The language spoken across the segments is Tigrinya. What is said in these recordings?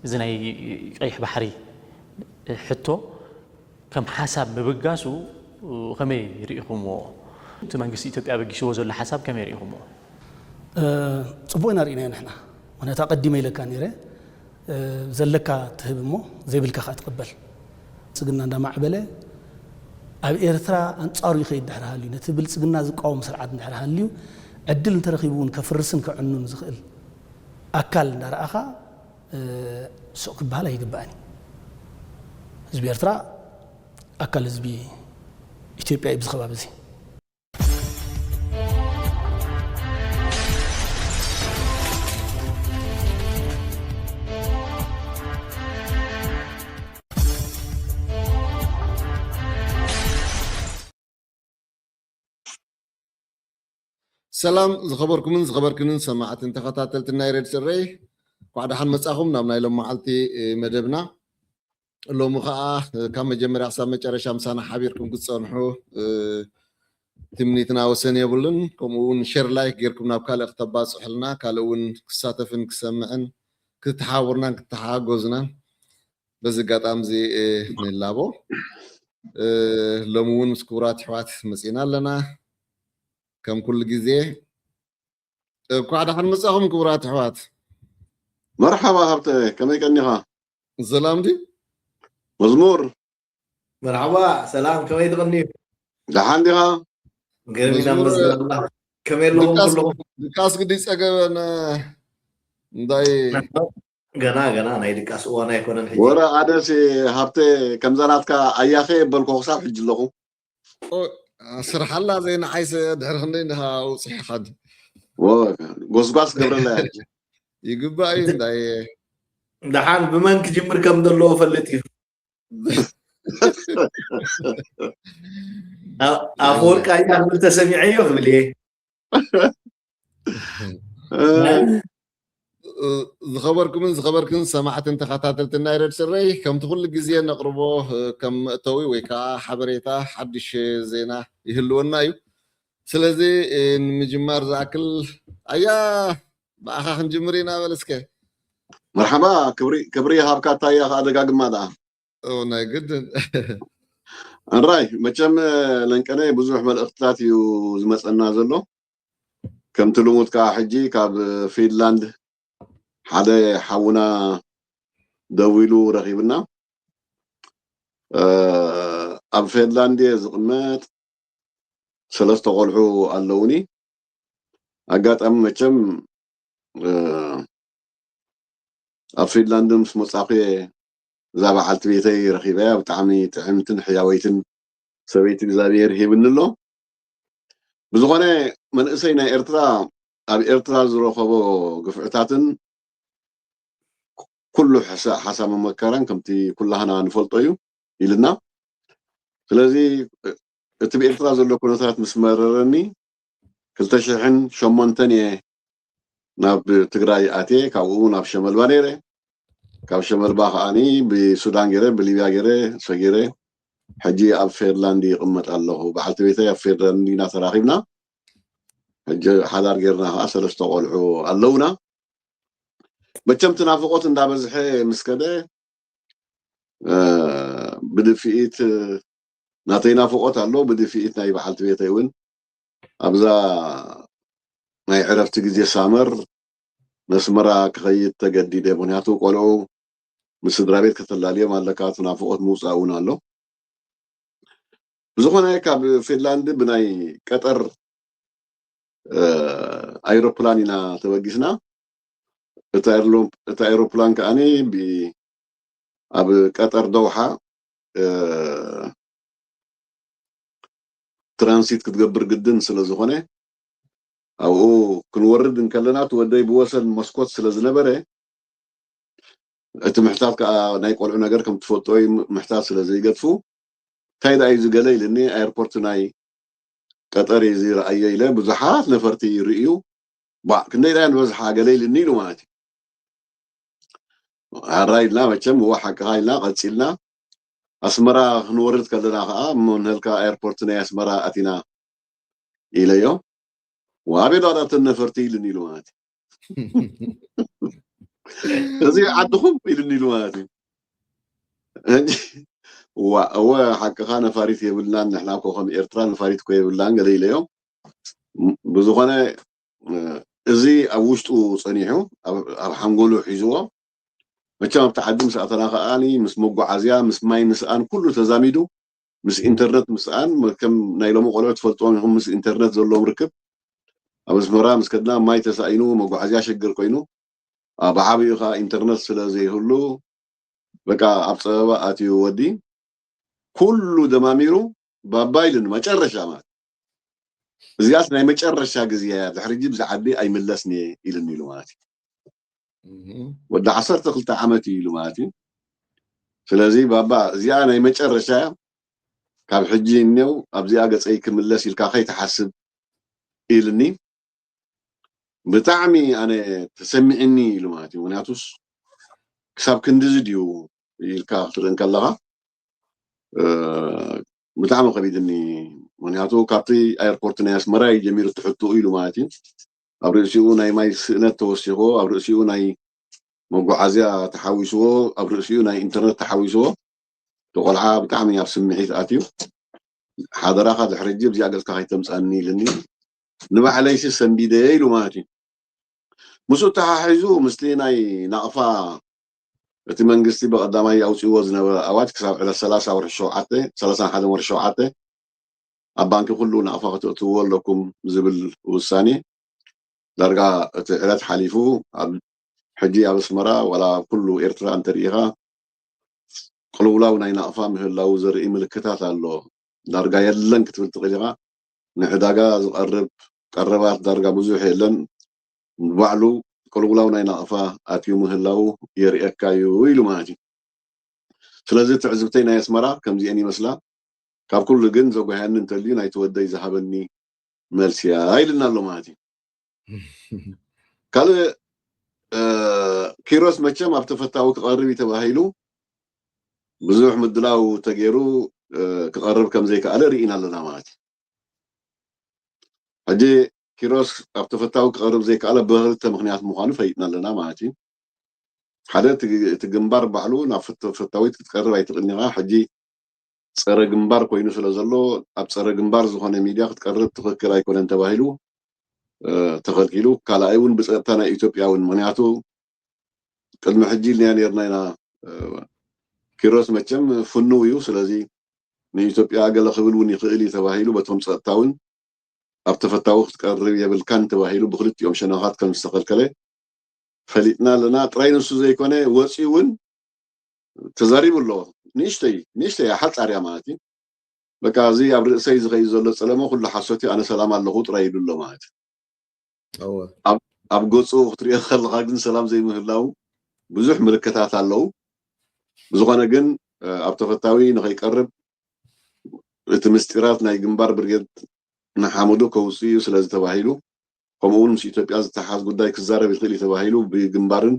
እዚ ናይ ቀይሕ ባሕሪ ሕቶ ከም ሓሳብ ምብጋሱ ከመይ ርኢኹምዎ? እቲ መንግስቲ ኢትዮጵያ በጊስዎ ዘሎ ሓሳብ ከመይ ርኢኹምዎ? ጽቡቅ ኢና ርኢናዮ ንሕና። ምክንያቱ ኣቀዲመ ኢለካ ነይረ፣ ዘለካ ትህብ እሞ ዘይብልካ ከዓ ትቅበል። ብልጽግና እንዳማዕበለ ኣብ ኤርትራ ኣንጻሩ ይኸይድ ድሕሪ ሃልዩ፣ ነቲ ብልጽግና ዝቃወም ስርዓት እንድሕር ሃልዩ፣ ዕድል እንተረኺቡ እውን ከፍርስን ከዕኑን ዝኽእል ኣካል እንዳረኣኻ ስቕ ክበሃል ኣይግባእን እዩ። ህዝቢ ኤርትራ ኣካል ህዝቢ ኢትዮጵያ እዩ ብዚ ከባቢ እዚ። ሰላም ዝኸበርኩምን ዝኸበርክንን ሰማዕትን ተኸታተልቲ ናይ ሬድ ስረይ፣ እንኳዕ ደሓን መጻኹም ናብ ናይ ሎም መዓልቲ መደብና። ሎሚ ኸዓ ካብ መጀመርያ ክሳብ መጨረሻ ምሳና ሓቢርኩም ክትጸንሑ ትምኒትና ወሰን የብሉን። ከምኡ እውን ሸር ላይክ ጌርኩም ናብ ካልእ ክተባጽሑልና፣ ካልእ እውን ክሳተፍን ክሰምዕን ክትሓባበሩናን ክትሓጋገዙናን በዚ ኣጋጣሚ እዚ ንላቦ። ሎሚ እውን ምስ ክቡራት ኣሕዋት መጺና ኣለና። ከም ኩሉ ግዜ እንኳዕ ደሓን መጻኹም ክቡራት ኣሕዋት። መርሓባ ሃብተ፣ ከመይ ቀኒኻ? ሰላም ድዩ? መዝሙር መርሓባ ሰላም፣ ከመይ ትቐንዩ? ደሓን ዲኻ? ገርሚና መስገና። ከመይ ኣለኹም ኩለኹም? ድቃስ ግዲ ጸገበን እንታይ ገና ገና ናይ ድቃስ እዋን ኣይኮነን ሕጂ። ወረ ኣደሲ ሃብተ፣ ከምዛ ናትካ ኣያኸ የበልኮ ክሳብ ሕጂ ኣለኹ። ስርሓላ ዘይንዓይሰ ድሕሪ ክንደይ እንዲኻ ውፅሒ ሓድ ጎስጓስ ገብረላ ያጅ ይግባእ እዩ እንዳየ ደሓን ብመን ክጅምር ከም ዘለዎ ፈልጥ እዩ። ኣፈወርቂ ኣያ ክብል ተሰሚዐዮ ክብል እየ። ዝኸበርኩምን ዝኸበርክን ሰማዕትን ተኸታተልቲ ናይ ረድ ስረይ፣ ከምቲ ኩሉ ግዜ ነቕርቦ ከም መእተዊ ወይ ከዓ ሓበሬታ ሓድሽ ዜና ይህልወና እዩ። ስለዚ ንምጅማር ዝኣክል ኣያ ብኣኻ ክንጅምር ኢና በል እስከ። መርሓባ ክብሪ ክብሪ ይሃብካ ኣያ ከዓ ደጋግማ ደኣ። ናይ ግድን ኣራይ መቸም ለንቀነ ብዙሕ መልእኽትታት እዩ ዝመፀና ዘሎ። ከምቲ ልሙድ ከዓ ሕጂ ካብ ፊንላንድ ሓደ ሓውና ደዊሉ ረኺብና። ኣብ ፊንላንድ እየ ዝቕመጥ፣ ሰለስተ ቆልዑ ኣለውኒ። ኣጋጣሚ መቸም ኣብ ፊንላንድ ምስ መጻኹ እየ እዛ በዓልቲ ቤተይ ረኺበያ። ብጣዕሚ ጥዕምትን ሕያወይትን ሰበይቲ እግዚኣብሔር ሂብኒ ኣሎ። ብዝኾነ መንእሰይ ናይ ኤርትራ ኣብ ኤርትራ ዝረኸቦ ግፍዕታትን ኩሉ ሓሳብ መከራን ከምቲ ኩላህና ንፈልጦ እዩ ኢልና። ስለዚ እቲ ብኤርትራ ዘሎ ኩነታት ምስ መረረኒ ክልተ ሽሕን ሸሞንተን እየ ናብ ትግራይ ኣትየ። ካብኡ ናብ ሸመልባ ነይረ፣ ካብ ሸመልባ ከዓኒ ብሱዳን ገይረ ብሊብያ ገይረ ሰጊረ ሕጂ ኣብ ፌርላንድ ይቕመጥ ኣለኹ። በዓልቲ ቤተይ ኣብ ፌርላንድ ኢና ተራኺብና። ሕጂ ሓዳር ጌርና ከዓ ሰለስተ ቆልዑ ኣለውና። መቸም እቲ ናፍቖት እንዳበዝሐ ምስ ከደ ብድፍኢት ናተይ ናፍቖት ኣሎ፣ ብድፍኢት ናይ በዓልቲ ቤተይ እውን ኣብዛ ናይ ዕረፍቲ ግዜ ሳመር ነስመራ ክኸይድ ተገዲደ። ምክንያቱ ቆልዑ ምስ ስድራ ቤት ከተላልዮም ኣለካ፣ እቲ ናፍቖት ምውፃእ እውን ኣሎ። ብዝኾነ ካብ ፊንላንድ ብናይ ቀጠር ኣይሮፕላን ኢና ተበጊስና። እቲ ኣይሮፕላን ከዓኒ ኣብ ቀጠር ደውሓ ትራንሲት ክትገብር ግድን ስለ ዝኾነ ኣብኡ ክንወርድ እንከለና እቲ ወደይ ብወሰን መስኮት ስለ ዝነበረ እቲ ምሕታት ከዓ ናይ ቆልዑ ነገር ከም ትፈልጦ እዩ፣ ምሕታት ስለ ዘይገድፉ እንታይ ደኣ እዩ ዝገለ ኢልኒ። ኣየርፖርት ናይ ቀጠር እዩ ዝረኣዮ ኢለ ብዙሓት ነፈርቲ ይርእዩ። ባዕ ክንደይ ደኣ ንበዝሓ ገለ ኢልኒ ኢሉ ማለት እዩ። ኣራ ኢልና መቸም እወ ሓቅኻ ኢልና ቀፂልና። ኣስመራ ክንወርድ ከለና ከዓ እሞ ንህልካ ኤርፖርት ናይ ኣስመራ ኣቲና ኢለዮ። ዋቤ ዳዳተን ነፈርቲ ኢልኒ ኢሉ ማለት እዩ። እዚ ዓድኹም ኢሉኒ ኢሉ ማለት እዩ። እዋ እወ፣ ሓቅኻ፣ ነፋሪት የብልናን፣ ንሕና እኮ ከም ኤርትራ ነፋሪት እኮ የብልናን ገለ ኢለዮም። ብዝኾነ እዚ ኣብ ውሽጡ ጸኒሑ፣ ኣብ ሓንጎሉ ሒዝዎ፣ መቸም ኣብቲ ዓዲ ምስ ኣተና ከኣ ምስ መጓዓዝያ፣ ምስ ማይ ምስኣን ኩሉ ተዛሚዱ፣ ምስ ኢንተርነት ምስኣን፣ ከም ናይ ሎሚ ቆልዑ ትፈልጥዎም ኢኹም፣ ምስ ኢንተርነት ዘለዎም ርክብ፣ ኣብ ኣስመራ ምስ ከድና ማይ ተሳኢኑ፣ መጓዓዝያ ሽግር ኮይኑ፣ ኣብ ዓብኡ ከኣ ኢንተርነት ስለ ዘይህሉ፣ በቃ ኣብ ጸበባ ኣትዩ ወዲ፣ ኩሉ ደማሚሩ ባባ ኢሉኒ፣ መጨረሻ ማለት። እዚኣስ ናይ መጨረሻ ግዜ እያ፣ ድሕሪ ሕጂ ብዚ ዓዲ ኣይምለስን እየ ኢሉኒ ኢሉ ማለት እዩ። ወዲ ዓሰርተ ክልተ ዓመት እዩ ኢሉ ማለት እዩ። ስለዚ ባባ፣ እዚኣ ናይ መጨረሻ እያ፣ ካብ ሕጂ እኔው ኣብዚኣ ገጸይ ክምለስ ኢልካ ከይትሓስብ ኢልኒ። ብጣዕሚ ኣነ ተሰሚዕኒ ኢሉ ማለት እዩ። ምክንያቱስ ክሳብ ክንድዚ ድዩ ኢልካ ክትርኢ እንከለኻ፣ ብጣዕሚ ከቢድኒ። ምክንያቱ ካብቲ ኣየርፖርት ናይ ኣስመራ እዩ ጀሚሩ ትሕትኡ ኢሉ ማለት እዩ። ኣብ ርእሲኡ ናይ ማይ ስእነት ተወሲኽዎ፣ ኣብ ርእሲኡ ናይ መጓዓዝያ ተሓዊስዎ፣ ኣብ ርእሲኡ ናይ ኢንተርነት ተሓዊስዎ። ቆልዓ ብጣዕሚ ኣብ ስምዒት ኣትዩ፣ ሓደራኻ ድሕሪ ሕጂ ኣብዚኣ ገጽካ ከይተምጻኒ ኢልኒ። ንባዕለይሲ ሰንቢደ ኢሉ ማለት እዩ። ምስኡ ተሓሒዙ ምስቲ ናይ ናቕፋ እቲ መንግስቲ ብቐዳማይ ኣውጺእዎ ዝነበረ ኣዋጅ ክሳብ ዕለት ሰላሳ ወርሒ ሸውዓተ፣ ሰላሳን ሓደን ወርሒ ሸውዓተ ኣብ ባንኪ ኩሉ ናቕፋ ከተእትውዎ ኣለኩም ዝብል ውሳኔ ዳርጋ እቲ ዕለት ሓሊፉ ኣብ ሕጂ ኣብ ኣስመራ ዋላ ኣብ ኩሉ ኤርትራ እንተርኢኻ ቅልውላው ናይ ናቕፋ ምህላው ዘርኢ ምልክታት ኣሎ። ዳርጋ የለን ክትብል ትኽእል ኢኻ። ንዕዳጋ ዝቐርብ ቀረባት ዳርጋ ብዙሕ የለን። ባዕሉ ቅልውላው ናይ ናቕፋ ኣትዩ ምህላው የርእየካ እዩ ኢሉ ማለት እዩ። ስለዚ ትዕዝብተይ ናይ ኣስመራ ከምዚአን ይመስላ። ካብ ኩሉ ግን ዘጓህየኒ እንተልዩ ናይቲ ወደይ ዝሃበኒ መልሲ እያ ኢልና ኣሎ ማለት እዩ። ካልእ ኪሮስ መቸም ኣብ ተፈታዊ ክቐርብ እዩ ተባሂሉ ብዙሕ ምድላው ተገይሩ ክቐርብ ከም ዘይከኣለ ርኢና ኣለና ማለት እዩ። ሕጂ ኪሮስ ኣብ ተፈታዊ ክቐርብ ዘይከኣለ ብክልተ ምኽንያት ምዃኑ ፈሊጥና ኣለና ማለት እዩ። ሓደ እቲ ግንባር ባዕሉ ናብ ተፈታዊት ክትቀርብ ኣይትኽእልን ኢኻ። ሕጂ ጸረ ግንባር ኮይኑ ስለ ዘሎ ኣብ ጸረ ግንባር ዝኾነ ሚድያ ክትቀርብ ትኽክል ኣይኮነን ተባሂሉ ተኸልኪሉ። ካልኣይ እውን ብጸጥታ ናይ ኢትዮጵያ እውን ምኽንያቱ ቅድሚ ሕጂ ኢልናዮ ነርና ኢና። ኪሮስ መቸም ፍኑው እዩ። ስለዚ ንኢትዮጵያ ገለ ክብል እውን ይኽእል እዩ ተባሂሉ በቶም ጸጥታ እውን ኣብ ተፈታዊ ክትቀርብ የብልካን ተባሂሉ ብክልቲኦም ሸነኻት ከም ዝተኸልከለ ፈሊጥና ኣለና። ጥራይ ንሱ ዘይኮነ ወፂኡ እውን ተዛሪቡ ኣሎ። ንእሽተይ ንእሽተይ ሓፃር እያ ማለት እዩ። በቃ እዚ ኣብ ርእሰይ ዝኸይድ ዘሎ ፀለመ ኩሉ ሓሶት እዩ፣ ኣነ ሰላም ኣለኹ ጥራይ ኢሉ ኣሎ ማለት እዩ። ኣብ ገፁ ክትሪኦ ከለካ ግን ሰላም ዘይምህላው ብዙሕ ምልክታት ኣለዉ። ብዝኾነ ግን ኣብ ተፈታዊ ንኸይቀርብ እቲ ምስጢራት ናይ ግንባር ብርጌድ ንሓመዱ ከውፅእ እዩ ስለዚ ተባሂሉ፣ ከምኡ እውን ምስ ኢትዮጵያ ዝተሓዝ ጉዳይ ክዛረብ ይኽእል እዩ ተባሂሉ ብግንባርን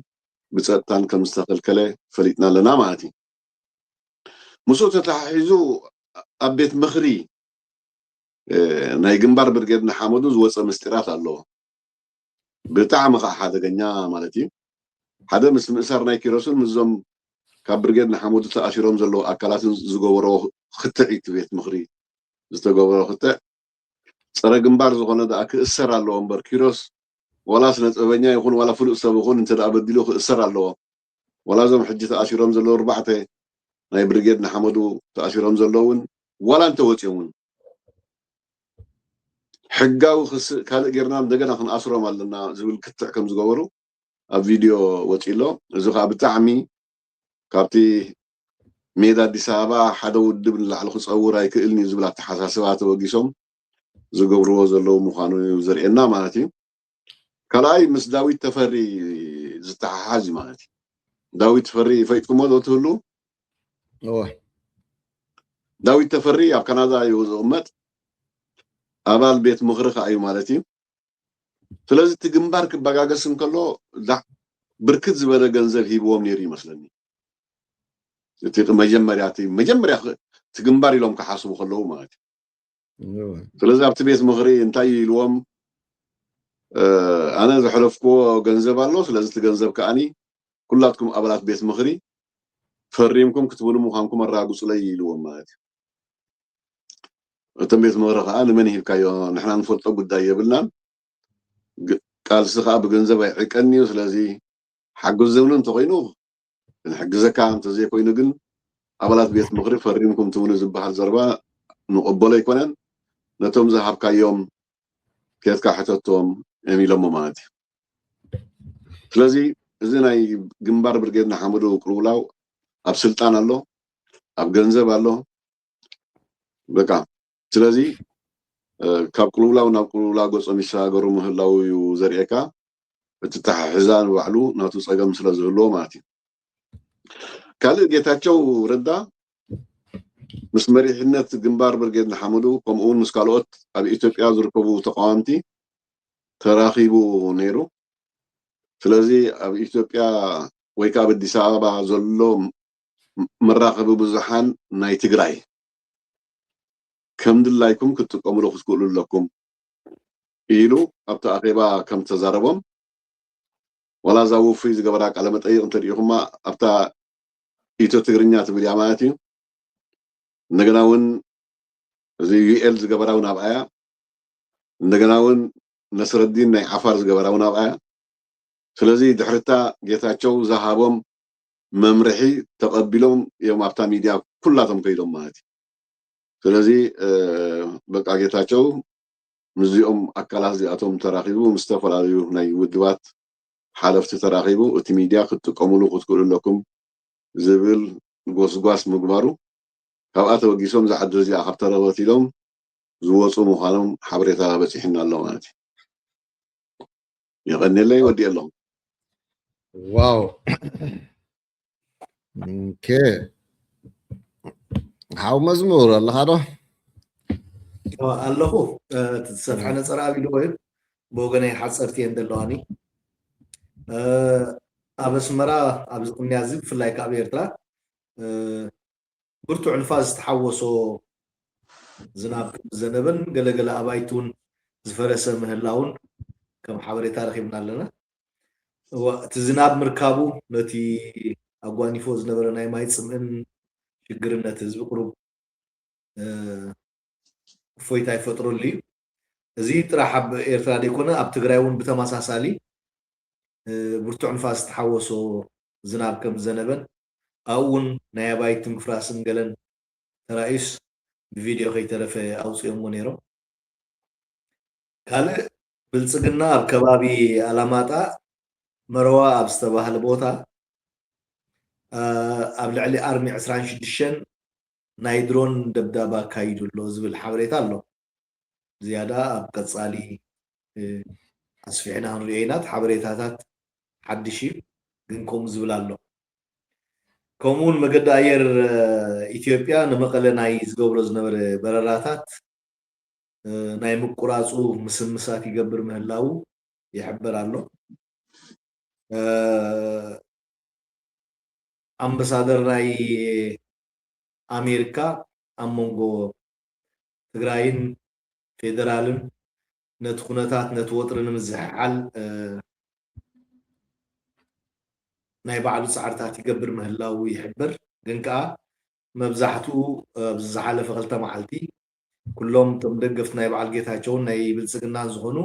ብፀጥታን ከም ዝተኸልከለ ፈሊጥና ኣለና ማለት እዩ። ምስኡ ተተሓሒዙ ኣብ ቤት ምኽሪ ናይ ግንባር ብርጌድ ንሓመዱ ዝወፀ ምስጢራት ኣለዎ። ብጣዕሚ ከዓ ሓደገኛ ማለት እዩ። ሓደ ምስ ምእሳር ናይ ኪሮስን ምስዞም ካብ ብርጌድ ንሓመዱ ተኣሲሮም ዘለዉ ኣካላትን ዝገበሮ ክትዕ እዩ። እቲ ቤት ምኽሪ ዝተገበሮ ክትዕ ጸረ ግንባር ዝኾነ ደኣ ክእሰር ኣለዎ እምበር ኪሮስ ዋላ ስነ ጥበበኛ ይኹን ዋላ ፍሉጥ ሰብ ይኹን እንተ ደኣ በዲሉ ክእሰር ኣለዎ። ዋላ እዞም ሕጂ ተኣሲሮም ዘለዉ ኣርባዕተ ናይ ብርጌድ ንሓመዱ ተኣሲሮም ዘለዉ እውን ዋላ እንተወፂኦም እውን ሕጋዊ ክስእ ካልእ ጌርና እንደገና ክንኣስሮም ኣለና ዝብል ክትዕ ከም ዝገበሩ ኣብ ቪድዮ ወፂ ኣሎ። እዚ ከዓ ብጣዕሚ ካብቲ ሜዳ ኣዲስ ኣበባ ሓደ ውድብ ንላዕሊ ክፀውር ኣይክእልን እዩ ዝብል ኣተሓሳስባ ተበጊሶም ዝገብርዎ ዘለዉ ምዃኑ እዩ ዘርእየና ማለት እዩ። ካልኣይ ምስ ዳዊት ተፈሪ ዝተሓሓዝ እዩ ማለት እዩ። ዳዊት ተፈሪ ፈይጥኩሞ ዶ ትህሉ? ዳዊት ተፈሪ ኣብ ካናዳ እዩ ዝቕመጥ፣ ኣባል ቤት ምኽሪ ከዓ እዩ ማለት እዩ። ስለዚ እቲ ግንባር ክበጋገስ እንከሎ ብርክት ዝበለ ገንዘብ ሂብዎም ነይሩ ይመስለኒ። እቲ መጀመርያ እቲ መጀመርያ እቲ ግንባር ኢሎም ክሓስቡ ከለዉ ማለት እዩ። ስለዚ ኣብቲ ቤት ምኽሪ እንታይ እዩ ኢልዎም? ኣነ ዘሕለፍክዎ ገንዘብ ኣሎ፣ ስለዚ እቲ ገንዘብ ከዓኒ ኩላትኩም ኣባላት ቤት ምኽሪ ፈሪምኩም ክትብሉ ምዃንኩም ኣረጋግጹለይ ኢልዎም ማለት እዩ። እቶም ቤት ምኽሪ ከዓ ንመን ሂብካዮ? ንሕና ንፈልጦ ጉዳይ የብልናን። ግ- ቃልሲ ከዓ ብገንዘብ ኣይዕቀን እዩ። ስለዚ ሓግዙኒ እንተኮይኑ ክንሕግዘካ፣ እንተዘይኮይኑ ግን ኣባላት ቤት ምኽሪ ፈሪምኩም ትብሉ ዝበሃል ዘረባ ንቕበሎ ኣይኮነን። ነቶም ዝሃብካዮም ኬድካ ሕተቶም እዮም ኢሎሞ ማለት እዩ። ስለዚ እዚ ናይ ግንባር ብርጌድ ንሓመዱ ቅልውላው ኣብ ስልጣን ኣሎ፣ ኣብ ገንዘብ ኣሎ። በቃ ስለዚ ካብ ቅልውላው ናብ ቅልውላው ገጾም ይሰጋገሩ ምህላው እዩ ዘርእየካ። እቲ ተሓሕዛ ንባዕሉ ናቱ ጸገም ስለ ዝህልዎ ማለት እዩ። ካልእ ጌታቸው ረዳ ምስ መሪሕነት ግንባር ብርጌድ ንሓመዱ ከምኡ እውን ምስ ካልኦት ኣብ ኢትዮጵያ ዝርከቡ ተቃወምቲ ተራኺቡ ነይሩ። ስለዚ ኣብ ኢትዮጵያ ወይ ከዓ ኣብ ኣዲስ ኣበባ ዘሎ መራኸቢ ብዙሓን ናይ ትግራይ ከም ድላይኩም ክትጥቀምሉ ክትክእሉ ኣለኩም ኢሉ ኣብቲ ኣኼባ ከም ተዛረቦም ዋላ እዛ ውፉይ ዝገበራ ቃለ መጠይቕ እንተሪኢኹማ ኣብታ ኢትዮ ትግርኛ ትብል እያ ማለት እዩ። እንደገና እውን እዚ ዩኤል ዝገበራ እውን ኣብኣ እያ። እንደገና እውን ነስረዲን ናይ ዓፋር ዝገበራ እውን ኣብኣ እያ። ስለዚ ድሕርታ ጌታቸው ዝሃቦም መምርሒ ተቐቢሎም እዮም ኣብታ ሚድያ ኩላቶም ከይዶም ማለት እዩ። ስለዚ በቃ ጌታቸው ምስዚኦም ኣካላት እዚኣቶም ተራኺቡ ምስ ዝተፈላለዩ ናይ ውድባት ሓለፍቲ ተራኺቡ እቲ ሚድያ ክትጥቀምሉ ክትክእሉ ኣለኩም ዝብል ጎስጓስ ምግባሩ ካብኣ ተበጊሶም እዛ ዓዲ እዚኣ ካብ ተረፈት ኢሎም ዝወፁ ምዃኖም ሓበሬታ በፂሕና ኣሎ ማለት እዩ። የቐንየለይ ወዲእ ኣለኹ። ዋው ኦኬ። ሓው መዝሙር ኣለኻ ዶ? ኣለኹ። እቲ ዝሰፍሐ ነፀራ ኣብ ኢድዎ እዩ። ብወገነይ ሓፀርቲ እየን ዘለዋኒ። ኣብ ኣስመራ ኣብዚ ቅንያ እዚ ብፍላይ ካብ ኤርትራ ብርቱዕ ንፋስ ዝተሓወሶ ዝናብ ከም ዝዘነበን ገለገለ ኣባይቲ እውን ዝፈረሰ ምህላውን ከም ሓበሬታ ረኺብና ኣለና። እዋ፣ እቲ ዝናብ ምርካቡ ነቲ ኣጓኒፎ ዝነበረ ናይ ማይ ፅምእን ሽግርን ነቲ ህዝቢ ቅሩብ እፎይታ ይፈጥረሉ እዩ። እዚ ጥራሕ ኣብ ኤርትራ ዘይኮነ ኣብ ትግራይ እውን ብተመሳሳሊ ብርቱዕ ንፋስ ዝተሓወሶ ዝናብ ከም ዝዘነበን ኣብኡ እውን ናይ ኣባይቲ ምፍራስን ገለን ተራእዩስ ብቪድዮ ከይተረፈ ኣውፅኦምዎ ነይሮም። ካልእ ብልፅግና ኣብ ከባቢ ኣላማጣ መረዋ ኣብ ዝተባህለ ቦታ ኣብ ልዕሊ ኣርሚ ዕስራን ሽዱሽተን ናይ ድሮን ደብዳብ ኣካይዱ ኣሎ ዝብል ሓበሬታ ኣሎ። ዝያዳ ኣብ ቀፃሊ ኣስፊሕና ክንሪኦ ኢና። እቲ ሓበሬታታት ሓድሽ እዩ፣ ግን ከምኡ ዝብል ኣሎ። ከምኡ እውን መገዲ ኣየር ኢትዮጵያ ንመቐለ ናይ ዝገብሮ ዝነበረ በረራታት ናይ ምቁራፁ ምስምሳት ይገብር ምህላው ይሕበር ኣሎ። ኣምባሳደር ናይ ኣሜሪካ ኣብ መንጎ ትግራይን ፌደራልን ነቲ ኩነታት ነቲ ወጥሪ ንምዝሕሓል ናይ ባዕሉ ፃዕርታት ይገብር ምህላው ይሕበር። ግን ከዓ መብዛሕትኡ ኣብዚ ዝሓለፈ ክልተ መዓልቲ ኩሎም እቶም ደገፍቲ ናይ በዓል ጌታቸውን ናይ ብልፅግናን ዝኾኑ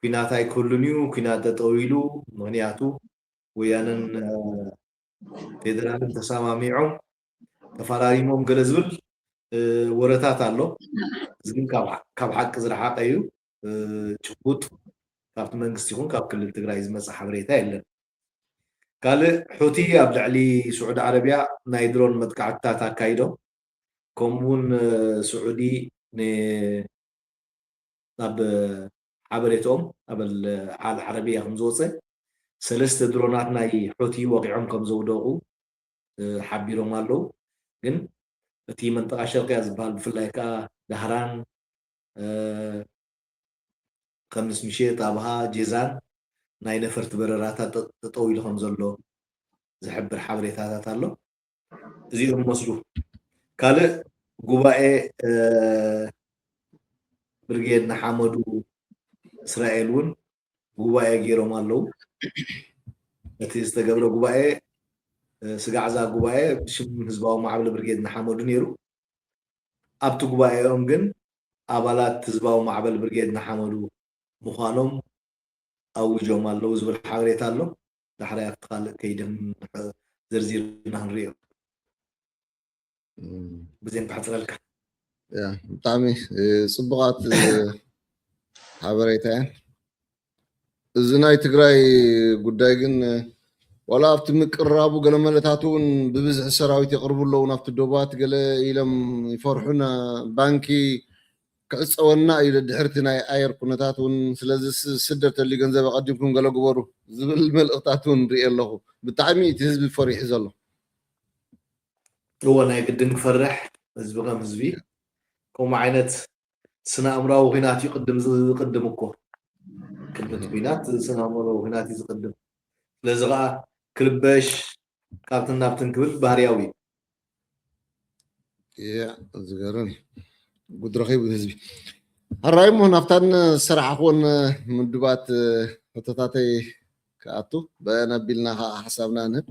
ኲናት ኣይክህሉን እዩ፣ ኲናት ጠጠው ኢሉ፣ ምኽንያቱ ወያነን ፌደራልን ተሰማሚዖም ተፈራሪሞም ገለ ዝብል ወረታት ኣሎ። እዚ ግን ካብ ሓቂ ዝረሓቀ እዩ። ጭቡጥ ካብቲ መንግስቲ ይኹን ካብ ክልል ትግራይ ዝመፀ ሓበሬታ የለን። ካልእ ሑቲ ኣብ ልዕሊ ስዑዲ ዓረብያ ናይ ድሮን መጥቃዕትታት ኣካይዶም። ከምኡ እውን ስዑዲ ናብ ሓበሬትኦም ኣብ ኣል ዓረብያ ከም ዝወፀ ሰለስተ ድሮናት ናይ ሑቲ ወቂዖም ከም ዘውደቑ ሓቢሮም ኣለዉ። ግን እቲ መንጠቃ ሸርቅያ ዝበሃል ብፍላይ ከዓ ዳህራን ከምስ ምሸት ኣብሃ ጄዛን ናይ ነፈርቲ በረራታት ጠጠው ኢሉ ከም ዘሎ ዝሕብር ሓበሬታታት ኣሎ። እዚኦም መስሉ ካልእ ጉባኤ ብርጌድ ንሓመዱ እስራኤል እውን ጉባኤ ገይሮም ኣለዉ። እቲ ዝተገብረ ጉባኤ፣ እ፣ ስጋዕዛ ጉባኤ ብሽም ህዝባዊ ማዕበል ብርጌድ ንሓመዱ ነይሩ። ኣብቲ ጉባኤኦም ግን ኣባላት ህዝባዊ ማዕበል ብርጌድ ንሓመዱ ምዃኖም ኣዊጆም ኣለዉ ዝብል ሓበሬታ ኣሎ። ዳሕራይ ኣብቲ ካልእ ከይድን ዘርዚርና ክንሪኦ። እም። ብዜን ክሕጽረልካ። ያ፣ ብጣዕሚ፣ እ፣ ጽቡቓት፣ እ፣ ሓበሬታ እየን። እዚ ናይ ትግራይ ጉዳይ ግን፣ እ፣ ዋላ ኣብቲ ምቅርራቡ ገለ መለታት እውን ብብዝሒ ሰራዊት የቕርቡ ኣለዉ ናብቲ ዶባት ገለ ኢሎም ይፈርሑን፣ እ፣ ባንኪ ክዕጸወና እዩ ደድሕርቲ ናይ ኣየር ኩነታት እውን። ስለዚ ስ-፣ ስደድ ተልዩ ገንዘብ ኣቐዲምኩም ገለ ግበሩ ዝብል መልእኽታት እውን ርኢ ኣለኹ። ብጣዕሚ እቲ ህዝቢ ፈሪሑ ዘሎ። እዎ፣ ናይ ግድን ክፈርሕ ህዝቢ ከም ህዝቢ። ከምኡ ዓይነት ስነ ኣእምራዊ ኲናት እዩ ቅድም ዝቕድም እኮ። ቅድሚ እቲ ኲናት ስነ ኣእምራዊ ኲናት እዩ ዝቕድም። ስለዚ ኸዓ ክርበሽ ካብትን ናብትን ክብል ባህርያዊ እዩ። እያ፣ ዝገርም እዩ። ጉድ ረኺቡ ህዝቢ። ሕራይ እሞ ናብታን ዝሰራሕኽዎን ምድባት ሕቶታተይ ክኣቱ፣ ብአን ኣቢልና ኸዓ ሓሳብና ንህብ።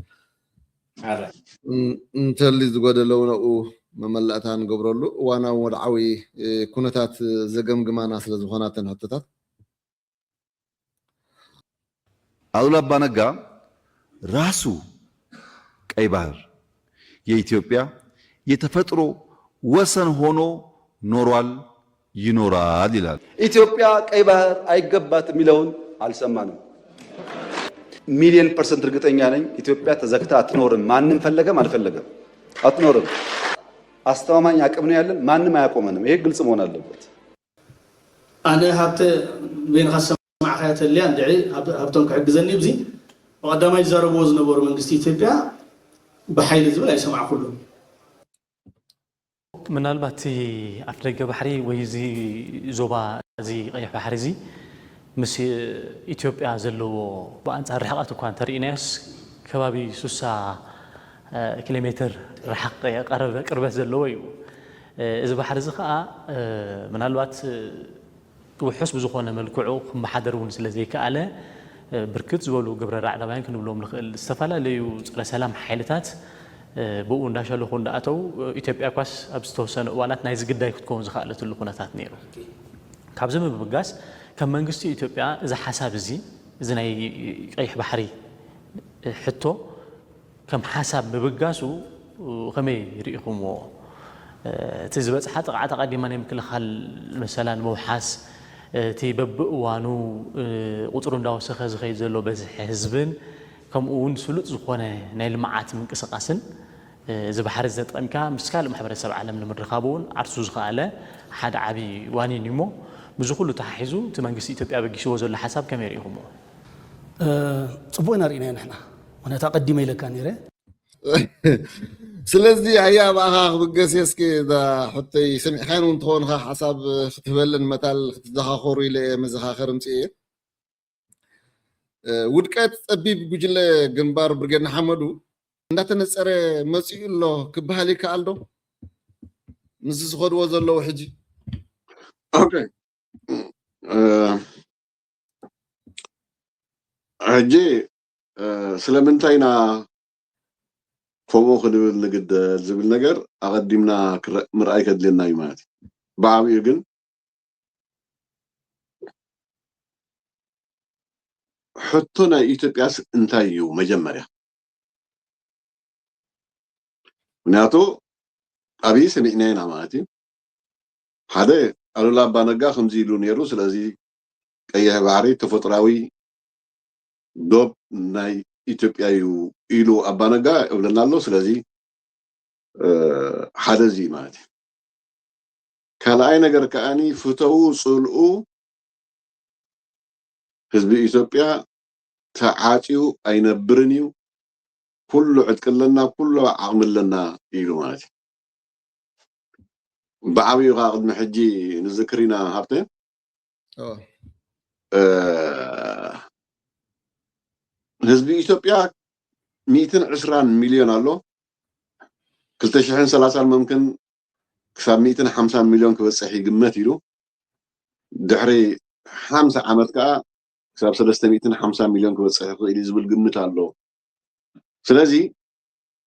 ሕራይ። እን-፣ እንተሊ ዝጎደለ እውን ኣብኡ መመላእታ ንገብረሉ። እዋናዊ ወድዓዊ፣ እ፣ ኩነታት ዘገምግማና ስለ ዝኾና እተን ሕቶታት። አሉላ አባነጋ ራሱ ቀይ ባህር የኢትዮጵያ የተፈጥሮ ወሰን ሆኖ ኖሯል፣ ይኖራል ይላል። ኢትዮጵያ ቀይ ባህር አይገባትም የሚለውን አልሰማንም። ሚሊዮን ፐርሰንት እርግጠኛ ነኝ ኢትዮጵያ ተዘግታ አትኖርም። ማንም ፈለገም አልፈለገም አትኖርም። አስተማማኝ አቅም ነው ያለን። ማንም አያቆመንም። ይሄ ግልጽ መሆን አለበት። ኣነ ሃብተ በይንኻ ዝሰማዕኻያ ተልያ እንድዒ ሃብ-፣ ሃብቶም ክሕግዘኒ ብዚ ብቐዳማይ ዝዛረብዎ ዝነበሩ መንግስቲ ኢትዮጵያ ብሓይሊ ዝብል ኣይሰማዕኩሉን። ምናልባት እቲ ኣፍ ደገ ባሕሪ ወይ እዚ ዞባ እዚ ቀይሕ ባሕሪ እዚ ምስ ኢትዮጵያ ዘለዎ ብኣንጻር ርሕቐት እኳ እንተርኢናዮስ ከባቢ ሱሳ ኪሎ ሜትር ርሓቕ ቀረበ ቅርበት ዘለዎ እዩ። እዚ ባሕሪ እዚ ኸኣ ምናልባት ውሑስ ብዝኾነ መልክዑ ክመሓደር እውን ስለ ዘይከኣለ፣ እ፣ ብርክት ዝበሉ ግብረ ራዕዳውያን ክንብሎም ንኽእል ዝተፈላለዩ ጸረ ሰላም ሓይልታት፣ እ፣ ብኡ እንዳሸለኹ እንዳኣተው፣ እ፣ ኢትዮጵያ ኳስ ኣብ ዝተወሰነ እዋናት ናይዚ ግዳይ ክትከውን ዝኸኣለትሉ ኩነታት ነይሩ። ካብዚ ብምብጋስ ከም መንግስቲ ኢትዮጵያ እዚ ሓሳብ እዚ፣ እዚ ናይ ቀይሕ ባሕሪ ሕቶ ከም ሓሳብ ምብጋሱ ከመይ ርኢኹምዎ? እቲ ዝበጽሓ ጥቕዓት ኣቐዲማ ናይ ምክልኻል መሰላ ንምውሓስ፣ እቲ በብእዋኑ ቁጽሩ እንዳወሰኸ ዝኸይድ ዘሎ በዝሒ ህዝብን ከምኡ እውን ስሉጥ ዝኾነ ናይ ልምዓት ምንቅስቓስን እዚ ባሕሪ እዚ ተጠቒምካ ምስ ካልእ ማሕበረሰብ ዓለም ንምርኻብ እውን ዓርሱ ዝኸኣለ ሓደ ዓቢ ዋኒን እዩ እሞ፣ ምስዚ ኩሉ ተሓሒዙ እቲ መንግስቲ ኢትዮጵያ በጊስዎ ዘሎ ሓሳብ ከመይ ርኢኹምዎ? እ፣ ጽቡቕ ኢና ርኢናዮ ንሕና። ምኽንያቱ ኣቐዲመ ኢለካ ነይረ። ስለዚ፣ ኣያ ብኣኻ ክብገስ እየ። እስኪ እዛ ሕቶይ ሰሚዕካያን እውን ትኸውን ኢኻ፣ ሓሳብ ክትህበለን መታል ክትዘኻኸሩ ኢለ እየ መዘኻኸሪ ምጽእ እየ። እ፣ ውድቀት ጸቢብ ጉጅለ ግንባር ብርጌድ ንሓመዱ እንዳተነጸረ መጺኡ ኣሎ ክበሃል ይከኣል ዶ? ምስዚ ዝኸድዎ ዘለዉ ሕጂ። ኦኬ። እ፣ ሕጂ፣ እ፣ ስለምንታይ ኢና ከምኡ ክንብል ንግደድ ዝብል ነገር ኣቐዲምና ክረ-፣ ምርኣይ ከድልየና እዩ ማለት እዩ። ብዓብዩ ግን ሕቶ ናይ ኢትዮጵያስ እንታይ እዩ መጀመርያ? ምክንያቱ ኣብይ ሰሚዕና ኢና ማለት እዩ። ሓደ ኣሉላ ኣባነጋ ከምዚ ኢሉ ነይሩ፣ ስለዚ ቀይሕ ባሕሪ ተፈጥሯዊ ዶብ ናይ ኢትዮጵያ እዩ ኢሉ ኣባነጋ እብለና ኣሎ። ስለዚ፣ እ፣ ሓደ እዚ ማለት እዩ። ካልኣይ ነገር ከኣኒ ፍተዉ ጽልኡ ህዝቢ ኢትዮጵያ ተዓጽዩ ኣይነብርን እዩ። ኩሉ ዕጥቂ ኣለና፣ ኩሉ ዓቕሚ ኣለና ኢሉ ማለት እዩ። ብዓብዩ ከዓ ቅድሚ ሕጂ ንዝክር ኢና ሃብተ። ኦ። እ፣ ህዝቢ ኢትዮጵያ ሚእትን ዕስራን ሚልዮን ኣሎ። ክልተ ሽሕን ሰላሳን መምክን ክሳብ ሚእትን ሓምሳን ሚልዮን ክበጽሕ ይግመት ኢሉ። ድሕሪ ሓምሳ ዓመት ከዓ ክሳብ ሰለስተ ሚእትን ሓምሳን ሚልዮን ክበፅሕ ይኽእል እዩ ዝብል ግምት ኣሎ። ስለዚ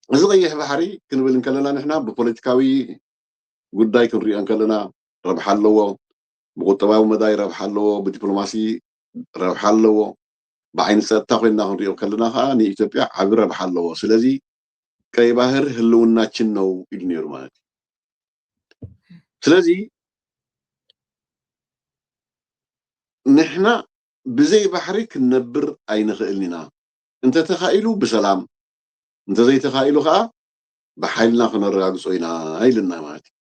እዚ ቀይሕ ባሕሪ ክንብል እንከለና ንሕና ብፖለቲካዊ ጉዳይ ክንሪኦ እንከለና ረብሓ ኣለዎ፣ ብቁጠባዊ መዳይ ረብሓ ኣለዎ፣ ብዲፕሎማሲ ረብሓ ኣለዎ። ብዓይኒ ፀጥታ ኮይንና ክንሪኦ ከለና ከዓ ንኢትዮጵያ ዓቢ ረብሓ ኣለዎ። ስለዚ ቀይ ባህር ህልውናችን ነው ኢሉ ነይሩ ማለት እዩ። ስለዚ ንሕና ብዘይ ባሕሪ ክንነብር ኣይንኽእልን ኢና። እንተተኻኢሉ ብሰላም፣ እንተዘይተኻኢሉ ከዓ ብሓይልና ክነረጋግጾ ኢና ኢልና ማለት እዩ።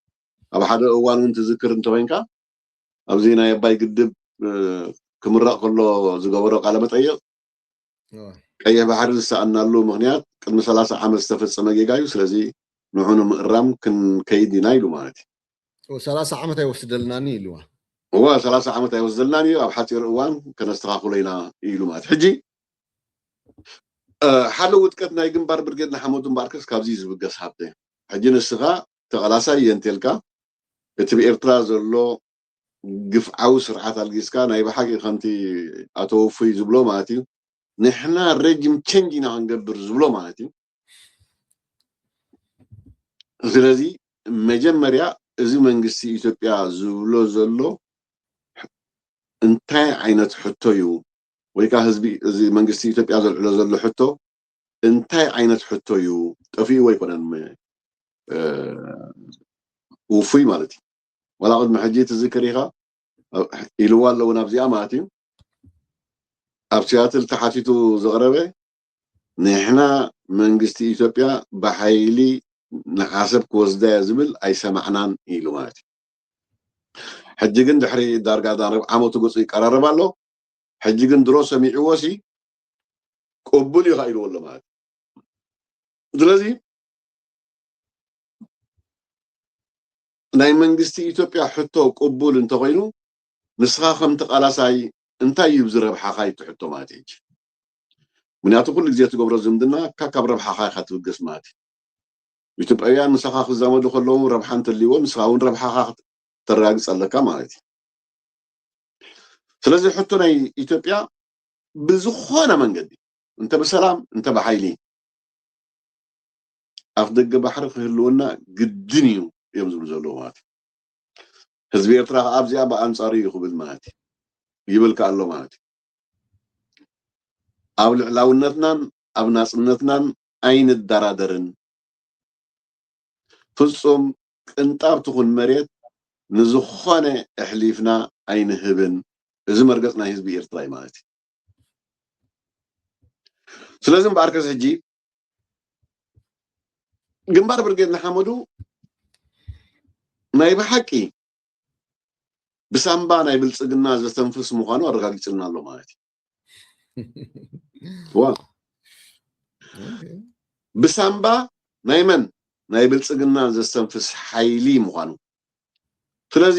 ኣብ ሓደ እዋን እውን ትዝክር እንተኮይንካ ኣብዚ ናይ ኣባይ ግድብ ክምረቕ ከሎ ዝገበሮ ቃለ መጠይቕ ቀይሕ ባሕሪ ዝሰኣናሉ ምክንያት ቅድሚ ሰላሳ ዓመት ዝተፈጸመ ጌጋ እዩ። ስለዚ ንዑ ንምእራም ክንከይድ ኢና ኢሉ ማለት እዩ። ሰላሳ ዓመት ኣይወስደልናኒ ኢልዋ። እዋ ሰላሳ ዓመት ኣይወስደልናን እዩ፣ ኣብ ሓፂር እዋን ከነስተኻኽሎ ኢና ኢሉ ማለት። ሕጂ ሓደ ውድቀት ናይ ግንባር ብርጌድ ንሓመዱ እምበኣርከስ ካብዚ እዩ ዝብገስ ሃብተ። ሕጂ ንስኻ ተቐላሳይ እየ እንተልካ እቲ ብኤርትራ ዘሎ ግፍዓዊ ስርዓት ኣልጊስካ ናይ ብሓቂ ከምቲ ኣቶ ውፉይ ዝብሎ ማለት እዩ፣ ንሕና ረጅም ቸንጅ ኢና ክንገብር ዝብሎ ማለት እዩ። ስለዚ መጀመርያ እዚ መንግስቲ ኢትዮጵያ ዝብሎ ዘሎ እንታይ ዓይነት ሕቶ እዩ፣ ወይ ከዓ ህዝቢ እዚ መንግስቲ ኢትዮጵያ ዘልዕሎ ዘሎ ሕቶ እንታይ ዓይነት ሕቶ እዩ? ጠፊእዎ ኣይኮነን ውፉይ ማለት እዩ። ዋላ ቅድሚ ሕጂ ትዝክር ኢኻ ኢልዋ ኣለውን ኣብዚኣ ማለት እዩ። ኣብ ሲያትል ተሓቲቱ ዘቕረበ ንሕና መንግስቲ ኢትዮጵያ ብሓይሊ ንዓሰብ ክወስዳ እያ ዝብል ኣይሰማዕናን ኢሉ ማለት እዩ። ሕጂ ግን ድሕሪ ዳርጋ ዳርብ ዓመቱ ገፁ ይቀራረብ ኣሎ። ሕጂ ግን ድሮ ሰሚዕዎ ሲ ቅቡል እዩ ኢልዎ ኣሎ ማለት እዩ። ስለዚ ናይ መንግስቲ ኢትዮጵያ ሕቶ ቅቡል እንተኮይኑ ንስኻ ከም ተቃላሳይ እንታይ እዩ ዝረብሓኻ እዩ እቲ ሕቶ ማለት እዩ። ምክንያቱ ኩሉ ግዜ ትገብሮ ዝምድና ካብ ረብሓኻ ኢኻ ትብገስ ማለት እዩ። ኢትዮጵያውያን ምሳኻ ክዛመዱ ከለዉ ረብሓ እንተልይዎ ንስኻ እውን ረብሓኻ ተረጋግፅ ኣለካ ማለት እዩ። ስለዚ ሕቶ ናይ ኢትዮጵያ ብዝኾነ መንገዲ እንተ ብሰላም እንተ ብሓይሊ ኣፍ ደገ ባሕሪ ክህልወና ግድን እዩ እዮም ዝብሉ ዘለዉ ማለት እዩ። ህዝቢ ኤርትራ ከዓ ኣብዚኣ ብኣንፃሩ እዩ ክብል ማለት እዩ ይብል ከኣሎ ማለት እዩ። ኣብ ልዕላውነትናን ኣብ ናፅነትናን ኣይንደራደርን። ፍፁም ቅንጣብ ትኹን መሬት ንዝኾነ ኣሕሊፍና ኣይንህብን። እዚ መርገፅ ናይ ህዝቢ ኤርትራ እዩ ማለት እዩ። ስለዚ እምበኣርከስ ሕጂ ግንባር ብርጌድ ንሓመዱ ናይ ብሓቂ ብሳምባ ናይ ብልፅግና ዘተንፍስ ምዃኑ ኣረጋጊፅልና ኣሎ ማለት እዩ። ብሳምባ ናይ መን ናይ ብልፅግና ዘስተንፍስ ሓይሊ ምዃኑ። ስለዚ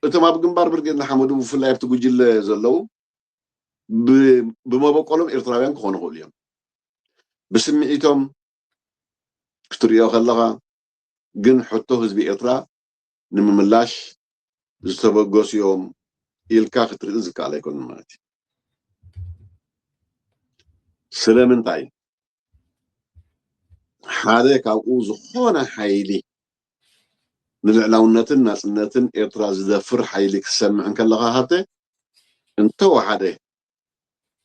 እቶም ኣብ ግንባር ብርጌድ ንሓመዱ ብፍላይ ኣብቲ ጉጅለ ዘለዉ ብመበቆሎም ኤርትራውያን ክኾኑ ይኽእሉ እዮም። ብስምዒቶም ክትሪኦ ከለኻ ግን ሕቶ ህዝቢ ኤርትራ ንምምላሽ ዝተበገሱ እዮም ኢልካ ክትርኢ ዝከኣል ኣይኮንን ማለት እዩ። ስለምንታይ ሓደ ካብኡ ዝኾነ ሓይሊ ንልዕላውነትን ናፅነትን ኤርትራ ዝደፍር ሓይሊ ክትሰምዕ እንከለኻ ሃብተ እንተወሓደ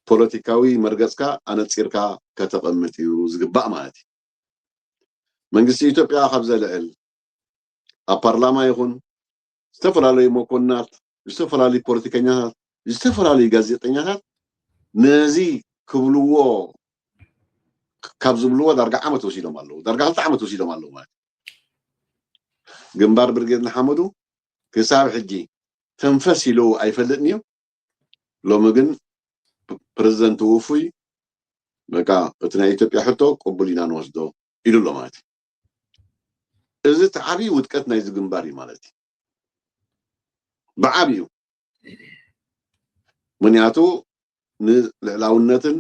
ፖለቲካዊ መርገፅካ ኣነፂርካ ከተቐምጥ እዩ ዝግባእ ማለት እዩ። መንግስቲ ኢትዮጵያ ካብ ዘልዕል ኣብ ፓርላማ ይኹን ዝተፈላለዩ መኮንናት፣ ዝተፈላለዩ ፖለቲከኛታት፣ ዝተፈላለዩ ጋዜጠኛታት ነዚ ክብልዎ ካብ ዝብልዎ ዳርጋ ዓመት ወሲዶም ኣለዉ፣ ዳርጋ ክልተ ዓመት ወሲዶም ኣለዉ ማለት እዩ። ግንባር ብርጌድ ንሓመዱ ክሳብ ሕጂ ተንፈስ ኢሉ ኣይፈልጥን እዩ። ሎሚ ግን ፕረዚደንት ውፉይ በቃ እቲ ናይ ኢትዮጵያ ሕቶ ቅቡል ኢና ንወስዶ ኢሉ ኣሎ ማለት እዩ። እዚ እቲ ዓብዪ ውድቀት ናይዚ ግንባር እዩ ማለት እዩ ብዓብዩ። ምክንያቱ ንልዕላውነትን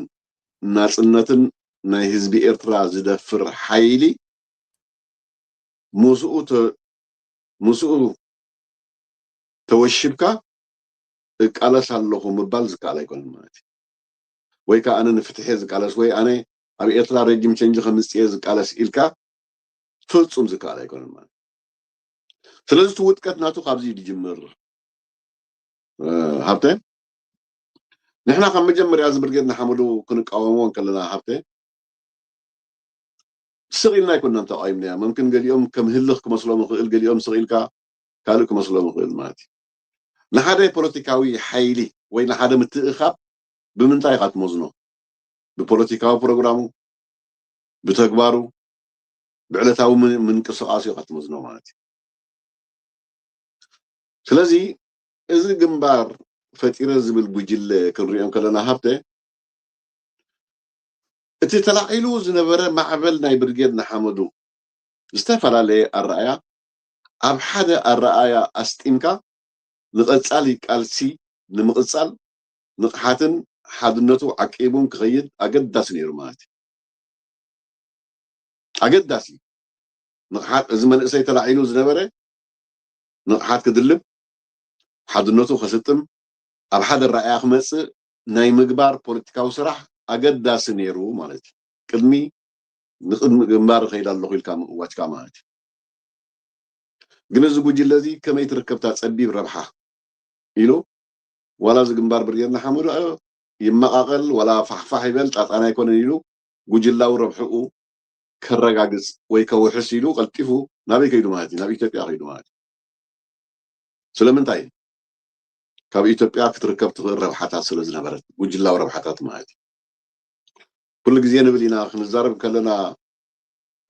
ናፅነትን ናይ ህዝቢ ኤርትራ ዝደፍር ሓይሊ ምስኡ ምስኡ ተወሽብካ እቃለስ ኣለኹ ምባል ዝከኣል ኣይኮነን ማለት እዩ። ወይ ከዓ ኣነ ንፍትሒ ዝቃለስ ወይ ኣነ ኣብ ኤርትራ ረጅም ቸንጅ ከምፅእ እየ ዝቃለስ ኢልካ ፍጹም ዝከኣል ኣይኮነን ማለት እዩ። ስለዚ እቲ ውድቀት ናቱ ካብዚ እዩ ዝጅምር። እ፣ ሃብተ፣ ንሕና ካብ መጀመርያ እዚ ብርጌድ ንሓመዱ ክንቃወሞ እንከለና፣ ሃብተ፣ ስቕ ኢልና ኣይኮናን ተቃዊምናያ። መምክን ገሊኦም ከም ህልኽ ክመስሎም ይኽእል፣ ገሊኦም ስቕ ኢልካ ካልእ ክመስሎም ይኽእል ማለት እዩ። ንሓደ ፖለቲካዊ ሓይሊ ወይ ንሓደ ምትእኻብ ብምንታይ ኢኻ ትመዝኖ? ብፖለቲካዊ ፕሮግራሙ፣ ብተግባሩ፣ ብዕለታዊ ምን-፣ ምንቅስቃሱ ኢኻ ትመዝኖ ማለት እዩ። ስለዚ እዚ ግንባር ፈጢረ ዝብል ጉጅለ ክንሪኦ ከለና፣ ሃብተ፣ እቲ ተላዒሉ ዝነበረ ማዕበል ናይ ብርጌድ ንሓመዱ ዝተፈላለየ ኣረኣያ ኣብ ሓደ ኣረኣያ ኣስጢምካ ንቐጻሊ ቃልሲ ንምቕጻል ንቕሓትን ሓድነቱ ዓቂቡን ክኸይድ ኣገዳሲ ነይሩ ማለት እዩ። ኣገዳሲ ንቕሓት፣ እዚ መንእሰይ ተላዒሉ ዝነበረ ንቕሓት ክድልብ፣ ሓድነቱ ከስጥም፣ ኣብ ሓደ ራእያ ክመጽእ ናይ ምግባር ፖለቲካዊ ስራሕ ኣገዳሲ ነይሩ ማለት እዩ። ቅድሚ፣ ንቅድሚ ግንባር እኸይድ ኣለኹ ኢልካ ምእዋጅካ ማለት እዩ። ግን እዚ ጉጅለ እዚ ከመይ ትርከብታ ጸቢብ ረብሓ ኢሉ፣ ዋላ እዚ ግንባር ብርጌድ ንሓመዱ ይመቓቐል፣ ዋላ ፋሕፋሕ ይበል፣ ጣጣና ኣይኮነን ኢሉ፣ ጉጅላዊ ረብሕኡ ከረጋግጽ ወይ ከውሕስ ኢሉ ቀልጢፉ ናበይ ከይዱ ማለት እዩ? ናብ ኢትዮጵያ ከይዱ ማለት እዩ። ስለምንታይ? ካብ ኢትዮጵያ ክትርከብ ትኽእል ረብሓታት ስለ ዝነበረት፣ ጉጅላዊ ረብሓታት ማለት እዩ። ኩሉ ግዜ ንብል ኢና፣ ክንዛረብ ከለና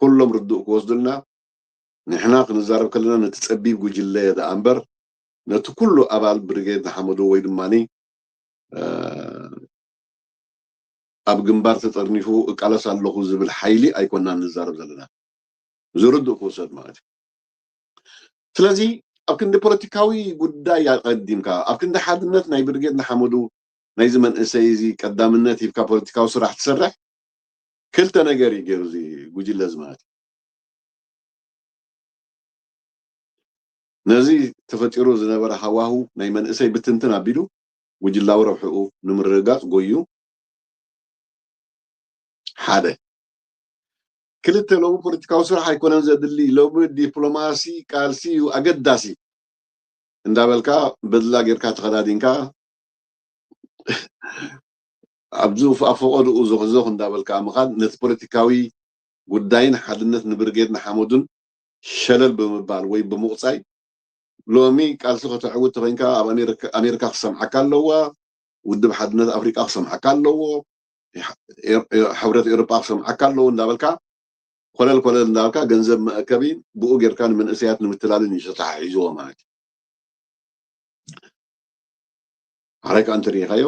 ኩሎም ርዱእ ክወስዱልና፣ ንሕና ክንዛረብ ከለና ነቲ ጸቢብ ጉጅለ ደኣ እምበር፣ ነቲ ኩሉ ኣባል ብርጌድ ንሓመዱ ወይ ድማኒ፣ እ፣ ኣብ ግንባር ተጠርኒፉ እቃለስ ኣለኹ ዝብል ሓይሊ ኣይኮናን ንዛረብ ዘለና። እዚ ርዱእ ክውሰድ ማለት እዩ። ስለዚ ኣብ ክንዲ ፖለቲካዊ ጉዳይ ኣቐዲምካ፣ ኣብ ክንዲ ሓድነት ናይ ብርጌድ ንሓመዱ ናይዚ መንእሰይ እዚ ቀዳምነት ሂብካ ፖለቲካዊ ስራሕ ትሰርሕ፣ ክልተ ነገር እዩ ገይሩ እዚ ጉጅለ እዚ ማለት እዩ። ነዚ ተፈጢሩ ዝነበረ ሃዋሁ ናይ መንእሰይ ብትንትን ኣቢሉ ጉጅላዊ ረብሕኡ ንምርግጋጽ ጎዩ ሓደ። ክልተ፣ ሎሚ ፖለቲካዊ ስራሕ ኣይኮነን ዘድሊ፣ ሎሚ ዲፕሎማሲ ቃልሲ እዩ ኣገዳሲ እንዳበልካ በድላ ጌርካ ተኸዳዲንካ ኣብዚ ኣብ ፈቐድኡ ዞኽዞኽ እንዳበልካ ምኻድ ነቲ ፖለቲካዊ ጉዳይን ሓድነት ንብርጌድ ንሓመዱን ሸለል ብምባል ወይ ብምቑጻይ ሎሚ ቃልሲ ከተዕውት ተኾይንካ ኣብ ኣሜሪካ፣ ኣሜሪካ ክሰምዓካ ኣለዋ፣ ውድብ ሓድነት ኣፍሪቃ ክሰምዓካ ኣለዎ፣ ኤ-፣ ኤ-፣ ሕብረት ኤውሮጳ ክሰምዓካ ኣለዎ እንዳበልካ ኮለል ኮለል እንዳበልካ ገንዘብ መእከቢ ብኡ ጌርካ ንመንእሰያት ንምትላልን እዩ ተተሓሒዝዎ ማለት እዩ። ሓራይ ከዓ እንተሪኢኻዮ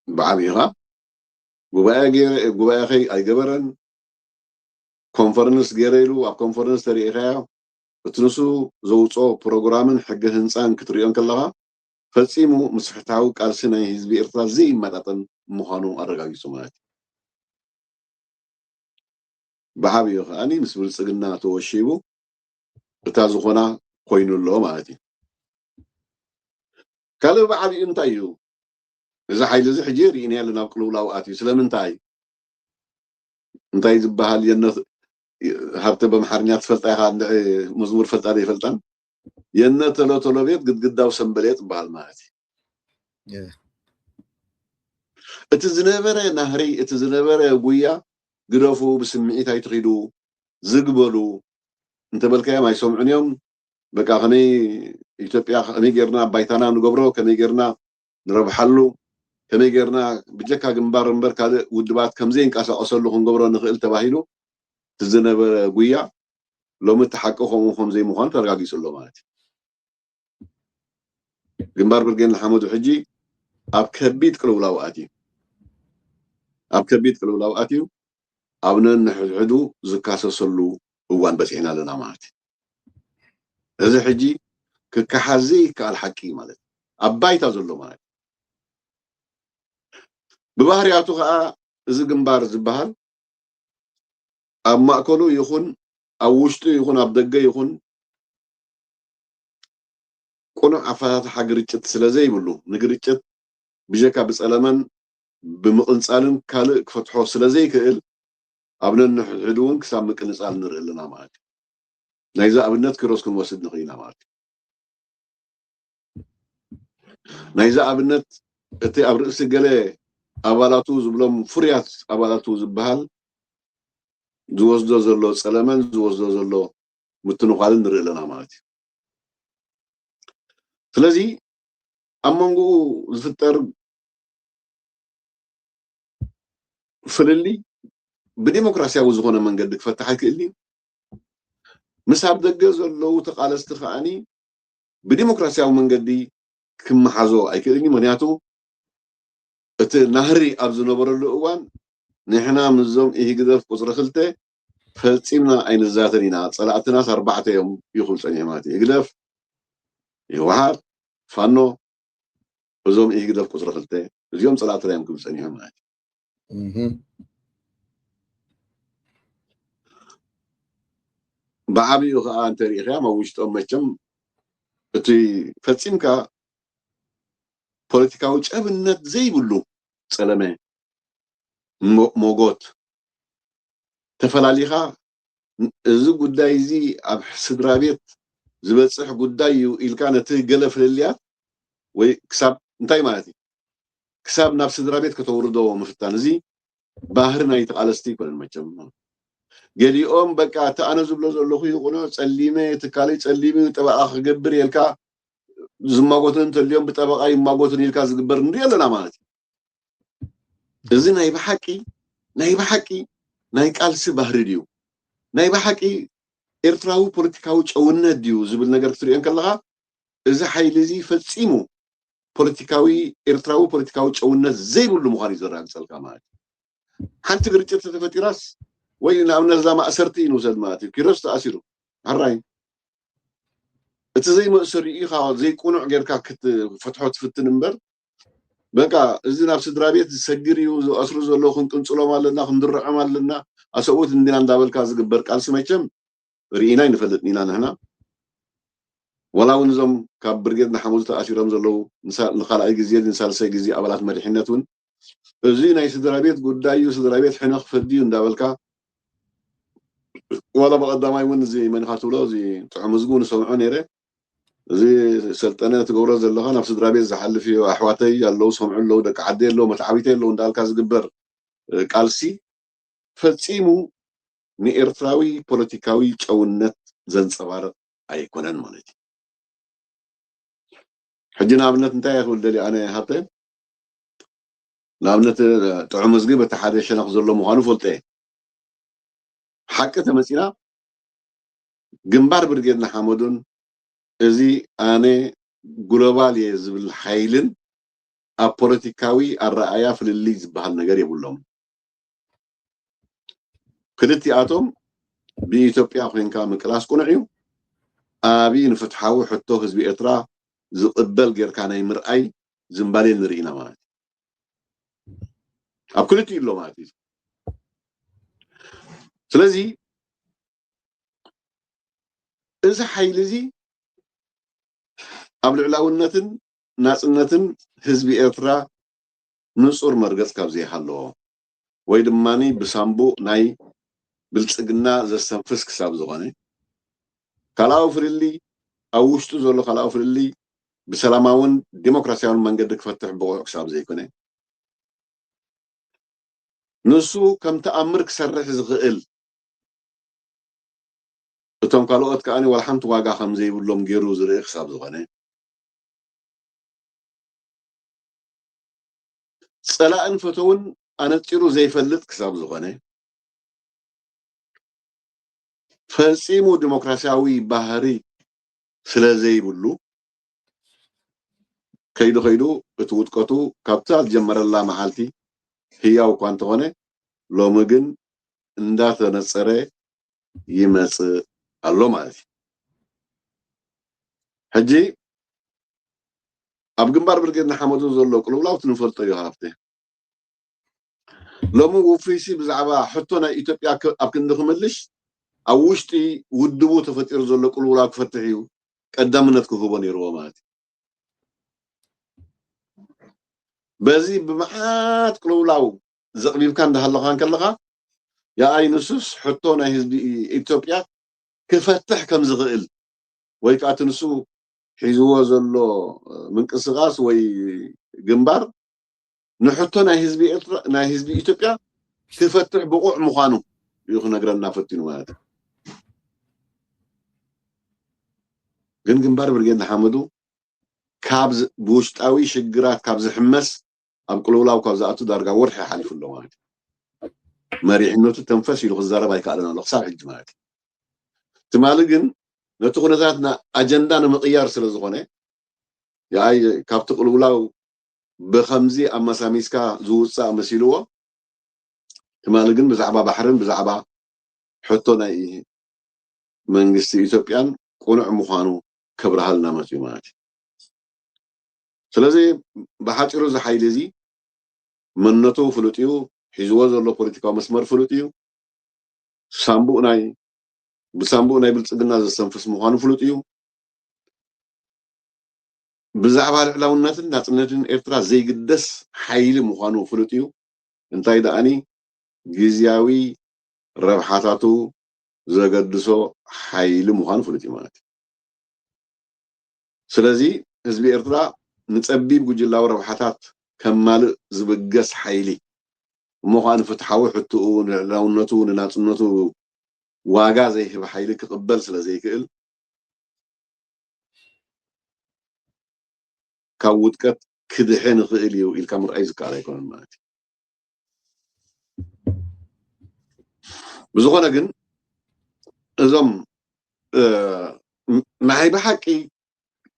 ብዓብይኻ ጉባኤ ገይረ፣ ጉባኤ ከይ ኣይገበረን፣ ኮንፈረንስ ገይረ ኢሉ ኣብ ኮንፈረንስ ተሪኢኻዮ። እቲ ንሱ ዘውፅኦ ፕሮግራምን ሕገ ህንፃን ክትሪኦ እንከለኻ ፈፂሙ ምስ ፍትሓዊ ቃልሲ ናይ ህዝቢ ኤርትራ ዘይመጣጠን ምዃኑ ኣረጋጊፁ ማለት እዩ። ብዓብዩ ከዓኒ ምስ ብልፅግና ተወሺቡ እታ ዝኾና ኮይኑ ኣሎ ማለት እዩ። ካልእ ብዓብዩ እንታይ እዩ? እዚ ሓይሊ እዚ ሕጂ ርኢናዮ ኣለና ኣብ ቅልውላው ኣትዩ። ስለምንታይ? እንታይ ዝበሃል የነ ሃብተ በምሓርኛ ትፈልጣ ኢኻ፣ እንድዒ መዝሙር ፈልጣ ዘይፈልጣን? የነ ተሎ ተሎ ቤት ግድግዳው ሰንበሌጥ ዝበሃል ማለት እዩ። የ። እቲ ዝነበረ ናህሪ፣ እቲ ዝነበረ ጉያ ግደፉ፣ ብስምዒት ኣይትኺዱ፣ ዝግ በሉ እንተበልካዮም ኣይሰምዑን እዮም። በቃ ከመይ ኢትዮጵያ ከመይ ጌርና ባይታና ንገብሮ፣ ከመይ ጌርና ንረብሓሉ፣ ከመይ ጌርና ብጀካ ግንባር እምበር ካልእ ውድባት ከም ዘይንቀሳቐሰሉ ክንገብሮ ንኽእል ተባሂሉ እቲ ዝነበረ ጉያ ሎሚ እቲ ሓቂ ከምኡ ከም ዘይምዃኑ ተረጋጊጹ ኣሎ ማለት እዩ። ግንባር ብርጌድ ንሓመዱ ሕጂ ኣብ ከቢድ ቅልውላው ኣትዩ፣ ኣብ ከቢድ ቅልውላው ኣትዩ ኣብ ነንሕድሕዱ ዝካሰሰሉ እዋን በጺሕና ኣለና ማለት እዩ። እዚ ሕጂ ክከሓዝ ዘይከኣል ሓቂ እዩ ማለት እዩ። ኣብ ባይታ ዘሎ ማለት እዩ። ብባህሪያቱ ከዓ እዚ ግንባር ዝበሃል ኣብ ማእከሉ ይኹን ኣብ ውሽጡ ይኹን ኣብ ደገ ይኹን ቅኑዕ ኣፈታትሓ ግርጭት ስለ ዘይብሉ፣ ንግርጭት ብጀካ ብጸለመን ብምቕንጻልን ካልእ ክፈትሖ ስለ ዘይክእል፣ ኣብ ነንሕድሕዱ እውን ክሳብ ምቅንጻል ንርኢ ኣለና ማለት እዩ። ናይዚ ኣብነት ኪሮስ ክንወስድ ንኽእል ኢና ማለት እዩ። ናይዚ ኣብነት እቲ ኣብ ርእሲ ገለ ኣባላቱ ዝብሎም ፍሩያት ኣባላቱ ዝበሃል ዝወስዶ ዘሎ ጸለመን ዝወስዶ ዘሎ ምትንዃልን ንርኢ ኣለና ማለት እዩ። ስለዚ ኣብ መንጎኡ ዝፍጠር ፍልልይ ብዲሞክራሲያዊ ዝኾነ መንገዲ ክፈታሕ ኣይክእልን እዩ። ምስ ኣብ ደገ ዘለዉ ተቓለስቲ ከዓኒ ብዲሞክራሲያዊ መንገዲ ክመሓዞ ኣይክእልን እዩ። ምኽንያቱ እቲ ናህሪ ኣብ ዝነበረሉ እዋን ንሕና ምስዞም ኢህግደፍ ቁፅሪ ክልተ ፈፂምና ኣይንዛተን ኢና፣ ፀላእትናስ ኣርባዕተ እዮም ይኹል ፀኒሑ ማለት እዩ። ህግደፍ፣ ህወሓት፣ ፋኖ፣ እዞም ኢህግደፍ ቁፅሪ ክልተ እዚኦም ፀላእትና እዮም ክብል ፀኒሑ ማለት እዩ። ብዓብኡ ከዓ እንተሪኢኽያ ኣብ ውሽጦም መቸም እቲ ፈፂምካ ፖለቲካዊ ጨብነት ዘይብሉ ፀለመ ሞጎት ተፈላሊኻ እዚ ጉዳይ እዚ ኣብ ስድራ ቤት ዝበፅሕ ጉዳይ እዩ ኢልካ ነቲ ገለ ፍልልያት ወይ ክሳብ እንታይ ማለት እዩ ክሳብ ናብ ስድራ ቤት ከተውርዶ ምፍታን እዚ ባህሪ ናይ ተቓለስቲ ኣይኮነን መቸም። ገሊኦም በቃ እቲ ኣነ ዝብሎ ዘለኹ ይቑኖ ፀሊመ ትካለይ ፀሊሙ ጠበቓ ክገብር የልካ ዝማጎትን እንተልዮም ብጠበቓ ይማጎትን ኢልካ ዝግበር ንሪኢ ኣለና ማለት እዩ። እዚ ናይ ብሓቂ ናይ ብሓቂ ናይ ቃልሲ ባህሪ ድዩ? ናይ ብሓቂ ኤርትራዊ ፖለቲካዊ ጨውነት ድዩ ዝብል ነገር ክትሪኦ እንከለኻ እዚ ሓይሊ እዚ ፈጺሙ ፖለቲካዊ ኤርትራዊ ፖለቲካዊ ጨውነት ዘይብሉ ምዃኑ እዩ ዘረጋግጸልካ ማለት እዩ። ሓንቲ ግርጭት ተተፈጢራስ ወይ ንኣብነት እዛ ማእሰርቲ እዩ ንውሰድ ማለት እዩ። ኪሮስ ተኣሲሩ ሕራይ እቲ ዘይመእሰሪ ኢኻ ዘይቁኑዕ ጌርካ ክትፈትሖ ትፍትን እምበር በቃ እዚ ናብ ስድራ ቤት ዝሰግር እዩ ዝኣስሩ ዘለዉ ክንቅንጽሎም ኣለና ክንድርዖም ኣለና ኣሰብኡት እንዲና እንዳበልካ ዝግበር ቃልሲ መቸም ርኢና ይንፈልጥ ኢና ንሕና። ዋላ እውን እዞም ካብ ብርጌድ ንሓመዱ ተኣሲሮም ዘለዉ ንሳ- ንኻልኣይ ግዜ ንሳልሳይ ግዜ ኣባላት መሪሕነት እውን እዚ ናይ ስድራ ቤት ጉዳይ እዩ፣ ስድራ ቤት ሕነ ክፈዲ እዩ እንዳበልካ ዋላ ብቐዳማይ እውን እዚ መን ኢኻ ትብሎ እዚ ጥዑም ህዝቡ ንሰምዖ ነይረ። እዚ ሰልጠነ ትገብሮ ዘለኻ ናብ ስድራ ቤት ዝሓልፍ እዩ። ኣሕዋተይ ኣለዉ፣ ሰምዑ ኣለዉ፣ ደቂ ዓደይ ኣለዉ፣ መተዓቢተይ ኣለዉ እንዳልካ ዝግበር እ፣ ቃልሲ ፈጺሙ ንኤርትራዊ ፖለቲካዊ ጨውነት ዘንጸባርቕ ኣይኮነን ማለት እዩ። ሕጂ ንኣብነት እንታይ እየ ክብል ደልየ ኣነ ሃብተ ንኣብነት ጥዑም ህዝቢ በቲ ሓደ ሸነኽ ዘሎ ምዃኑ ፈልጠ እየ። ሓቂ ተመፂና ግንባር ብርጌድ ንሓመዱን እዚ ኣነ ግሎባል እየ ዝብል ሓይልን ኣብ ፖለቲካዊ ኣረኣያ ፍልልይ ዝበሃል ነገር የብሎም። ክልቲኣቶም ብኢትዮጵያ ኮይንካ ምቅላስ ቁኑዕ እዩ። ኣብይ ንፍትሓዊ ሕቶ ህዝቢ ኤርትራ ዝቕበል ጌርካ ናይ ምርኣይ ዝንባሌ ንርኢ ኢና ማለት እዩ። ኣብ ክልቲኡ ኣሎ ማለት እዩ። ስለዚ እዚ ሓይሊ እዚ ኣብ ልዕላውነትን ናጽነትን ህዝቢ ኤርትራ ንጹር መርገጽ ካብ ዘይሃለዎ ወይ ድማ ብሳምቡእ ናይ ብልጽግና ዘስተንፍስ ክሳብ ዝኾነ ካልኣዊ ፍልልይ ኣብ ውሽጡ ዘሎ ካልኣዊ ፍልልይ ብሰላማውን ዲሞክራሲያውን መንገዲ ክፈትሕ ብቑዕ ክሳብ ዘይኮነ ንሱ ከም ተኣምር ክሰርሕ ዝኽእል እቶም ካልኦት ከኣ ዋላ ሓንቲ ዋጋ ከም ዘይብሎም ገይሩ ዝርኢ ክሳብ ዝኾነ ጸላእን ፈተውን ኣነጺሩ ዘይፈልጥ ክሳብ ዝኾነ ፈጺሙ ዲሞክራሲያዊ ባህሪ ስለ ዘይብሉ ከይዱ ከይዱ እቲ ውድቀቱ ካብታ ዝጀመረላ መዓልቲ ህያው እኳ እንተኾነ ሎሚ ግን እንዳተነጸረ ይመጽእ ኣሎ ማለት እዩ። ሕጂ ኣብ ግንባር ብርጌድ ንሓመዱ ዘሎ ቅልውላው እቲ ንፈልጦ እዩ ሃብተ። ሎሚ ውፉይሲ ብዛዕባ ሕቶ ናይ ኢትዮጵያ ክ- ኣብ ክንዲ ክምልሽ ኣብ ውሽጢ ውድቡ ተፈጢሩ ዘሎ ቅልውላው ክፈትሕ እዩ ቀዳምነት ክህቦ ነይርዎ ማለት እዩ። በዚ ብመዓት ቅልውላው ዘቕቢብካ እንዳሃለኻ እንከለኻ፣ የኣይ ንሱስ ሕቶ ናይ ህዝቢ ኢትዮጵያ ክፈትሕ ከም ዝኽእል ወይ ከዓ እቲ ንሱ ሒዝዎ ዘሎ ምንቅስቓስ ወይ ግንባር ንሕቶ ናይ ህዝቢ ኤርትራ፣ ናይ ህዝቢ ኢትዮጵያ ክፈትሕ ብቑዕ ምዃኑ እዩ ክነግረና ፈቲኑ ማለት እዩ። ግን ግንባር ብርጌድ ንሓመዱ ካብ ዝ-፣ ብውሽጣዊ ሽግራት ካብ ዝሕመስ ኣብ ቅልውላው ካብ ዝኣቱ ዳርጋ ወርሒ ሓሊፉ ኣሎ ማለት እዩ። መሪሕነቱ ተንፈስ ኢሉ ክዛረብ ኣይከኣለን ኣሎ ክሳብ ሕጂ ማለት እዩ። ትማሊ ግን ነቲ ኩነታት ና-፣ ኣጀንዳ ንምቕያር ስለ ዝኾነ፣ የኣይ ካብቲ ቅልውላው ብኸምዚ ኣመሳሚስካ ዝውፃእ መሲልዎ፣ ትማሊ ግን ብዛዕባ ባሕርን ብዛዕባ ሕቶ ናይ መንግስቲ ኢትዮጵያን ቅኑዕ ምዃኑ ከብርሃልና መፅኡ ማለት እዩ። ስለዚ ብሓፂሩ እዚ ሓይሊ እዚ መንነቱ ፍሉጥ እዩ፣ ሒዝዎ ዘሎ ፖለቲካዊ መስመር ፍሉጥ እዩ። ሳምቡእ ናይ፣ ብሳምቡእ ናይ ብልፅግና ዘስተንፍስ ምዃኑ ፍሉጥ እዩ። ብዛዕባ ልዕላውነትን ናፅነትን ኤርትራ ዘይግደስ ሓይሊ ምዃኑ ፍሉጥ እዩ። እንታይ ደኣኒ ግዝያዊ ረብሓታቱ ዘገድሶ ሓይሊ ምዃኑ ፍሉጥ እዩ ማለት እዩ። ስለዚ ህዝቢ ኤርትራ ንጸቢብ ጉጅላዊ ረብሓታት ከማልእ ዝብገስ ሓይሊ እሞ ኸኣ ንፍትሓዊ ሕትኡ፣ ንልዕላውነቱ፣ ንናጽነቱ ዋጋ ዘይህብ ሓይሊ ክቕበል ስለ ዘይክእል፣ ካብ ውድቀት ክድሕን ይኽእል እዩ ኢልካ ምርኣይ ዝከኣል ኣይኮነን ማለት እዩ። ብዝኾነ ግን እዞም፣ እ፣ ን-፣ ንዓይ ብሓቂ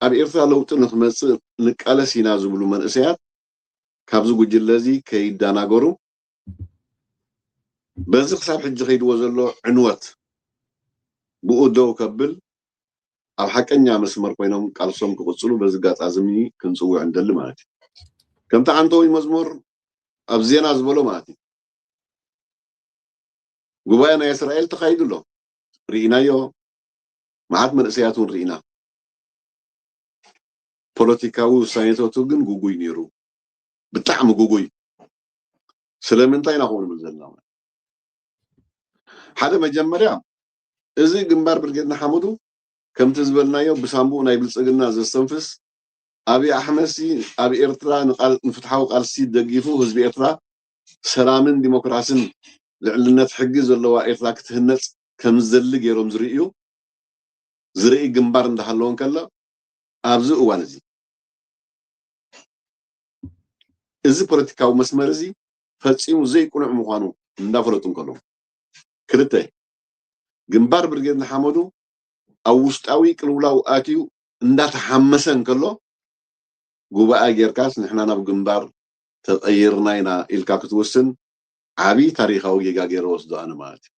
ኣብ ኤርትራ ለውጢ ንኽመጽእ ንቃለስ ኢና ዝብሉ መንእሰያት ካብዚ ጉጅለ እዚ ከይደናገሩ፣ በዚ ክሳብ ሕጂ ከይድዎ ዘሎ ዕንወት ብኡ ደው ከብል፣ ኣብ ሓቀኛ መስመር ኮይኖም ቃልሶም ክቕጽሉ በዚ ኣጋጣሚ ክንጽውዕ ንደሊ ማለት እዩ። ከምቲ ዓንተዊ መዝሙር ኣብ ዜና ዝበሎ ማለት እዩ። ጉባኤ ናይ እስራኤል ተኻይዱ ኣሎ። ርኢናዮ። መዓት መንእሰያት እውን ርኢና። ፖለቲካዊ ውሳኔታቱ ግን ጉጉይ ነይሩ። ብጣዕሚ ጉጉይ። ስለምንታይ ኢና ከምኡ ንብል ዘለና? ሓደ መጀመርያ፣ እዚ ግንባር ብርጌድ ንሓመዱ፣ ከምቲ ዝበልናዮ፣ ብሳንቡእ ናይ ብልጽግና ዘስተንፍስ፣ ኣብይ ኣሕመድሲ ኣብ ኤርትራ ንቃል-፣ ንፍትሓዊ ቃልሲ ደጊፉ፣ ህዝቢ ኤርትራ ሰላምን ዲሞክራስን ልዕልነት ሕጊ ዘለዋ ኤርትራ ክትህነጽ ከም ዝደሊ ገይሮም ዝርእዩ፣ ዝርኢ ግንባር እንዳሃለወ እንከሎ፣ ኣብዚ እዋን እዚ እዚ ፖለቲካዊ መስመር እዚ ፈጺሙ ዘይቅኑዕ ምዃኑ እንዳፈለጡ እንከለዉ፣ ክልተ፣ ግንባር ብርጌድ ንሓመዱ ኣብ ውሽጣዊ ቅልውላው ኣትዩ እንዳተሓመሰ እንከሎ፣ ጉባኤ ጌርካስ ንሕና ናብ ግንባር ተቐይርና ኢና ኢልካ ክትውስን ዓቢ ታሪኻዊ ጌጋ ገይረ ወስዶ ኣነ ማለት እዩ።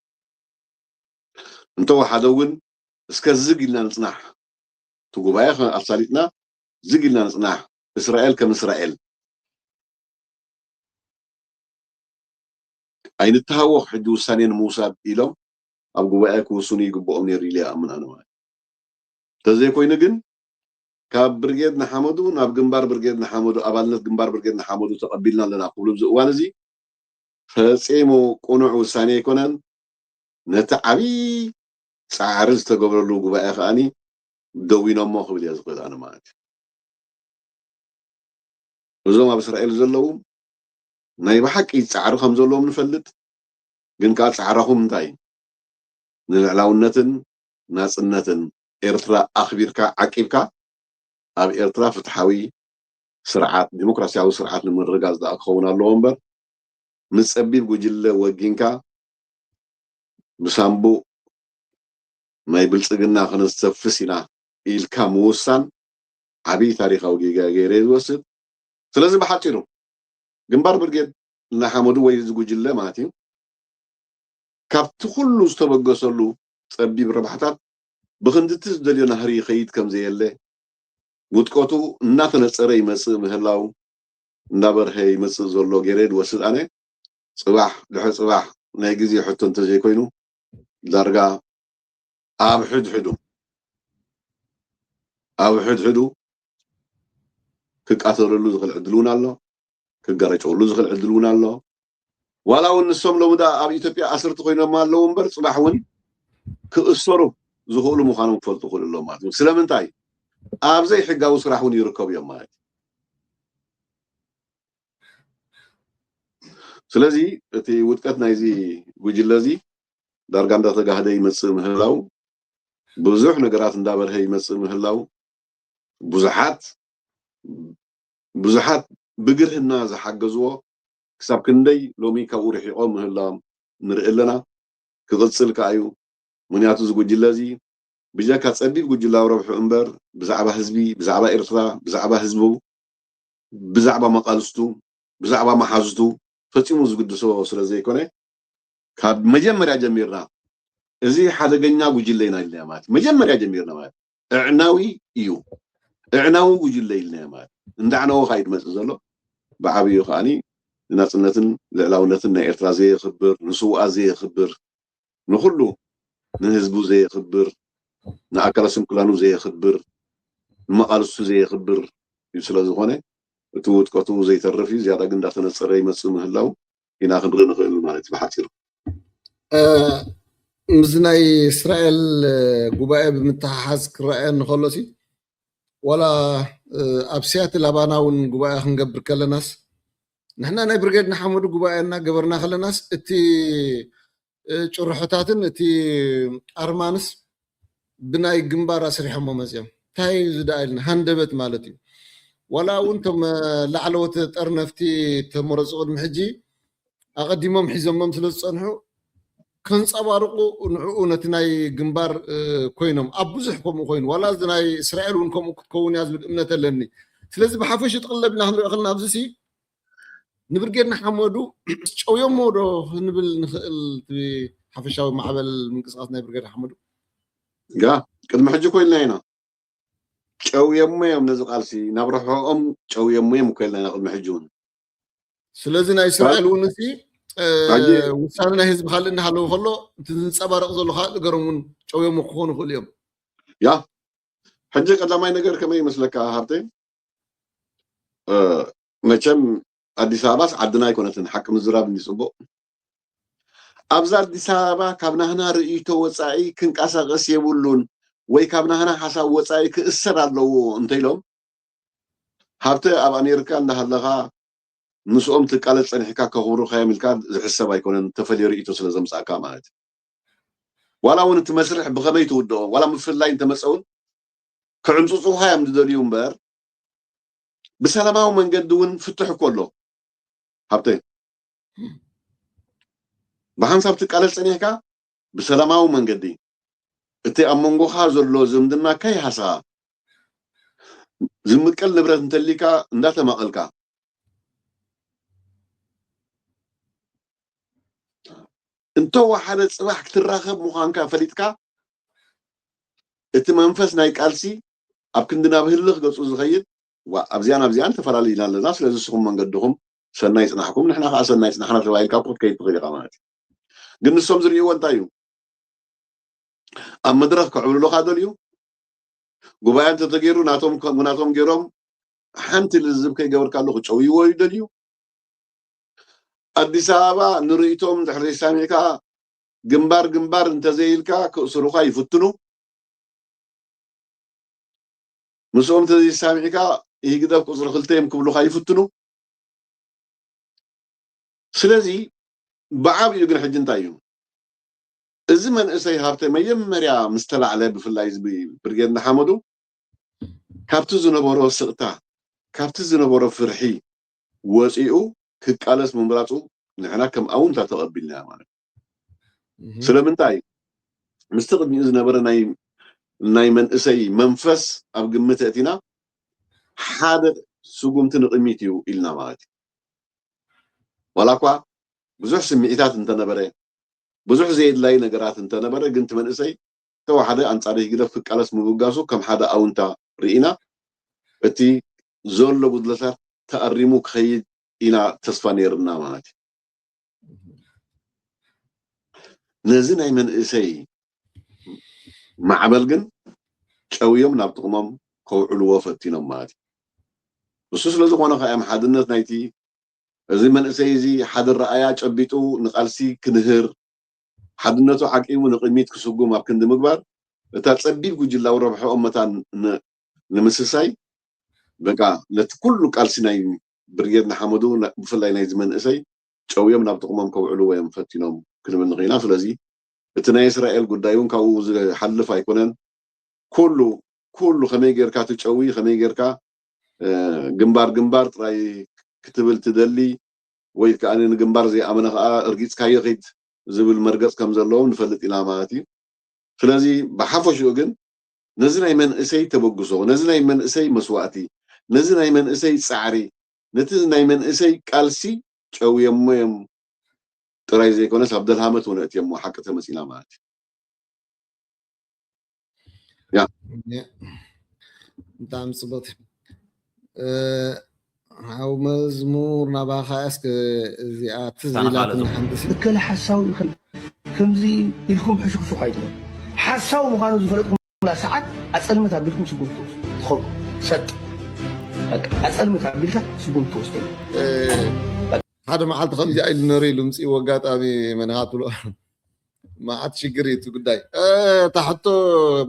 እንተወሓደ እውን እስከ ዝግ ኢልና ንጽናሕ። እቲ ጉባኤ ከ-፣ ኣሳሊጥና ዝግ ኢልና ንጽናሕ። እስራኤል ከም እስራኤል ኣይንተሃወኽ፣ ሕጂ ውሳኔ ንምውሳድ ኢሎም ኣብ ጉባኤ ክውስኑ ይግብኦም ነይሩ ኢለ ይኣምን ኣነ ማለት። እንተዘይኮይኑ ግን ካብ ብርጌድ ንሓመዱ ናብ ግንባር ብርጌድ ንሓመዱ፣ ኣባልነት ግንባር ብርጌድ ንሓመዱ ተቐቢልና ኣለና ክብሉ ኣብዚ እዋን እዚ ፈጺሙ ቅኑዕ ውሳኔ ኣይኮነን። ነቲ ዓብዪ ጻዕሪ ዝተገብረሉ ጉባኤ ከኣኒ ደዊኖሞ ክብል እየ ዝኽእል ኣነ ማለት እዩ። እዞም ኣብ እስራኤል ዘለዉ ናይ ብሓቂ ጻዕሪ ከም ዘለዎም ንፈልጥ፣ ግን ከኣ ጻዕራኹም እንታይ እዩ? ንልዕላውነትን ናጽነትን ኤርትራ ኣኽቢርካ ዓቂብካ ኣብ ኤርትራ ፍትሓዊ ስርዓት፣ ዲሞክራሲያዊ ስርዓት ንምርግጋጽ ደኣ ክኸውን ኣለዎ እምበር፣ ምስ ጸቢብ ጉጅለ ወጊንካ ብሳንቡእ ናይ ብልጽግና ከነስተፍስ ኢና ኢልካ ምውሳን ዓብዪ ታሪኻዊ ጌጋ ገይረ እየ ዝወስድ። ስለዚ ብሓጺሩ ግንባር ብርጌድ ንሓመዱ ወይ እዚ ጉጅለ ማለት እዩ፣ ካብቲ ኩሉ ዝተበገሰሉ ጸቢብ ረብሓታት ብኽንድቲ ዝደልዮ ናህሪ ይኸይድ ከም ዘየለ፣ ውድቀቱ እናተነጸረ ይመጽእ ምህላው፣ እንዳበርሀ ይመጽእ ዘሎ ገይረ ዝወስድ ኣነ፣ ጽባሕ ድሕሪ ጽባሕ ናይ ግዜ ሕቶ እንተዘይኮይኑ፣ ዳርጋ ኣብ ሕድሕዱ፣ ኣብ ሕድሕዱ ክቃተለሉ ዝኽእል ዕድል እውን ኣሎ። ክገረጨውሉ ዝኽእል ዕድል እውን ኣሎ። ዋላ እውን ንሶም ሎሚ ዳ ኣብ ኢትዮጵያ ኣስርቲ ኮይኖም ኣለዉ እምበር፣ ጽባሕ እውን ክእሰሩ ዝኽእሉ ምዃኖም ክፈልጡ ክኽእሉ ኣለዎም ማለት እዩ። ስለምንታይ? ኣብ ዘይሕጋዊ ስራሕ እውን ይርከቡ እዮም ማለት እዩ። ስለዚ እቲ ውድቀት ናይዚ ጉጅለ እዚ ዳርጋ እንዳተጋህደ ይመጽእ ምህላው፣ ብዙሕ ነገራት እንዳበርሀ ይመጽእ ምህላው፣ ብዙሓት ብዙሓት ብግርህና ዝሓገዝዎ ክሳብ ክንደይ ሎሚ ካብኡ ርሒቖም ምህላዎም ንርኢ ኣለና። ክቕጽል ከኣ እዩ። ምኽንያቱ እዚ ጉጅለ እዚ ብጀካ ጸቢብ ጉጅላዊ ረብሑ እምበር ብዛዕባ ህዝቢ፣ ብዛዕባ ኤርትራ፣ ብዛዕባ ህዝቡ፣ ብዛዕባ መቓልስቱ፣ ብዛዕባ መሓዙቱ ፈጺሙ ዝግድሶ ስለ ዘይኮነ፣ ካብ መጀመርያ ጀሚርና እዚ ሓደገኛ ጉጅለ ኢና ኢልና ማለት መጀመርያ ጀሚርና ማለት እዕናዊ እዩ። እዕናዊ ጉጅለ ኢልና ማለት እንዳዕነወ ካይድ መጽእ ዘሎ ብዓብዩ ከዓኒ ንናጽነትን ልዕላውነትን ናይ ኤርትራ ዘየኽብር፣ ንስውኣ ዘየኽብር፣ ንኹሉ ንህዝቡ ዘየኽብር፣ ንኣካለ ስንኩላኑ ዘየኽብር፣ ንመቓልስቱ ዘየኽብር እዩ። ስለ ዝኾነ እቲ ውድቀቱ ዘይተርፍ እዩ። ዝያዳ ግን እንዳተነጸረ ይመጽእ ምህላው ኢና ክንርኢ ንኽእል ማለት እዩ ብሓጺሩ። እ፣ ምስ ናይ እስራኤል እ፣ ጉባኤ ብምትሓሓዝ ክረኣየኒ ከሎ ሲ ዋላ እ፣ ኣብ ሲያትል ኣባና እውን ጉባኤ ክንገብር ከለናስ ንሕና ናይ ብርጌድ ንሓመዱ ጉባኤ እናገበርና ከለናስ እቲ እ፣ ጭርሖታትን እቲ ኣርማንስ ብናይ ግንባር ኣስሪሖሞ መፅኦም። እንታይ እዩ እዚ ደኣ ኢልና ሃንደበት ማለት እዩ። ዋላ እውን እቶም እ፣ ላዕለዎት ጠርነፍቲ ተመረፁ ቅድሚ ሕጂ ኣቐዲሞም ሒዞሞም ስለ ዝፀንሑ ከንፀባርቁ ንዕኡ ነቲ ናይ ግንባር እ፣ ኮይኖም ኣብ ብዙሕ ከምኡ ኮይኑ ዋላ እዚ ናይ እስራኤል እውን ከምኡ ክትከውን እያ ዝብል እምነት ኣለኒ። ስለዚ ብሓፈሹ ጥቕለል ኢልና ክንሪኦ ከለና ኣብዚ ሲ ንብርጌድ ንሓመዱ ጨውዮሞ ዶ ክንብል ንኽእል እቲ ሓፈሻዊ ማዕበል ምንቅስቃስ ናይ ብርጌድ ሓመዱ? ጋ ቅድሚ ሕጂ ኮይልና ኢና ጨውዮሞ እዮም ነዚ ቃልሲ ናብ ርሕኦም ጨውዮሞ እዮም ኮይልና ኢና ቅድሚ ሕጂ እውን ስለዚ ናይ እስራኤል እውን እዚ እ፣ ሕጂ ውሳነ ናይ ህዝቢ ካልእ እናሃለዎ ከሎ እቲ ዝንፀባረቕ ዘሎ ካልእ ገሮም እውን ጨውዮሞ ክኾኑ ይኽእሉ እዮም። ያ ሕጂ ቀዳማይ ነገር ከመይ ይመስለካ ሃብተ? እ፣ መቸም ኣዲስ ኣበባስ ዓድና ኣይኮነትን፣ ሓቂ ምዝራብ እንዲ ፅቡቕ። ኣብዚ ኣዲስ ኣበባ ካብ ናህና ርእይቶ ወፃኢ ክንቀሳቐስ የብሉን ወይ ካብ ናህና ሓሳብ ወፃኢ ክእሰር ኣለዎ እንተኢሎም፣ ሃብተ ኣብ ኣሜሪካ እንዳሃለኻ ምስኦም ትቃለስ ፀኒሕካ ከኽብሩኻ እዮም ኢልካ ዝሕሰብ ኣይኮነን፣ ተፈልየ ርእይቶ ስለ ዘምፃእካ ማለት እዩ። ዋላ እውን እቲ መስርሕ ብኸመይ ትውድኦ ዋላ ምፍልላይ እንተመፀ እውን ክዕንፅፁኻ እዮም ዝደልዩ እምበር ብሰላማዊ መንገዲ እውን ፍትሕ እኮ ኣሎ። ሃብተ ብሓንሳብ ትቃለስ ፀኒሕካ ብሰላማዊ መንገዲ እቲ ኣብ መንጎኻ ዘሎ ዝምድና ከይሃስኻ ዝምቀል ንብረት እንተሊካ እንዳተማቐልካ እንተወሓደ ፅባሕ ክትራኸብ ምዃንካ ፈሊጥካ እቲ መንፈስ ናይ ቃልሲ ኣብ ክንዲ ናብ ህልኽ ገፁ ዝኸይድ ዋ ኣብዚኣን ኣብዚኣን ተፈላለዩና ኣለና ስለዚ ንስኹም መንገድኹም ሰናይ ይፅናሕኩም ንሕና ከዓ ሰናይ ይፅናሕና ተባሂልካ እኮ ክትከይድ ትኽእል ኢኻ ማለት እዩ ግን ንሶም ዝርእይዎ እንታይ እዩ ኣብ መድረኽ ከዕብልሉኻ ደልዩ ጉባኤ እንተተገይሩ ናቶም ናቶም ገይሮም ሓንቲ ልዝብ ከይገበርካሉ ክጨውይዎ ይደልዩ ኣዲስ ኣበባ ንርእይቶም ድሕሪ ሰሚዕካ ግንባር ግንባር እንተዘይልካ ክእስሩኻ ይፍትኑ ምስኦም እንተዘይሳሚዕካ ይህግደፍ ቁፅሪ ክልተ እዮም ክብሉኻ ይፍትኑ ስለዚ ብዓብኡ ግን ሕጂ እንታይ እዩ እዚ መንእሰይ ሃብተ መጀመርያ ምስ ተላዕለ ብፍላይ እዚ ብርጌድ ንሓመዱ ካብቲ ዝነበሮ ስቕታ ካብቲ ዝነበሮ ፍርሒ ወፂኡ ክቃለስ ምምራፁ ንሕና ከም ኣውንታ ተቐቢልና ማለት እዩ ስለምንታይ ምስቲ ቅድሚኡ ዝነበረ ናይ መንእሰይ መንፈስ ኣብ ግምት ኣእቲና ሓደ ስጉምቲ ንቕድሚት እዩ ኢልና ማለት እዩ ዋላ እኳ ብዙሕ ስምዒታት እንተነበረ ብዙሕ ዘየድላዩ ነገራት እንተነበረ ግን እቲ መንእሰይ ተወሓደ ኣንፃር ህግደፍ ክቃለስ ምብጋሱ ከም ሓደ ኣውንታ ርኢና እቲ ዘሎ ጉድለታት ተኣሪሙ ክኸይድ ኢና ተስፋ ነይርና ማለት እዩ ነዚ ናይ መንእሰይ ማዕበል ግን ጨውዮም ናብ ጥቕሞም ከውዕልዎ ፈቲኖም ማለት እዩ እሱ ስለ ዝኾነ ከኣዮም ሓድነት ናይቲ እዚ መንእሰይ እዚ ሓደ ረኣያ ጨቢጡ ንቃልሲ ክንህር፣ ሓድነቱ ዓቂቡ ንቕድሚት ክስጉም ኣብ ክንዲ ምግባር፣ እታ ጸቢብ ጉጅላዊ ረብሕኦም መታን ን-፣ ንምስሳይ፣ በቃ ነቲ ኩሉ ቃልሲ ናይ ብርጌድ ንሓመዱ፣ ና-፣ ብፍላይ ናይዚ መንእሰይ ጨውዮም ናብ ጥቕሞም ከውዕልዎ እዮም ፈቲኖም ክንብል ንኽእል ኢና። ስለዚ እቲ ናይ እስራኤል ጉዳይ እውን ካብኡ ዝሓልፍ ኣይኮነን። ኩሉ፣ ኩሉ ከመይ ጌርካ ትጨዊ፣ ከመይ ጌርካ፣ እ፣ ግንባር ግንባር ጥራይ ክትብል ትደሊ፣ ወይ ከኣ ንግንባር ዘይኣመነ ከኣ እርጊጽካዮ ኺድ ዝብል መርገጽ ከም ዘለዎም ንፈልጥ ኢና ማለት እዩ። ስለዚ ብሓፈሽኡ ግን ነዚ ናይ መንእሰይ ተበግሶ፣ ነዚ ናይ መንእሰይ መስዋእቲ፣ ነዚ ናይ መንእሰይ ጻዕሪ፣ ነቲ ናይ መንእሰይ ቃልሲ ጨውዮሞ እዮም ጥራይ ዘይኮነስ ኣብ ደልሃመት እውን ኣእትዮሞ፣ ሓቂ ተመጺና ማለት እዩ። ያ። ያ። ብጣዕሚ ጽቡቕ። እ፣ ሓው መዝሙር ናባኻ እስከ እዚኣ ትዝ ኣነ ኢላትኒ ካልእ ሓንቲ ሲ- እከለ ሓሳዊ እከለ ከምዚ ኢልኩም ሕሹኽሹኽ ኣይትበሉ። ሓሳዊ ምዃኑ ዝፈለጥኩምላ ሰዓት ኣጸልመት ኣቢልኩም ስጉምቲ ትወስዱ። ትኸውን። ሰጥ። በቃ ኣጸልመት ኣቢልካ ስጉምቲ ትወስደሉ። እ፣ ሓደ መዓልቲ ከምዚኣ ኢሉ ነሩ ኢሉ ምጽእዎ ኣጋጣሚ መን ኢኻ ትብሎ? መዓት ሽግር እዩ እቲ ጉዳይ። እ፣ እታ ሕቶ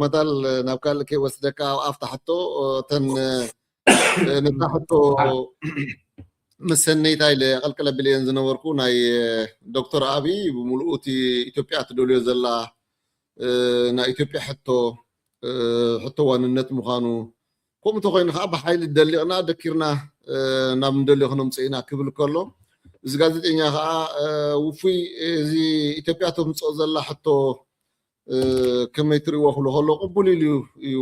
መታል ናብ ካልእ ከይወስደካ ኣብ ኣፍታ ሕቶ፣ እ፣ እተን፣ እ፣ ነታ ሕቶ ምስ ሰነይታ ኢለ ቀልቅል ኣቢለየን ዝነበርኩ ናይ፣ እ፣ ዶክተር ኣብይ ብምሉኡ እቲ ኢትዮጵያ ትደልዮ ዘላ፣ እ፣ ናይ ኢትዮጵያ ሕቶ፣ እ፣ ሕቶ ዋንነት ምዃኑ፣ ከምኡ እንተኾይኑ ከዓ ብሓይሊ ደሊቕና ደኪርና፣ እ፣ ናብ እንደልዮ ክነምፅእ ኢና ክብል ከሎ፣ እዚ ጋዜጠኛ ከዓ፣ እ፣ ውፉይ፣ እዚ ኢትዮጵያ ተምፅኦ ዘላ ሕቶ፣ እ፣ ከመይ ትሪእዎ ክብሎ ከሎ ቅቡል ኢሉ እዩ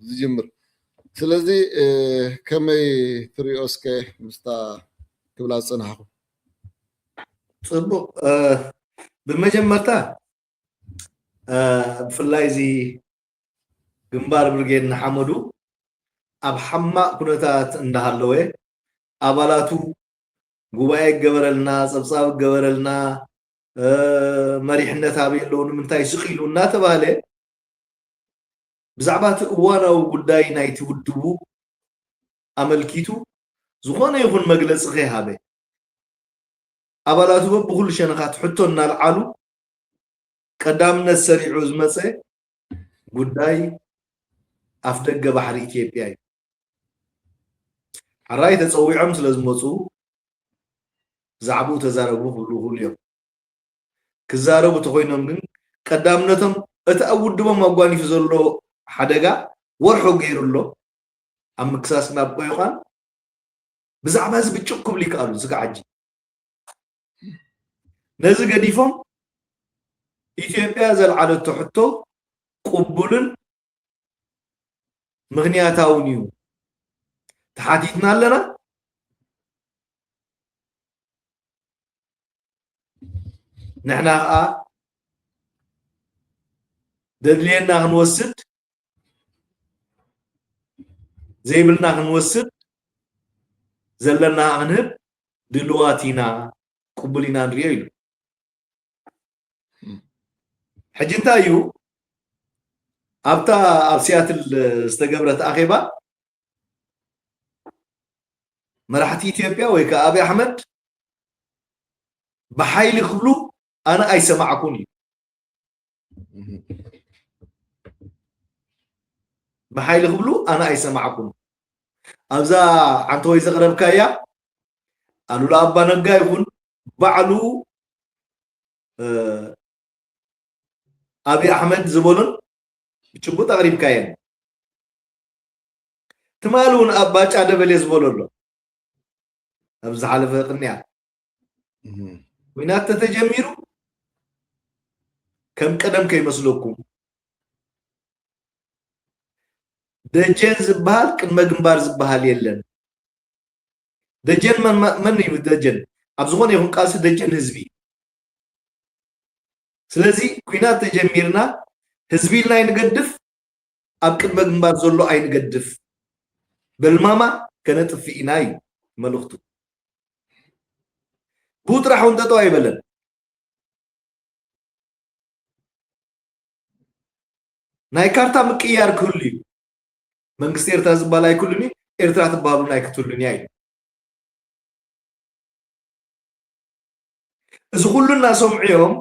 ዝጅምር። ስለዚ፣ እ፣ ከመይ ትሪኦ እስከ ምስታ ክብላ ዝፀናሕኩ? ፅቡቕ፣ እ፣ ብመጀመርታ፣ እ፣ ብፍላይ እዚ ግንባር ብርጌድ ንሓመዱ ኣብ ሓማቕ ኩነታት እንዳሃለወ፣ ኣባላቱ ጉባኤ ይገበረልና፣ ጸብጻብ ይገበረልና፣ እ፣ መሪሕነት ኣበይ ኣለዉ፣ ንምንታይ ስቕ ኢሉ እናተባህለ፣ ብዛዕባ እቲ እዋናዊ ጉዳይ ናይቲ ውድቡ ኣመልኪቱ ዝኾነ ይኹን መግለጺ ከይሃበ፣ ኣባላቱ በብኹሉ ሸነኻት ሕቶ እናልዓሉ፣ ቀዳምነት ሰሪዑ ዝመጸ ጉዳይ ኣፍደገ ባሕሪ ኢትዮጵያ እዩ። ሕራይ ተጸዊዖም ስለ ዝመጹ፣ ብዛዕባኡ ተዛረቡ ክብሉ ይኽእሉ እዮም። ክዛረቡ ተኾይኖም ግን፣ ቀዳምነቶም እቲ ኣብ ውድቦም ኣጓኒፉ ዘሎ ሓደጋ ወርሑ ገይሩ ኣሎ። ኣብ ምክሳስ ናብ ቆይቋን ብዛዕባ እዚ ብጭቕ ክብሉ ይከኣሉ፣ ዝግዓጂ። ነዚ ገዲፎም፣ ኢትዮጵያ ዘልዓለቶ ሕቶ ቅቡልን ምኽንያታውን እዩ። ተሓቲትና ኣለና። ንሕና ኸኣ ደድልየና ክንወስድ፣ ዘይብልና ክንወስድ፣ ዘለና ክንህብ ድሉዋት ኢና፣ ቅቡል ኢና ንሪኦ ኢሉ። እም። ሕጂ እንታይ እዩ? ኣብታ ኣብ ሲያትል ዝተገብረት ኣኼባ መራሕቲ ኢትዮጵያ ወይ ከኣ ኣብይ ኣሕመድ ብሓይሊ ክብሉ ኣነ ኣይሰማዕኩን እዩ። እም። ብሓይሊ ክብሉ ኣነ ኣይሰማዕኩን። ኣብዛ ዓንተወይ ዘቕረብካያ ኣሉላ ኣባ ነጋ ይኹን ባዕሉ፣ እ፣ ኣብይ ኣሕመድ ዝበሉን ብጭቡጥ ኣቕሪብካየን። ትማሊ እውን ኣብ ባጫ ደበሌ ዝበሎ ኣሎ። ኣብ ዝሓለፈ ቅንያት እም። ኲናት ተተጀሚሩ ከም ቀደም ከይመስለኩም። ደጀን ዝበሃል ቅድመ ግንባር ዝበሃል የለን። ደጀን መን፣ መን እዩ ደጀን? ኣብ ዝኾነ ይኹን ቃልሲ ደጀን ህዝቢ እዩ። ስለዚ ኲናት ተጀሚርና ህዝቢ ኢልና ኣይንገድፍ፣ ኣብ ቅድመ ግንባር ዘሎ ኣይንገድፍ። በልማማ ከነጥፍእ ኢና እዩ መልእኽቱ። ብኡ ጥራሕ እውን ጠጠው ኣይበለን። ናይ ካርታ ምቅያር ክህሉ እዩ። መንግስቲ ኤርትራ ዝበሃል ኣይክህሉን እዩ፣ ኤርትራ ትበሃል እውን ኣይክትህሉን እያ ኢሉ። እዚ ኩሉ እናሰምዑ እዮም።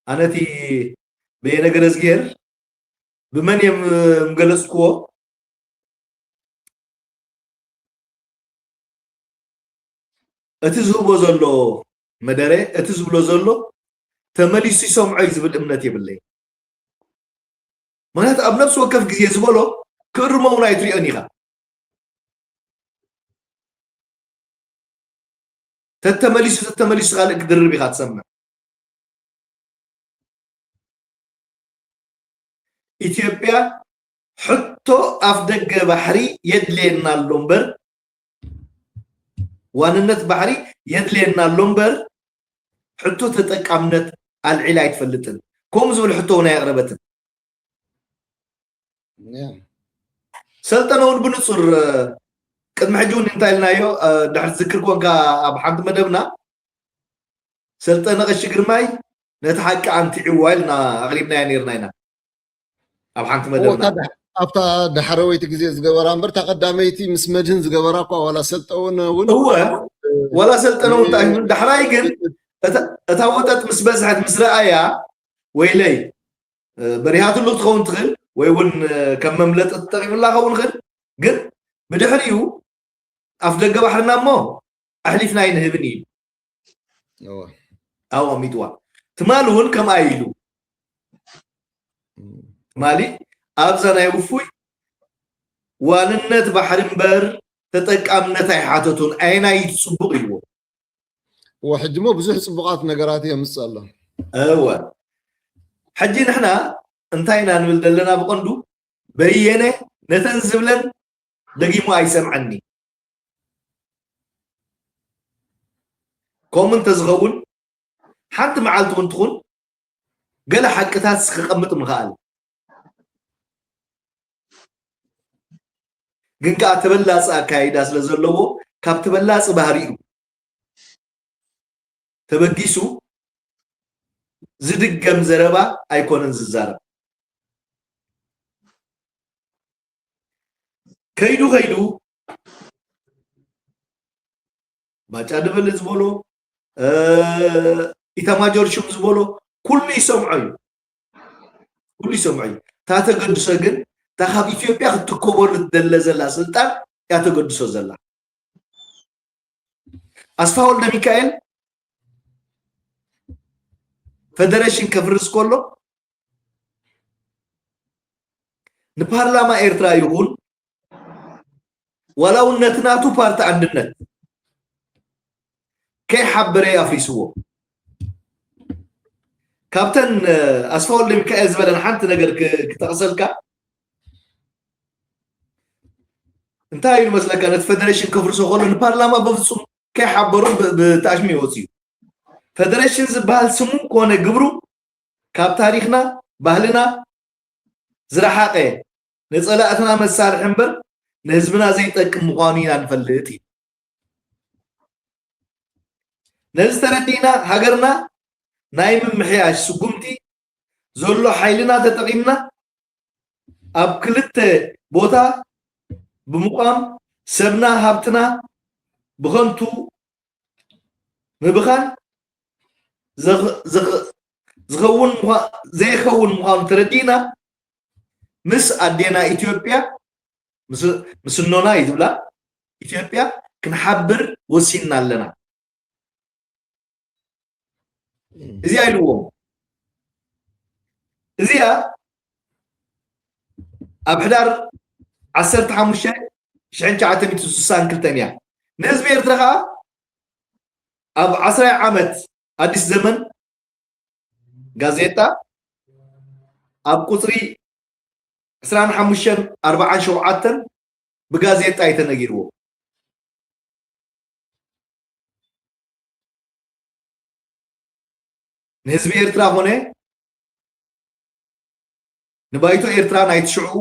ኣነቲ በየነ ገረዝጌር ብመን እዮም ምገለፅክዎ? እቲ ዝህቦ ዘሎ መደረ፣ እቲ ዝብሎ ዘሎ ተመሊሱ ይሰምዖ እዩ ዝብል እምነት የብለይ። ምክንያቱ ኣብ ነፍሲ ወከፍ ግዜ ዝበሎ ክእርሞ እውን ኣይትሪኦን ኢኻ። ተተመሊሱ ተተመሊሱ ካልእ ክድርብ ኢኻ ትሰምዕ። ኢትዮጵያ ሕቶ ኣፍ ደገ ባሕሪ የድልየና ኣሎ እምበር፣ ዋንነት ባሕሪ የድልየና ኣሎ እምበር፣ ሕቶ ተጠቃምነት ኣልዒላ ኣይትፈልጥን። ከምኡ ዝብል ሕቶ እውን ኣየቕረበትን። ሰልጠነ እውን ብንጹር ቅድሚ ሕጂ እውን እንታይ ኢልናዮ? ድሕር ትዝክር ኮንካ ኣብ ሓንቲ መደብና ሰልጠነ ቀሺ ግርማይ ነቲ ሓቂ ኣንቲዕዋ ኢልና ኣቕሪብናያ ነይርና ኢና። ኣብ ሓንቲ መደብና ኣብታ ዳሕረወይቲ ግዜ ዝገበራ እምበር እታ ቀዳመይቲ ምስ መድህን ዝገበራ እኳ ዋላ ሰልጠነ እውን እወ ዋላ ሰልጠነ እውን እንታይ ዳሕራይ ግን እታ ወጠጥ ምስ በዝሐት ምስ ረኣያ ወይለይ በሪሃትሉ ክትኸውን ትኽእል ወይ እውን ከም መምለጢ ተጠቂምላ ክኸውን ይኽእል። ግን ብድሕሪኡ ኣፍ ደገ ባሕርና እሞ ኣሕሊፍና ኣይንህብን እዩ ኣቐሚጥዋ። ትማሊ እውን ከምኣ ኢሉ ትማሊ ኣብዛ ናይ ውፉይ ዋንነት ባሕሪ እምበር ተጠቃምነት ኣይሓተቱን። ኣየናይ እዩ ጽቡቕ ኢልዎ። እወ ሕጂ ሞ ብዙሕ ጽቡቓት ነገራት የምጽእ ኣሎ። እወ ሕጂ ንሕና እንታይ ኢና ንብል ዘለና ብቐንዱ በየነ ነተን ዝብለን ደጊሙ ኣይሰምዐኒ። ከምኡ እንተዝኸውን ሓንቲ መዓልቲ እውን ትኹን ገለ ሓቅታት ክቐምጥ ምኽኣል። ግን ከኣ ተበላፂ ኣካይዳ ስለ ዘለዎ ካብ ተበላፂ ባህሪኡ ተበጊሱ ዝድገም ዘረባ ኣይኮነን ዝዛረብ። ከይዱ ከይዱ ባጫ ደበለ ዝበሎ ኢታማጆር ሹም ዝበሎ ኩሉ ይሰምዖ እዩ። ኩሉ ይሰምዖ እዩ። እታ ተገድሶ ግን እታ ካብ ኢትዮጵያ ክትከበሉ ትደለ ዘላ ስልጣን እያ ተገድሶ ዘላ። ኣስፋ ወልደ ሚካኤል ፈደረሽን ከፍርስ ከሎ ንፓርላማ ኤርትራ ይኹን ዋላ እውን ነቲ ናቱ ፓርቲ ኣንድነት ከይሓበረ ኣፍሪስዎ። ካብተን ኣስፋ ወልደ ሚካኤል ዝበለን ሓንቲ ነገር ክጠቕሰልካ እንታይ ኢሉ መስለካ? ነቲ ፈደሬሽን ከፍርሶ ከሎ ንፓርላማ በፍጹም ከይሓበሩ ብታሽሚ ይወፅዩ። ፈደሬሽን ዝበሃል ስሙ ኮነ ግብሩ ካብ ታሪኽና ባህልና ዝረሓቐ ንፀላእትና መሳርሒ እምበር ንህዝብና ዘይጠቅም ምዃኑ ኢና ንፈልጥ እዩ። ነዚ ተረዲእና ሃገርና ናይ ምምሕያሽ ስጉምቲ ዘሎ ሓይልና ተጠቒምና ኣብ ክልተ ቦታ ብምቋም ሰብና ሃብትና ብኸንቱ ምብኻን ዝኸውን ዘይኸውን ምዃኑ ተረዲእና ምስ ኣዴና ኢትዮጵያ ምስኖና እዩ ዝብላ ኢትዮጵያ ክንሓብር ወሲንና ኣለና። እዚኣ ኢልዎም እዚኣ ኣብ ሕዳር ዓሰርተ ሓሙሽተ ሽሕን ትሽዓተ ሚእትን ስሳን ክልተን እያ። ንህዝቢ ኤርትራ ከዓ ኣብ ዓስራይ ዓመት ኣዲስ ዘመን ጋዜጣ ኣብ ቁፅሪ ዕስራን ሓሙሽተን ኣርባዓን ሸውዓተን ብጋዜጣ እዩ ተነጊርዎ። ንህዝቢ ኤርትራ ኮነ ንባይቶ ኤርትራ ናይቲ ሽዑ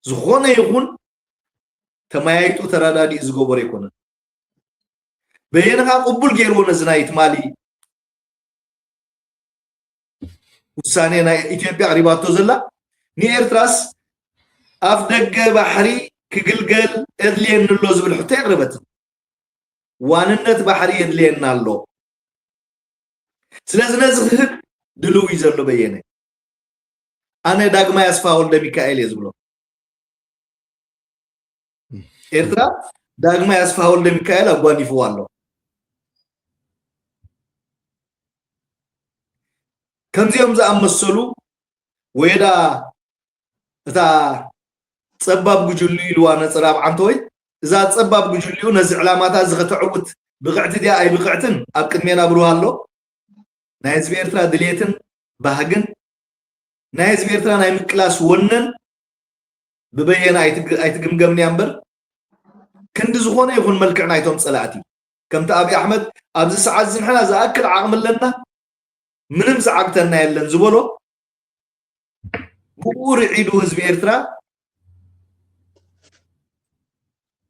ዝኾነ ይኹን ተመያይጡ ተረዳዲኡ ዝገበሮ ኣይኮነን። በየነ ከዓ ቅቡል ገይርዎ ነዚ ናይ ትማሊ ውሳኔ ናይ ኢትዮጵያ ኣቕሪባቶ ዘላ ንኤርትራስ ኣፍ ደገ ባሕሪ ክግልገል የድልየኒ ኣሎ ዝብል ሕቶ የቕረበትን። ዋንነት ባሕሪ የድልየና ኣሎ። ስለዚ ነዚ ክህብ ድልው እዩ ዘሎ በየነ። ኣነ ዳግማይ ኣስፋ ወልደ ሚካኤል እየ ዝብሎ። ኤርትራ ዳግማይ ኣስፋ ወልደ ሚካኤል ኣጓኒፍዋ ኣሎ። ከምዚኦም ዝኣመሰሉ ወየዳ እታ ጸባብ ጉጅሉ ኢልዋ ነጸር ኣብ ዓንተወይ፣ እዛ ጸባብ ጉጅሉ ነዚ ዕላማታ እዚ ከተዕውት ብቕዕቲ ድያ ኣይብቕዕትን ኣብ ቅድሜና ብሩህ ኣሎ። ናይ ህዝቢ ኤርትራ ድሌትን ባህግን ናይ ህዝቢ ኤርትራ ናይ ምቅላስ ወነን ብበየነ ኣይትግ-፣ ኣይትግምገምን እያ እምበር፣ ክንዲ ዝኾነ ይኹን መልክዕ ናይቶም ጸላእቲ፣ ከምቲ ኣብይ ኣሕመድ ኣብዚ ሰዓት እዚ ንሕና ዝኣክል ዓቕሚ ኣለና፣ ምንም ዝዓግተና የለን ዝበሎ፣ ብኡ ርዒዱ ህዝቢ ኤርትራ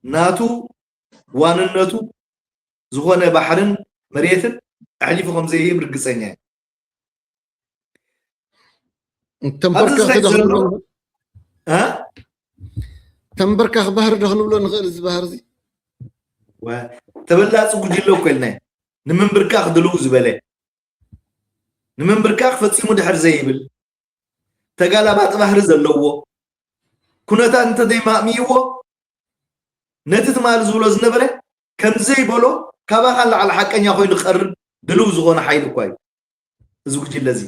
ናቱ ዋንነቱ ዝኾነ ባሕርን መሬትን ኣሕሊፉ ከም ዘይህብ ርግጸኛ እየ። ኣብዚ ተንበርካኺ ዝኸይድ ዘሎ፣ ዶ ክንብሎ ንኽእል? እ? ተንበርካኺ ባህሪ ዶ ክንብሎ ንኽእል? እዚ ባህሪ እዚ ወ-፣ ተበላጺ ጉጅለ እኮ ኢልና እዩ። ንምንብርካኽ ድልው ዝበለ፣ ንምንብርካኽ ፈጺሙ ድሕር ዘይብል፣ ተጋላባጢ ባህሪ ዘለዎ፣ ኩነታት እንተዘይማእሚይዎ፣ ነቲ ትማሊ ዝብሎ ዝነበረ ከም ዘይበሎ፣ ካባኻ ንላዕሊ ሓቀኛ ኮይኑ ክቐርብ ድልው ዝኾነ ሓይሊ እኳ እዩ እዚ ጉጅለ እዚ።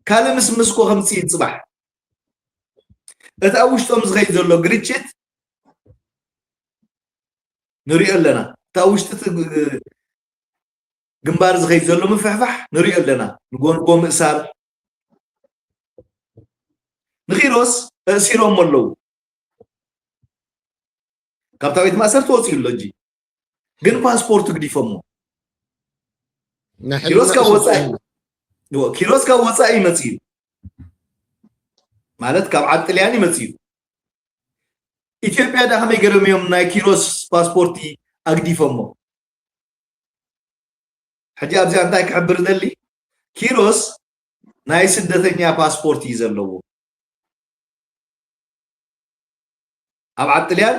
ካልእ ምስምስ እኮ ከምጽእ እዩ ጽባሕ። እቲ ኣብ ውሽጦም ዝኸይድ ዘሎ ግርጭት ንሪኦ ኣለና። እቲ ኣብ ውሽጢ እቲ ግ-፣ ግንባር ዝኸይድ ዘሎ ምፍሕፋሕ ንሪኦ ኣለና። ንጎ ንጎ ምእሳር። ንኪሮስ ኣእሲሮሞ ኣለዉ። ካብታ ቤት ማእሰርቲ ወፂኡ ኣሎ እንጂ። ግን ፓስፖርቱ ግዲፎሞ። ናይ ኪሮስ ሕልና ካብ ወፃኢ፣ እሱ እዎ፣ ኪሮስ ካብ ወፃኢ ይመፅእ እዩ። ማለት ካብ ዓዲ ጥልያን ይመፅእ እዩ። ኢትዮጵያ ዳ ከመይ ገይሮም እዮም ናይ ኪሮስ ፓስፖርቲ ኣግዲፎሞ? ሕጂ ኣብዚኣ እንታይ ክሕብር ደሊ? ኪሮስ ናይ ስደተኛ ፓስፖርት እዩ ዘለዎ። ኣብ ዓዲ ጥልያን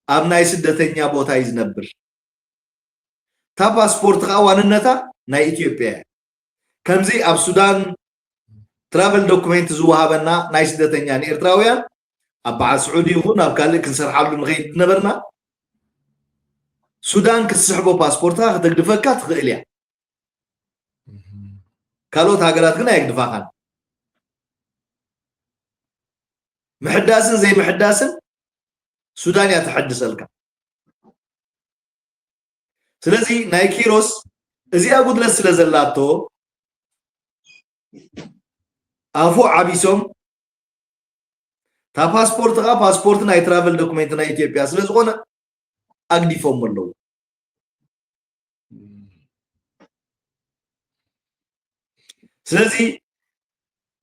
ኣብ ናይ ስደተኛ ቦታ እዩ ዝነብር። እታ ፓስፖርት ከዓ ዋንነታ ናይ ኢትዮጵያ እያ። ከምዚ ኣብ ሱዳን ትራቨል ዶኩሜንት ዝወሃበና ናይ ስደተኛ ንኤርትራውያን ኣብ በዓል ስዑዲ ይኹን ኣብ ካልእ ክንሰርሓሉ ንኸይድ ዝነበርና፣ ሱዳን ክትስሕቦ ፓስፖርትካ ከተግድፈካ ትኽእል እያ። ካልኦት ሃገራት ግን ኣየግድፋኻን። ምሕዳስን ዘይምሕዳስን ሱዳን እያ ትሕድሰልካ። ስለዚ ናይ ኪሮስ እዚኣ ጉድለት ስለ ዘላቶ ኣፉ ዓቢሶም፣ እታ ፓስፖርት ከዓ ፓስፖርት ናይ ትራቨል ዶኩሜንት ናይ ኢትዮጵያ ስለ ዝኾነ ኣግዲፎም ኣለዉ። ስለዚ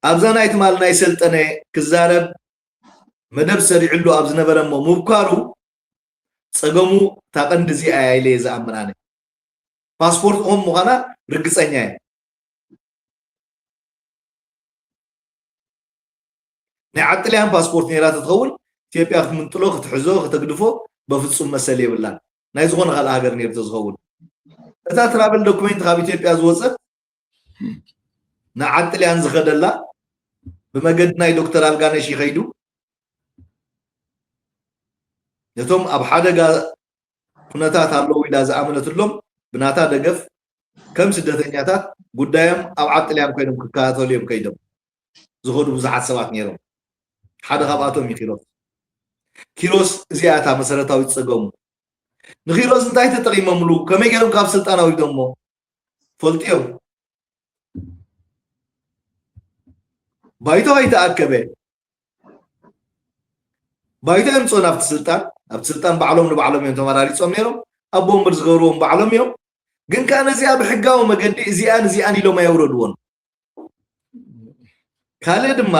ኣብዛ ናይ ትማል ናይ ሰልጠነ ክዛረብ መደብ ሰሪዕሉ ኣብ ዝነበረ እሞ ምብኳሩ ጸገሙ እታ ቀንዲ እዚኣ እያ ኢለ እየ ዝኣምን ኣነ። ፓስፖርት ኦም ምዃና ርግጸኛ እየ። ናይ ዓጥልያን ፓስፖርት ነይራ ተትኸውን ኢትዮጵያ ክትምንጥሎ፣ ክትሕዞ፣ ከተግድፎ በፍጹም መሰል የብላን። ናይ ዝኾነ ካልእ ሃገር ነይሩ ተዝኸውን። እታ ትራቨል ዶኩሜንት ካብ ኢትዮጵያ ዝወጸት ንዓጥልያን ዝኸደላ ብመገዲ ናይ ዶክተር ኣልጋነሽ ይኸይዱ። ነቶም ኣብ ሓደጋ ኩነታት ኣለዉ ኢላ ዝኣመነትሎም ብናታ ደገፍ ከም ስደተኛታት ጉዳዮም ኣብ ዓጥልያን ኮይኖም ክከታተሉ እዮም ከይዶም ዝኸዱ ብዙሓት ሰባት ነይሮም። ሓደ ካብኣቶም እዩ ኪሮስ። ኪሮስ እዚኣ እታ መሰረታዊት ጸገሙ። ንኪሮስ እንታይ ተጠቒሞምሉ? ከመይ ገይሮም ካብ ስልጣን ኣውሪዶሞ? ፈልጥዮም። ባይቶ ኣይተኣከበ። ባይቶ የምፅኦ ናብቲ ስልጣን፣ ኣብቲ ስልጣን ባዕሎም ንባዕሎም እዮም ተመራሪፆም ነይሮም። ኣብ ወንበር ዝገብርዎም ባዕሎም እዮም። ግን ከዓ ነዚኣ ብሕጋዊ መገዲ እዚኣን እዚኣን ኢሎም ኣየውረድዎን። ካልእ ድማ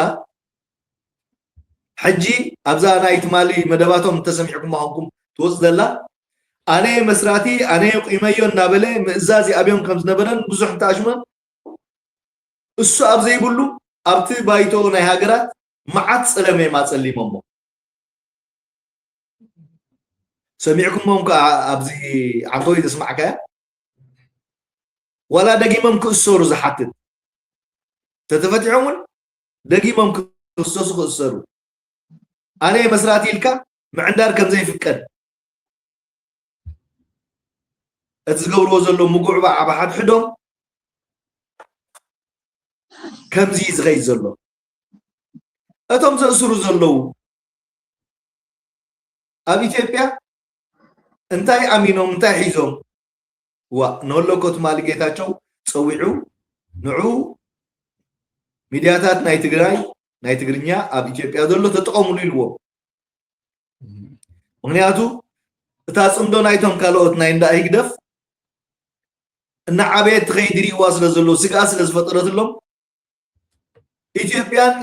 ሕጂ ኣብዛ ናይ ትማሊ መደባቶም እንተሰሚዕኩም ምዃንኩም ትወፅ ዘላ፣ ኣነ መስራቲ፣ ኣነ ቁመዮ እናበለ ምእዛዝ ይኣብዮም ከም ዝነበረን ብዙሕ እንተኣሽመ እሱ ኣብ ዘይብሉ ኣብቲ ባይቶ ናይ ሃገራት መዓት ጸለመ የማጸሊሞሞ። ሰሚዕኩሞም ከኣ ኣብዚ ዓንተወይ ዘስማዕካያ ዋላ ደጊሞም ክእሰሩ ዝሓትት ተተፈቲሖም እውን ደጊሞም ክክሰሱ ክእሰሩ ኣነ መስራት ኢልካ ምዕንዳር ከም ዘይፍቀድ እቲ ዝገብርዎ ዘሎ ምጉዕባዕ ኣብ ሓድሕዶም ከምዚ እዩ ዝኸይድ ዘሎ። እቶም ዘእስሩ ዘለዉ ኣብ ኢትዮጵያ እንታይ ኣሚኖም እንታይ ሒዞም ዋ ንህለኮ ትማሊ ጌታቸው ፀዊዑ ንዑ ሚድያታት ናይ ትግራይ ናይ ትግርኛ ኣብ ኢትዮጵያ ዘሎ ተጠቐሙሉ ኢልዎም። ምክንያቱ እታ ፅምዶ ናይቶም ካልኦት ናይ እንዳ ህግደፍ እናዓበየት ትኸይድ ይርእዋ ስለ ዘለዉ ስግኣት ስለ ዝፈጠረትሎም ኢትዮጵያን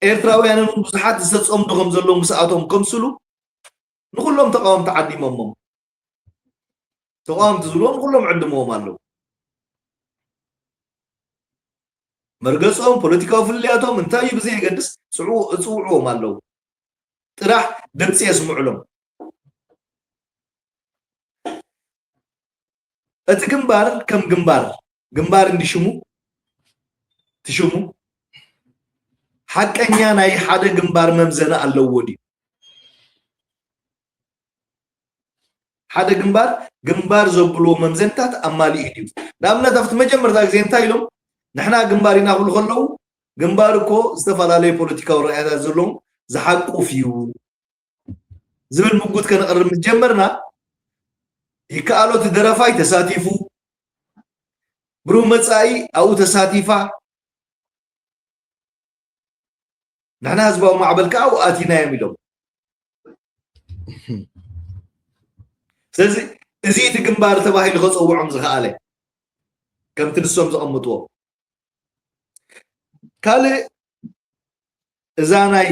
ኤርትራውያንን እውን ብዙሓት ዝተፀምዱ ከም ዘለዉ ምስኣቶም ከምስሉ ንኩሎም ተቃወምቲ ዓዲሞሞም ተቃወምቲ ዝብልዎም ኩሎም ዕድምዎም ኣለዉ መርገፆም ፖለቲካዊ ፍልልያቶም እንታይ እዩ ብዘየገድስ እፅውዕዎም ኣለዉ ጥራሕ ድምፂ የስምዑሎም እቲ ግንባር ከም ግንባር ግንባር እንዲ ሽሙ ትሽሙ ሓቀኛ ናይ ሓደ ግንባር መምዘኒ ኣለዎ ድዩ ሓደ ግንባር ግንባር ዘብልዎ መምዘንታት ኣማሊኡ ድዩ ንኣብነት ኣብቲ መጀመርታ ግዜ እንታይ ኢሎም ንሕና ግንባር ኢና ክብሉ ከለዉ ግንባር እኮ ዝተፈላለዩ ፖለቲካዊ ራእያታት ዘለዎም ዝሓቁፍ እዩ ዝብል ምጉት ከነቕርብ ምስ ጀመርና ይከኣሎ እቲ ደረፋይ ተሳቲፉ ብሩህ መጻኢ ኣብኡ ተሳቲፋ ንሕና ህዝባዊ ማዕበል ከዓ ኣብኡ ኣቲና እዮም ኢሎም ስለዚ እዚ እቲ ግንባር ተባሂሉ ከፀውዖም ዝኸኣለ ከምቲ ንሶም ዘቐምጥዎ ካልእ እዛ ናይ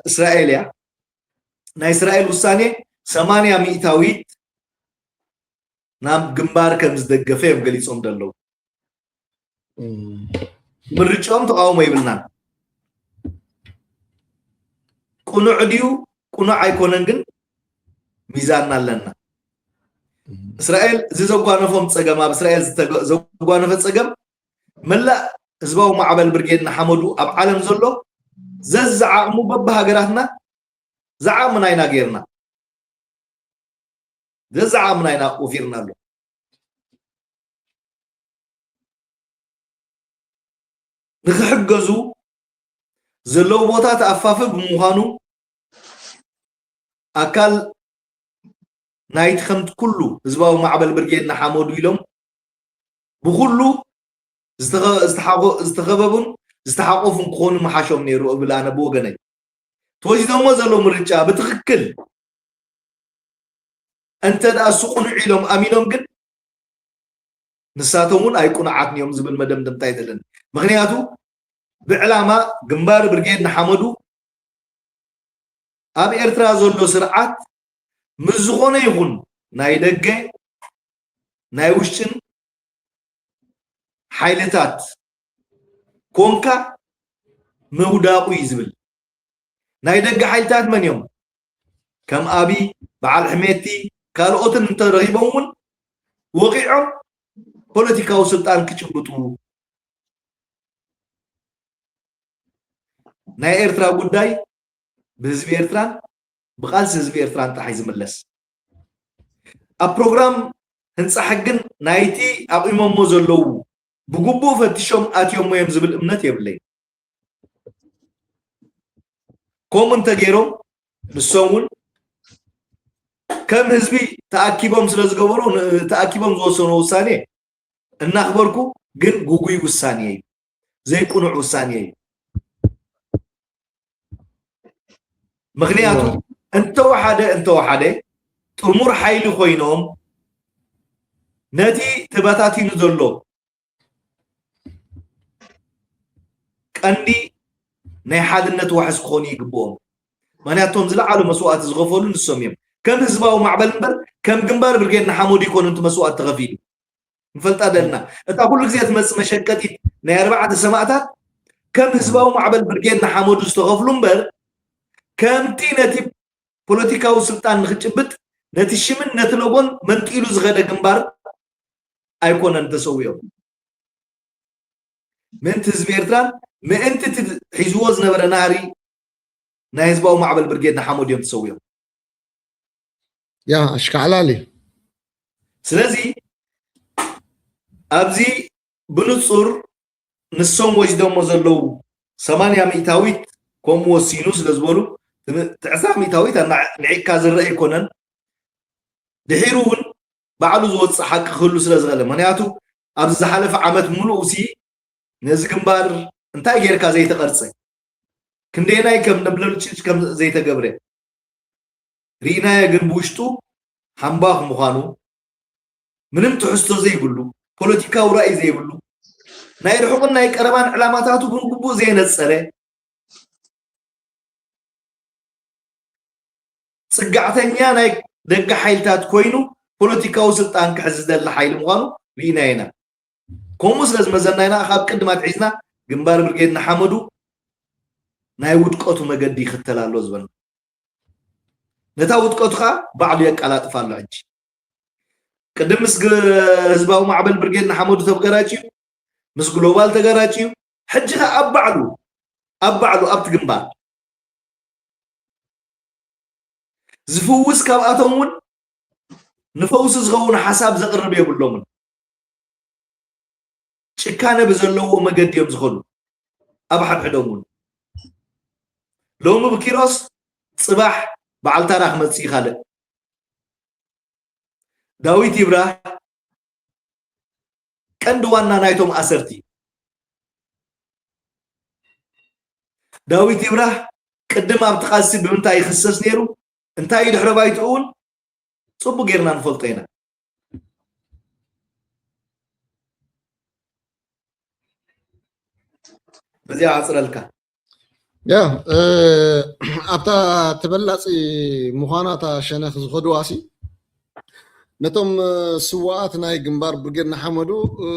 እስራኤል እያ ናይ እስራኤል ውሳኔ ሰማንያ ሚእታዊት ናብ ግንባር ከም ዝደገፈ እዮም ገሊፆም ዘለዉ ምርጫኦም ተቃውሞ ይብልናን ቁኑዕ ድዩ ቁኑዕ ኣይኮነን ግን ሚዛንና ኣለና እስራኤል እዚ ዘጓነፎም ፀገም ኣብ እስራኤል ዘጓነፈ ፀገም መላእ ህዝባዊ ማዕበል ብርጌድ ንሓመዱ ኣብ ዓለም ዘሎ ዘዝዓቕሙ በብሃገራትና ዝዓቕምና ኢና ጌርና ዘዝዓቕምና ኢና ወፊርና ኣሎ ንክሕገዙ ዘለዉ ቦታ ተኣፋፊ ብምዃኑ ኣካል ናይቲ ከምቲ ኩሉ ህዝባዊ ማዕበል ብርጌድ ንሓመዱ ኢሎም ብኩሉ ዝተኸበቡን ዝተሓቆፉን ክኾኑ ምሓሾም ነይሩ እብል ኣነ ብወገነይ ተወሲዶሞ ዘሎ ምርጫ ብትኽክል እንተ ደኣ እሱ ቁኑዕ ኢሎም ኣሚኖም ግን ንሳቶም እውን ኣይቁኑዓትን እዮም ዝብል መደምደምታ እዩ ዘለኒ። ምኽንያቱ ብዕላማ ግንባር ብርጌድ ንሓመዱ ኣብ ኤርትራ ዘሎ ስርዓት ምስ ዝኾነ ይኹን ናይ ደገ ናይ ውሽጥን ሓይልታት ኮንካ ምውዳቑ እዩ ዝብል። ናይ ደገ ሓይልታት መን እዮም? ከም ኣብይ፣ በዓል ሕሜቲ ካልኦትን እንተረኺቦም እውን ወቒዖም ፖለቲካዊ ስልጣን ክጭብጡ ናይ ኤርትራ ጉዳይ ብህዝቢ ኤርትራን ብቃልሲ ህዝቢ ኤርትራን ጥራሕ እዩ ዝምለስ። ኣብ ፕሮግራም ህንፃ ሕግን ናይቲ ኣቑሞሞ ዘለዉ ብግቡእ ፈቲሾም ኣትዮሞ እዮም ዝብል እምነት የብለይን። ከምኡ እንተገይሮም ንሶም እውን ከም ህዝቢ ተኣኪቦም ስለ ዝገበሩ ተኣኪቦም ዝወሰኑ ውሳኔ እናኽበርኩ ግን ጉጉይ ውሳኔ እዩ፣ ዘይቅኑዕ ውሳኔ እዩ። ምኽንያቱ እንተወሓደ እንተወሓደ ጥሙር ሓይሊ ኮይኖም ነቲ ተበታቲኑ ዘሎ ቀንዲ ናይ ሓድነት ዋሕስ ክኾኑ ይግብኦም። ምኽንያቱ እቶም ዝለዓሉ መስዋእቲ ዝኸፈሉ ንሶም እዮም። ከም ህዝባዊ ማዕበል እምበር ከም ግንባር ብርጌድ ንሓመዱ ይኮኑ እቲ መስዋእቲ ተኸፊሉ። ንፈልጣ ዘለና እታ ኩሉ ግዜ ትመፅእ መሸቀጢት ናይ ኣርባዕተ ሰማእታት ከም ህዝባዊ ማዕበል ብርጌድ ንሓመዱ ዝተኸፍሉ እምበር፣ ከምቲ ነቲ ፖለቲካዊ ስልጣን ንኽጭብጥ ነቲ ሽምን ነቲ ሎጎን መንጢሉ ዝኸደ ግንባር ኣይኮነን ተሰዊኦም። ምእንቲ ህዝቢ ኤርትራን ምእንቲ እቲ ሒዝዎ ዝነበረ ናህሪ ናይ ህዝባዊ ማዕበል ብርጌድ ንሓመዱ እዮም ተሰዊኦም። ያ ኣሽካዕላል እዩ። ስለዚ ኣብዚ ብንጹር ንሶም ወሲዶሞ ዘለዉ ሰማንያ ሚእታዊት ከምኡ ወሲኑ ስለ ዝበሉ፣ ትም- ዕስራ ሚእታዊት ኣና- ንዒቕካ ዝረአ ኣይኮነን። ድሒሩ እውን ባዕሉ ዝወፅእ ሓቂ ክህሉ ስለ ዝኽእል፣ ምክንያቱ ኣብዚ ዝሓለፈ ዓመት ሙሉእ ሲ ነዚ ግንባር እንታይ ጌርካ ዘይተቐርፀ፣ ክንደየናይ ከም ነብለልችች ከም ዘይተገብረ ርኢናዮ። ግን ብውሽጡ ሓምባኽ ምዃኑ፣ ምንም ትሕዝቶ ዘይብሉ፣ ፖለቲካዊ ራእይ ዘይብሉ፣ ናይ ርሑቕን ናይ ቀረባን ዕላማታቱ ብግቡእ ዘየነፀረ፣ ፅግዕተኛ ናይ ደገ ሓይልታት ኮይኑ ፖለቲካዊ ስልጣን ክሕዝ ዝደሊ ሓይሊ ምዃኑ ርኢናዮ ኢና። ከምኡ ስለ ዝመዘና ኢና ካብ ቅድም ኣትሒዝና ግንባር ብርጌድ ንሓመዱ ናይ ውድቀቱ መገዲ ይኽተል ኣሎ ዝበልና። ነታ ውድቀቱ ከዓ ባዕሉ የቀላጥፋ ኣሎ። ሕጂ ቅድም ምስ ግ- ህዝባዊ ማዕበል ብርጌድ ንሓመዱ ተገራጭ እዩ፣ ምስ ግሎባል ተገራጭ እዩ። ሕጂ ከዓ ኣብ ባዕሉ ኣብ ባዕሉ ኣብቲ ግንባር ዝፍውስ ካብኣቶም እውን ንፈውሲ ዝኸውን ሓሳብ ዘቕርብ የብሎምን። ጭካነ ብዘለዎ መገዲ እዮም ዝኸዱ። ኣብ ሓድሕዶም እውን ሎሚ ብኪሮስ ፅባሕ በዓል ታራ ክመፅእ ይኻልእ። ዳዊት ይብራህ ቀንዲ ዋና ናይቶም ኣሰርቲ። ዳዊት ይብራህ ቅድም ኣብቲ ቃልሲ ብምንታይ ይኽሰስ ነይሩ፣ እንታይ እዩ ድሕረ ባይትኡ እውን ፅቡቅ ጌርና ንፈልጦ ኢና። በዚኣ ኣፅረልካ። ያ እ፣ ኣብታ ተበላፂ ምዃና እታ ሸነኽ ዝኸድዋ ሲ ነቶም እ፣ ስዋኣት ናይ ግንባር ብርጌድ ንሓመዱ እ፣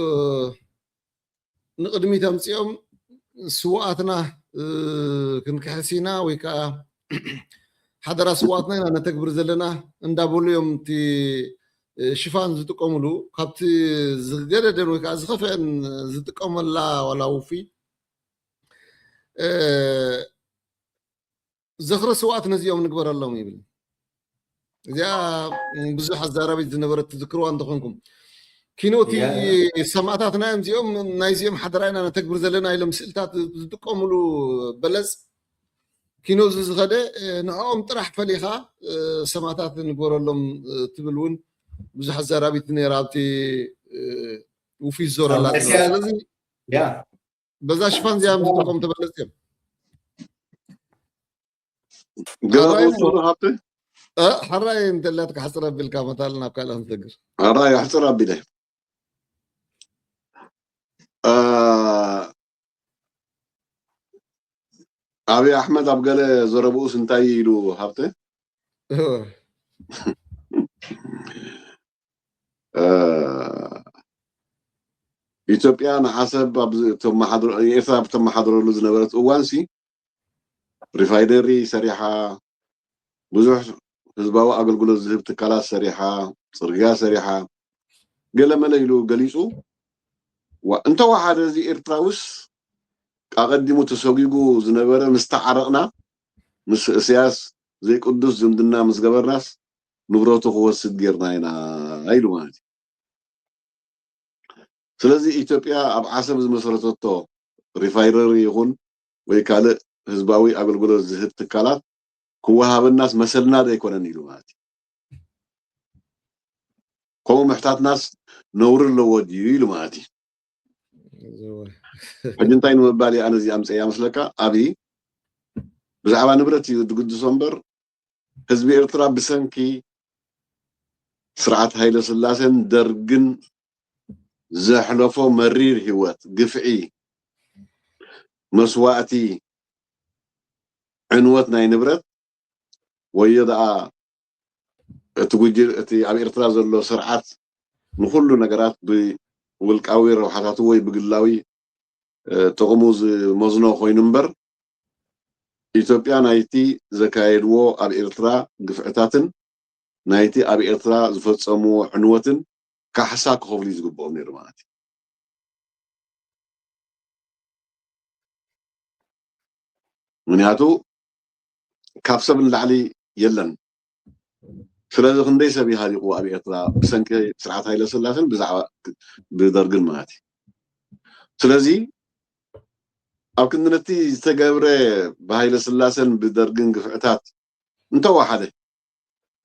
ንቕድሚት ኣምፂኦም ስዋኣትና እ፣ ክንክሕስ ኢና ወይ ከዓ ሓደራ ስዋኣትና ኢና ነተግብር ዘለና እንዳበሉ እዮም እቲ እ፣ ሽፋን ዝጥቀምሉ። ካብቲ ዝገደደን ወይ ከዓ ዝኸፍአን ዝጥቀመላ ዋላ ውፊ እ፣ ዝኽሪ ስውኣት ነዚኦም ንግበረሎም ይብል። እዚኣ ብዙሕ ኣዛራቢት ዝነበረት ትዝክርዋ እንተኾንኩም ኪኖቲ ሰማእታትና እዮም እዚኦም፣ ናይዚኦም ሓደራ ኢና ነተግብር ዘለና ኢሎም ስእልታት ዝጥቀምሉ በለፅ ኪኖ እዚ ዝኸደ ንዕኦም ጥራሕ ፈሊኻ ሰማእታት ንግበረሎም ትብል እውን ብዙሕ ኣዛራቢት ነይራ ኣብቲ ውፊት ዞረላ። ስለዚ በዛ ሽፋን እዚኣ ምስ ደቆም ተበለፅቲ እዮም። ገዛ ተወስኑ ሃብቲ እ፣ ሕራይ እንተላትካ ሕፅር ኣቢልካ መታል ናብ ካልእ ክንሰግር። ሕራይ ኣሕፅር ኣቢለ እ፣ ኣብይ ኣሕመድ ኣብ ገለ ዘረብኡስ እንታይ ኢሉ ሃብቲ እ፣ ኢትዮጵያ ንዓሰብ ኣብ ዝ- ተመሓድሮ- ኤርትራ ኣብ ተመሓድረሉ ዝነበረት እዋንሲ ሪፋይነሪ ሰሪሓ፣ ብዙሕ ህዝባዊ ኣገልግሎት ዝህብ ትካላት ሰሪሓ፣ ፅርግያ ሰሪሓ፣ ገለመለ ኢሉ ገሊፁ። ዋ- እንተወሓደ እዚ ኤርትራውስ ኣቐዲሙ ተሰጒጉ ዝነበረ ምስ ተዓረቕና ምስ እስያስ ዘይቅዱስ ዝምድና ምስ ገበርናስ ንብረቱ ክወስድ ጌርና ኢና ኢሉ ማለት እዩ። ስለዚ ኢትዮጵያ ኣብ ዓሰብ ዝመሰረተቶ ሪፋይነሪ ይኹን ወይ ካልእ ህዝባዊ ኣገልግሎት ዝህብ ትካላት ክወሃበናስ መሰልና ዶ ኣይኮነን ኢሉ ማለት እዩ። ከምኡ ምሕታትናስ ነውሪ ኣለዎ ድዩ ኢሉ ማለት እዩ። ሕጂ እንታይ ንምባል እየ ኣነ እዚ ኣምፀያ መስለካ? ኣብይ ብዛዕባ ንብረት እዩ ዝግድሶ እምበር ህዝቢ ኤርትራ ብሰንኪ ስርዓት ሃይለ ስላሴን ደርግን ዘሕለፎ መሪር ህይወት፣ ግፍዒ፣ መስዋእቲ፣ ዕንወት ናይ ንብረት ወዮ ደኣ እቲ ጉጅል እቲ ኣብ ኤርትራ ዘሎ ስርዓት ንኩሉ ነገራት ብውልቃዊ ረብሓታቱ ወይ ብግላዊ ጥቕሙ ዝመዝኖ ኮይኑ እምበር፣ ኢትዮጵያ ናይቲ ዘካየድዎ ኣብ ኤርትራ ግፍዕታትን ናይቲ ኣብ ኤርትራ ዝፈጸምዎ ዕንወትን ካሕሳ ክኸፍሉ እዩ ዝግብኦም ነይሩ ማለት እዩ። ምክንያቱ ካብ ሰብ ንላዕሊ የለን። ስለዚ ክንደይ ሰብ ይሃሊቑ ኣብ ኤርትራ ብሰንኪ ስርዓት ሃይለ ስላሰን ብዛዕባ ብደርግን ማለት እዩ። ስለዚ ኣብ ክንዲ ነቲ ዝተገብረ ብሃይለ ስላሰን ብደርግን ግፍዕታት እንተወሓደ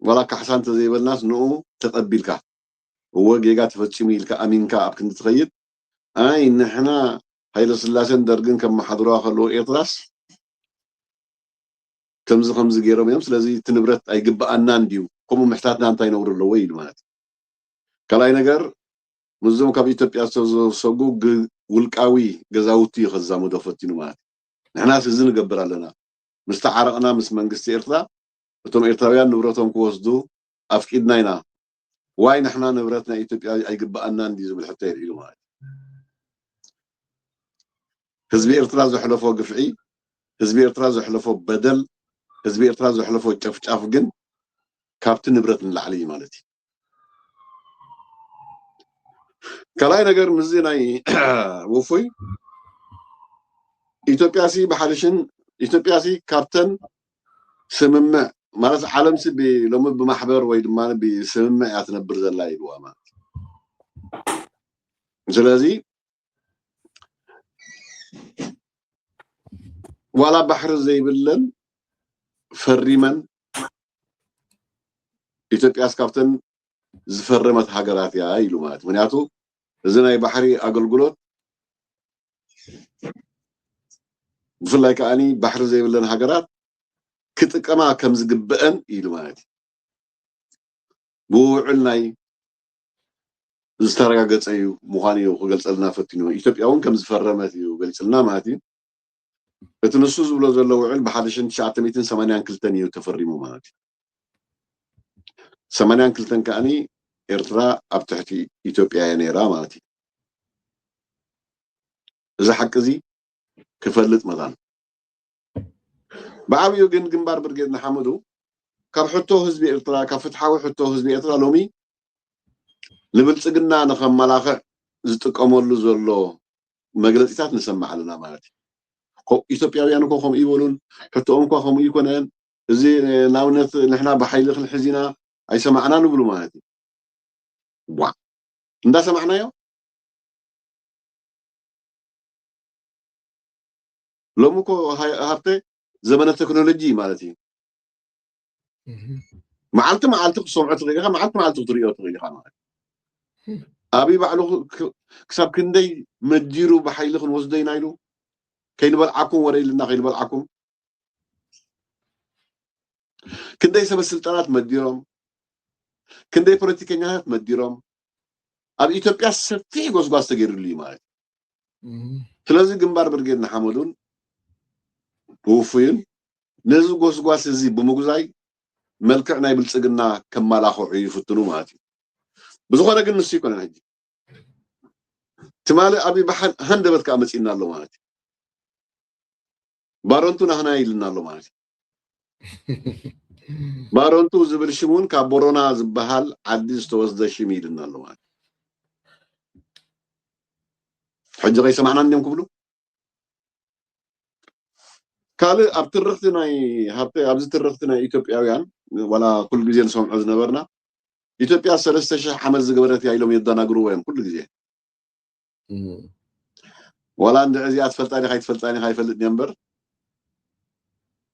ዋላ ካሕሳ እንተዘይበልናስ ንኡ ተቐቢልካ እወ ጌጋ ተፈጺሙ ኢልካ ኣሚንካ ኣብ ክንዲ ትኸይድ ኣይ ንሕና ሃይለ ስላሰን ደርግን ከመሓድሩዋ ከለዉ ኤርትራስ ከምዚ ከምዚ ገይሮም እዮም ስለዚ እቲ ንብረት ኣይግብኣናን ድዩ ከምኡ ምሕታትና እንታይ ነውሪ ኣለዎ ኢሉ ማለት እዩ። ካልኣይ ነገር ምስዞም ካብ ኢትዮጵያ ዝተሰጉ ውልቃዊ ገዛውቲ እዩ ከዛምዶ ፈቲኑ ማለት እዩ። ንሕናስ እዚ ንገብር ኣለና። ምስ ተዓረቕና ምስ መንግስቲ ኤርትራ እቶም ኤርትራውያን ንብረቶም ክወስዱ ኣፍቂድና ኢና። ዋይ ንሕና ንብረት ናይ ኢትዮጵያ ኣይግብኣናን ድዩ ዝብል ሕቶ የልዒሉ ማለት እዩ። ህዝቢ ኤርትራ ዘሕለፎ ግፍዒ፣ ህዝቢ ኤርትራ ዘሕለፎ በደል፣ ህዝቢ ኤርትራ ዘሕለፎ ጨፍጫፍ ግን ካብቲ ንብረት ንላዕሊ እዩ ማለት እዩ። ካልኣይ ነገር ምስዚ ናይ ውፉይ ኢትዮጵያ ሲ ብሓድሽን ኢትዮጵያ ሲ ካብተን ስምምዕ ማለት ዓለም ሲ ሎሚ ብማሕበር ወይ ድማ ብስምምዕ እያ ትነብር ዘላ ይብዋ ማለት ስለዚ ዋላ ባሕሪ ዘይብለን ፈሪመን ኢትዮጵያ እስካብተን ዝፈረመት ሃገራት እያ ኢሉ ማለት ምክንያቱ እዚ ናይ ባሕሪ ኣገልግሎት ብፍላይ ከዓኒ ባሕሪ ዘይብለን ሃገራት ክጥቀማ ከም ዝግብአን ኢሉ ማለት እዩ። ብውዕል ናይ ዝተረጋገፀ እዩ ምዃኑ እዩ ክገልፀልና ፈቲኑ። ኢትዮጵያ እውን ከም ዝፈረመት እዩ ገሊፅልና ማለት እዩ። እቲ ንሱ ዝብሎ ዘሎ ውዕል ብሓደ ሽሕን ትሽዓተ ሚእትን ሰማንያን ክልተን እዩ ተፈሪሙ ማለት እዩ። ሰማንያን ክልተን ከዓኒ ኤርትራ ኣብ ትሕቲ ኢትዮጵያ እያ ነይራ ማለት እዩ። እዚ ሓቂ እዚ ክፈልጥ መታን ብዓብዩ ግን ግንባር ብርጌድ ንሓመዱ ካብ ሕቶ ህዝቢ ኤርትራ ካብ ፍትሓዊ ሕቶ ህዝቢ ኤርትራ ሎሚ ንብልፅግና ንኸመላኽዕ ዝጥቀመሉ ዘሎ መግለፂታት ንሰማዕ ኣለና ማለት እዩ። ኢትዮጵያውያን እኮ ከምኡ ይበሉን ሕቶኦም እኳ ከምኡ ይኮነን። እዚ ንኣብነት ንሕና ብሓይሊ ክንሕዝ ኢና ኣይሰማዕና ንብሉ ማለት እዩ። ዋ እንዳሰማዕናዮ ሎሚ እኮ ሃብተ ዘመነ ቴክኖሎጂ ማለት እዩ። መዓልቲ መዓልቲ ክትሰምዖ ትኽእል ኢኻ፣ መዓልቲ መዓልቲ ክትሪኦ ትኽእል ኢኻ ማለት እዩ። ኣብይ ባዕሉ ክሳብ ክንደይ መዲሩ ብሓይሊ ክንወስዶ ኢና ኢሉ ከይንበልዓኩም ወረ ኢልና ከይንበልዓኩም ክንደይ ሰበ ስልጣናት መዲሮም ክንደይ ፖለቲከኛታት መዲሮም ኣብ ኢትዮጵያ ሰፊሕ ጎስጓስ ተገይሩሉ እዩ ማለት እዩ። ስለዚ ግንባር ብርጌድ ንሓመዱን ውፉይን ነዚ ጎስጓስ እዚ ብምጉዛይ መልክዕ ናይ ብልፅግና ከማላኽዑ ይፍትኑ ማለት እዩ። ብዝኾነ ግን ንሱ ይኮነን ሕጂ ትማሊ ኣብይ ባሓል ሃንደበት ከዓ መፂእና ኣሎ ማለት እዩ። ባረንቱ ናህና ኢልና ኣሎ ማለት እዩ። ባረንቱ ዝብል ሽም እውን ካብ ቦሮና ዝበሃል ዓዲ ዝተወስደ ሽም ኢልና ኣሎ ማለት እዩ። ሕጂ ከይሰማዕና እንዲም ክብሉ ካልእ ኣብ ትርኽቲ ናይ ሃብተ ኣብዚ ትርኽቲ ናይ ኢትዮጵያውያን ዋላ ኩሉ ግዜ ንሰምዖ ዝነበርና ኢትዮጵያ ሰለስተ ሽሕ ዓመት ዝገበረት እያ ኢሎም የደናግርዎ እዮም ኩሉ ግዜ ዋላ እንድዒ እዚኣ ትፈልጣ ዲኻ ኣይትፈልጣን ኢኻ ኣይፈልጥን እየ እምበር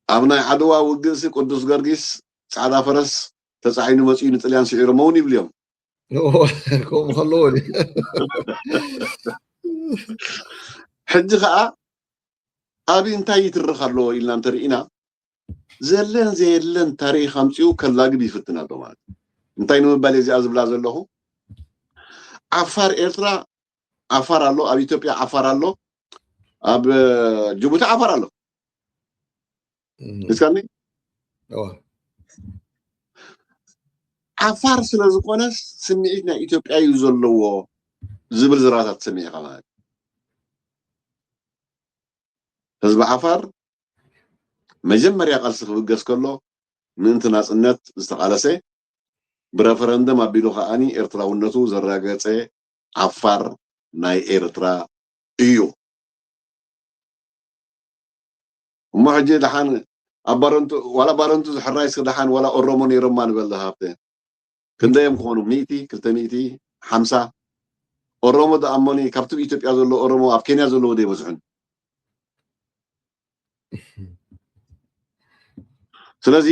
ኣብ ናይ ዓድዋ ውግእሲ ቅዱስ ገርጊስ ፃዕዳ ፈረስ ተፃዒኑ መፂኡ ንጥልያን ስዒሮሞ እውን ይብሉ እዮም። ከምኡ ከለዎ ሕጂ ከዓ ኣብይ እንታይ ይትርኽ ኣለዎ ኢልና እንተርኢና ዘለን ዘየለን ታሪኽ ኣምፂኡ ከላግብ ይፍትን ኣሎ ማለት እዩ። እንታይ ንምባል እየ እዚኣ ዝብላ ዘለኹ ዓፋር ኤርትራ ዓፋር ኣሎ፣ ኣብ ኢትዮጵያ ዓፋር ኣሎ፣ ኣብ ጅቡቲ ዓፋር ኣሎ። እስካኒ ዓፋር ስለ ዝኾነ ስምዒት ናይ ኢትዮጵያ እዩ ዘለዎ ዝብል ዝራታት ትሰሚዕ ኢኻ ማለት እዩ። ህዝቢ ዓፋር መጀመርያ ቃልሲ ክብገስ ከሎ ምእንቲ ናጽነት ዝተቓለሰ፣ ብረፈረንደም ኣቢሉ ከኣኒ ኤርትራውነቱ ዘረጋገጸ ዓፋር ናይ ኤርትራ እዩ። እሞ ሕጂ ደሓን ኣብ ባረንቱ፣ ዋላ ባረንቱ ዝሕራይ እስከ ደሓን ዋላ ኦሮሞ ነይሮማ ንበል ሃብተ። ክንደዮም ክኾኑ? ሚእቲ፣ ክልተ ሚእቲ፣ ሓምሳ? ኦሮሞ ደኣ እሞኒ ካብቲ ኣብ ኢትዮጵያ ዘሎ ኦሮሞ ኣብ ኬንያ ዘለዎ ዘይበዝሑን። ስለዚ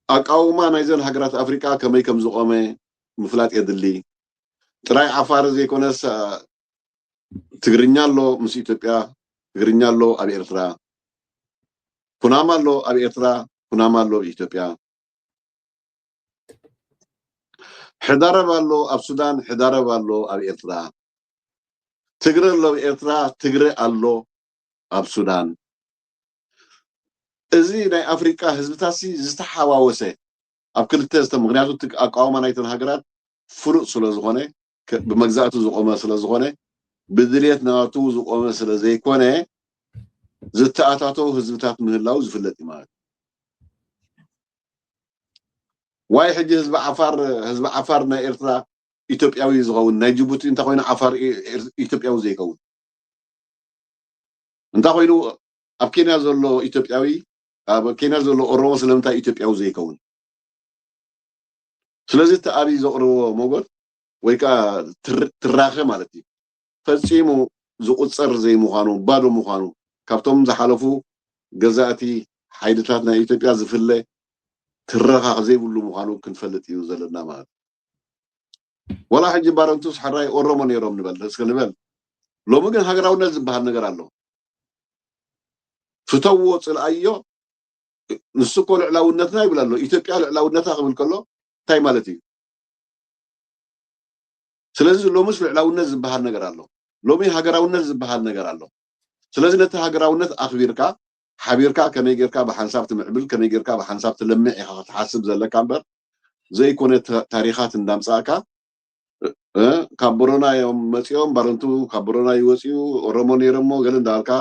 ኣቃውማ ናይዘን ሃገራት ኣፍሪቃ ከመይ ከም ዝቖመ ምፍላጥ የድሊ። ጥራይ ዓፋር ዘይኮነስ፣ አ፣ ትግርኛ ኣሎ ምስ ኢትዮጵያ፣ ትግርኛ ኣሎ ኣብ ኤርትራ፣ ኩናማ ኣሎ ኣብ ኤርትራ፣ ኩናማ ኣሎ ኣብ ኢትዮጵያ። ሕዳረብ ኣሎ ኣብ ሱዳን፣ ሕዳረብ ኣሎ ኣብ ኤርትራ። ትግረ ኣሎ ኣብ ኤርትራ፣ ትግረ ኣሎ ኣብ ሱዳን። እዚ ናይ ኣፍሪቃ ህዝብታሲ ዝተሓዋወሰ ኣብ ክልተ ዝተ-፣ ምኽንያቱ እቲ ኣቃውማ ናይተን ሃገራት ፍሉጥ ስለ ዝኾነ፣ ከ-፣ ብመግዛእቱ ዝቆመ ስለ ዝኾነ፣ ብድልየት ናቱ ዝቆመ ስለ ዘይኮነ፣ ዝተኣታተው ህዝብታት ምህላው ዝፍለጥ እዩ ማለት እዩ። ዋይ ሕጂ ህዝቢ ዓፋር፣ ህዝቢ ዓፋር ናይ ኤርትራ ኢትዮጵያዊ ዝኸውን፣ ናይ ጅቡቲ እንታይ ኮይኑ ዓፋር ኢ-፣ ኤር-፣ ኢትዮጵያዊ ዘይከውን? እንታይ ኮይኑ ኣብ ኬንያ ዘሎ ኢትዮጵያዊ፣ ኣብ ኬንያ ዘሎ ኦሮሞ ስለምንታይ ኢትዮጵያዊ ዘይከውን? ስለዚ እቲ ኣብይ ዘቕርቦ ሞጎት ወይ ከዓ ትር-፣ ትራኸ ማለት እዩ፣ ፈጺሙ ዝቑጸር ዘይምዃኑ፣ ባዶ ምዃኑ፣ ካብቶም ዝሓለፉ ገዛእቲ ሓይልታት ናይ ኢትዮጵያ ዝፍለ ትረኻ ዘይብሉ ምዃኑ ክንፈልጥ እዩ ዘለና ማለት እዩ። ወላ ሕጂ ባረንቱስ ሕራይ ኦሮሞ ነይሮም ንበል፣ እስከ ንበል። ሎሚ ግን ሃገራውነት ዝበሃል ነገር ኣሎ። ፍተዎ፣ ጽልኣዮ፣ ንሱ እኮ ልዕላውነትና ይብል ኣሎ። ኢትዮጵያ ልዕላውነታ ክብል ከሎ እንታይ ማለት እዩ? ስለዚ ሎምስ ልዕላውነት ዝበሃል ነገር ኣሎ። ሎሚ ሃገራውነት ዝበሃል ነገር ኣሎ። ስለዚ ነቲ ሃገራውነት ኣኽቢርካ፣ ሓቢርካ ከመይ ጌርካ ብሓንሳብ ትምዕብል፣ ከመይ ጌርካ ብሓንሳብ ትለምዕ ኢኻ ክትሓስብ ዘለካ እምበር፣ ዘይኮነ ተ-፣ ታሪኻት እንዳምጻእካ፣ እ፣ ካብ ቦረና እዮም መጺኦም፣ ባረንቱ ካብ ቦረና ይወጽኡ፣ ኦሮሞ ነይሮሞ ገለ እንዳበልካ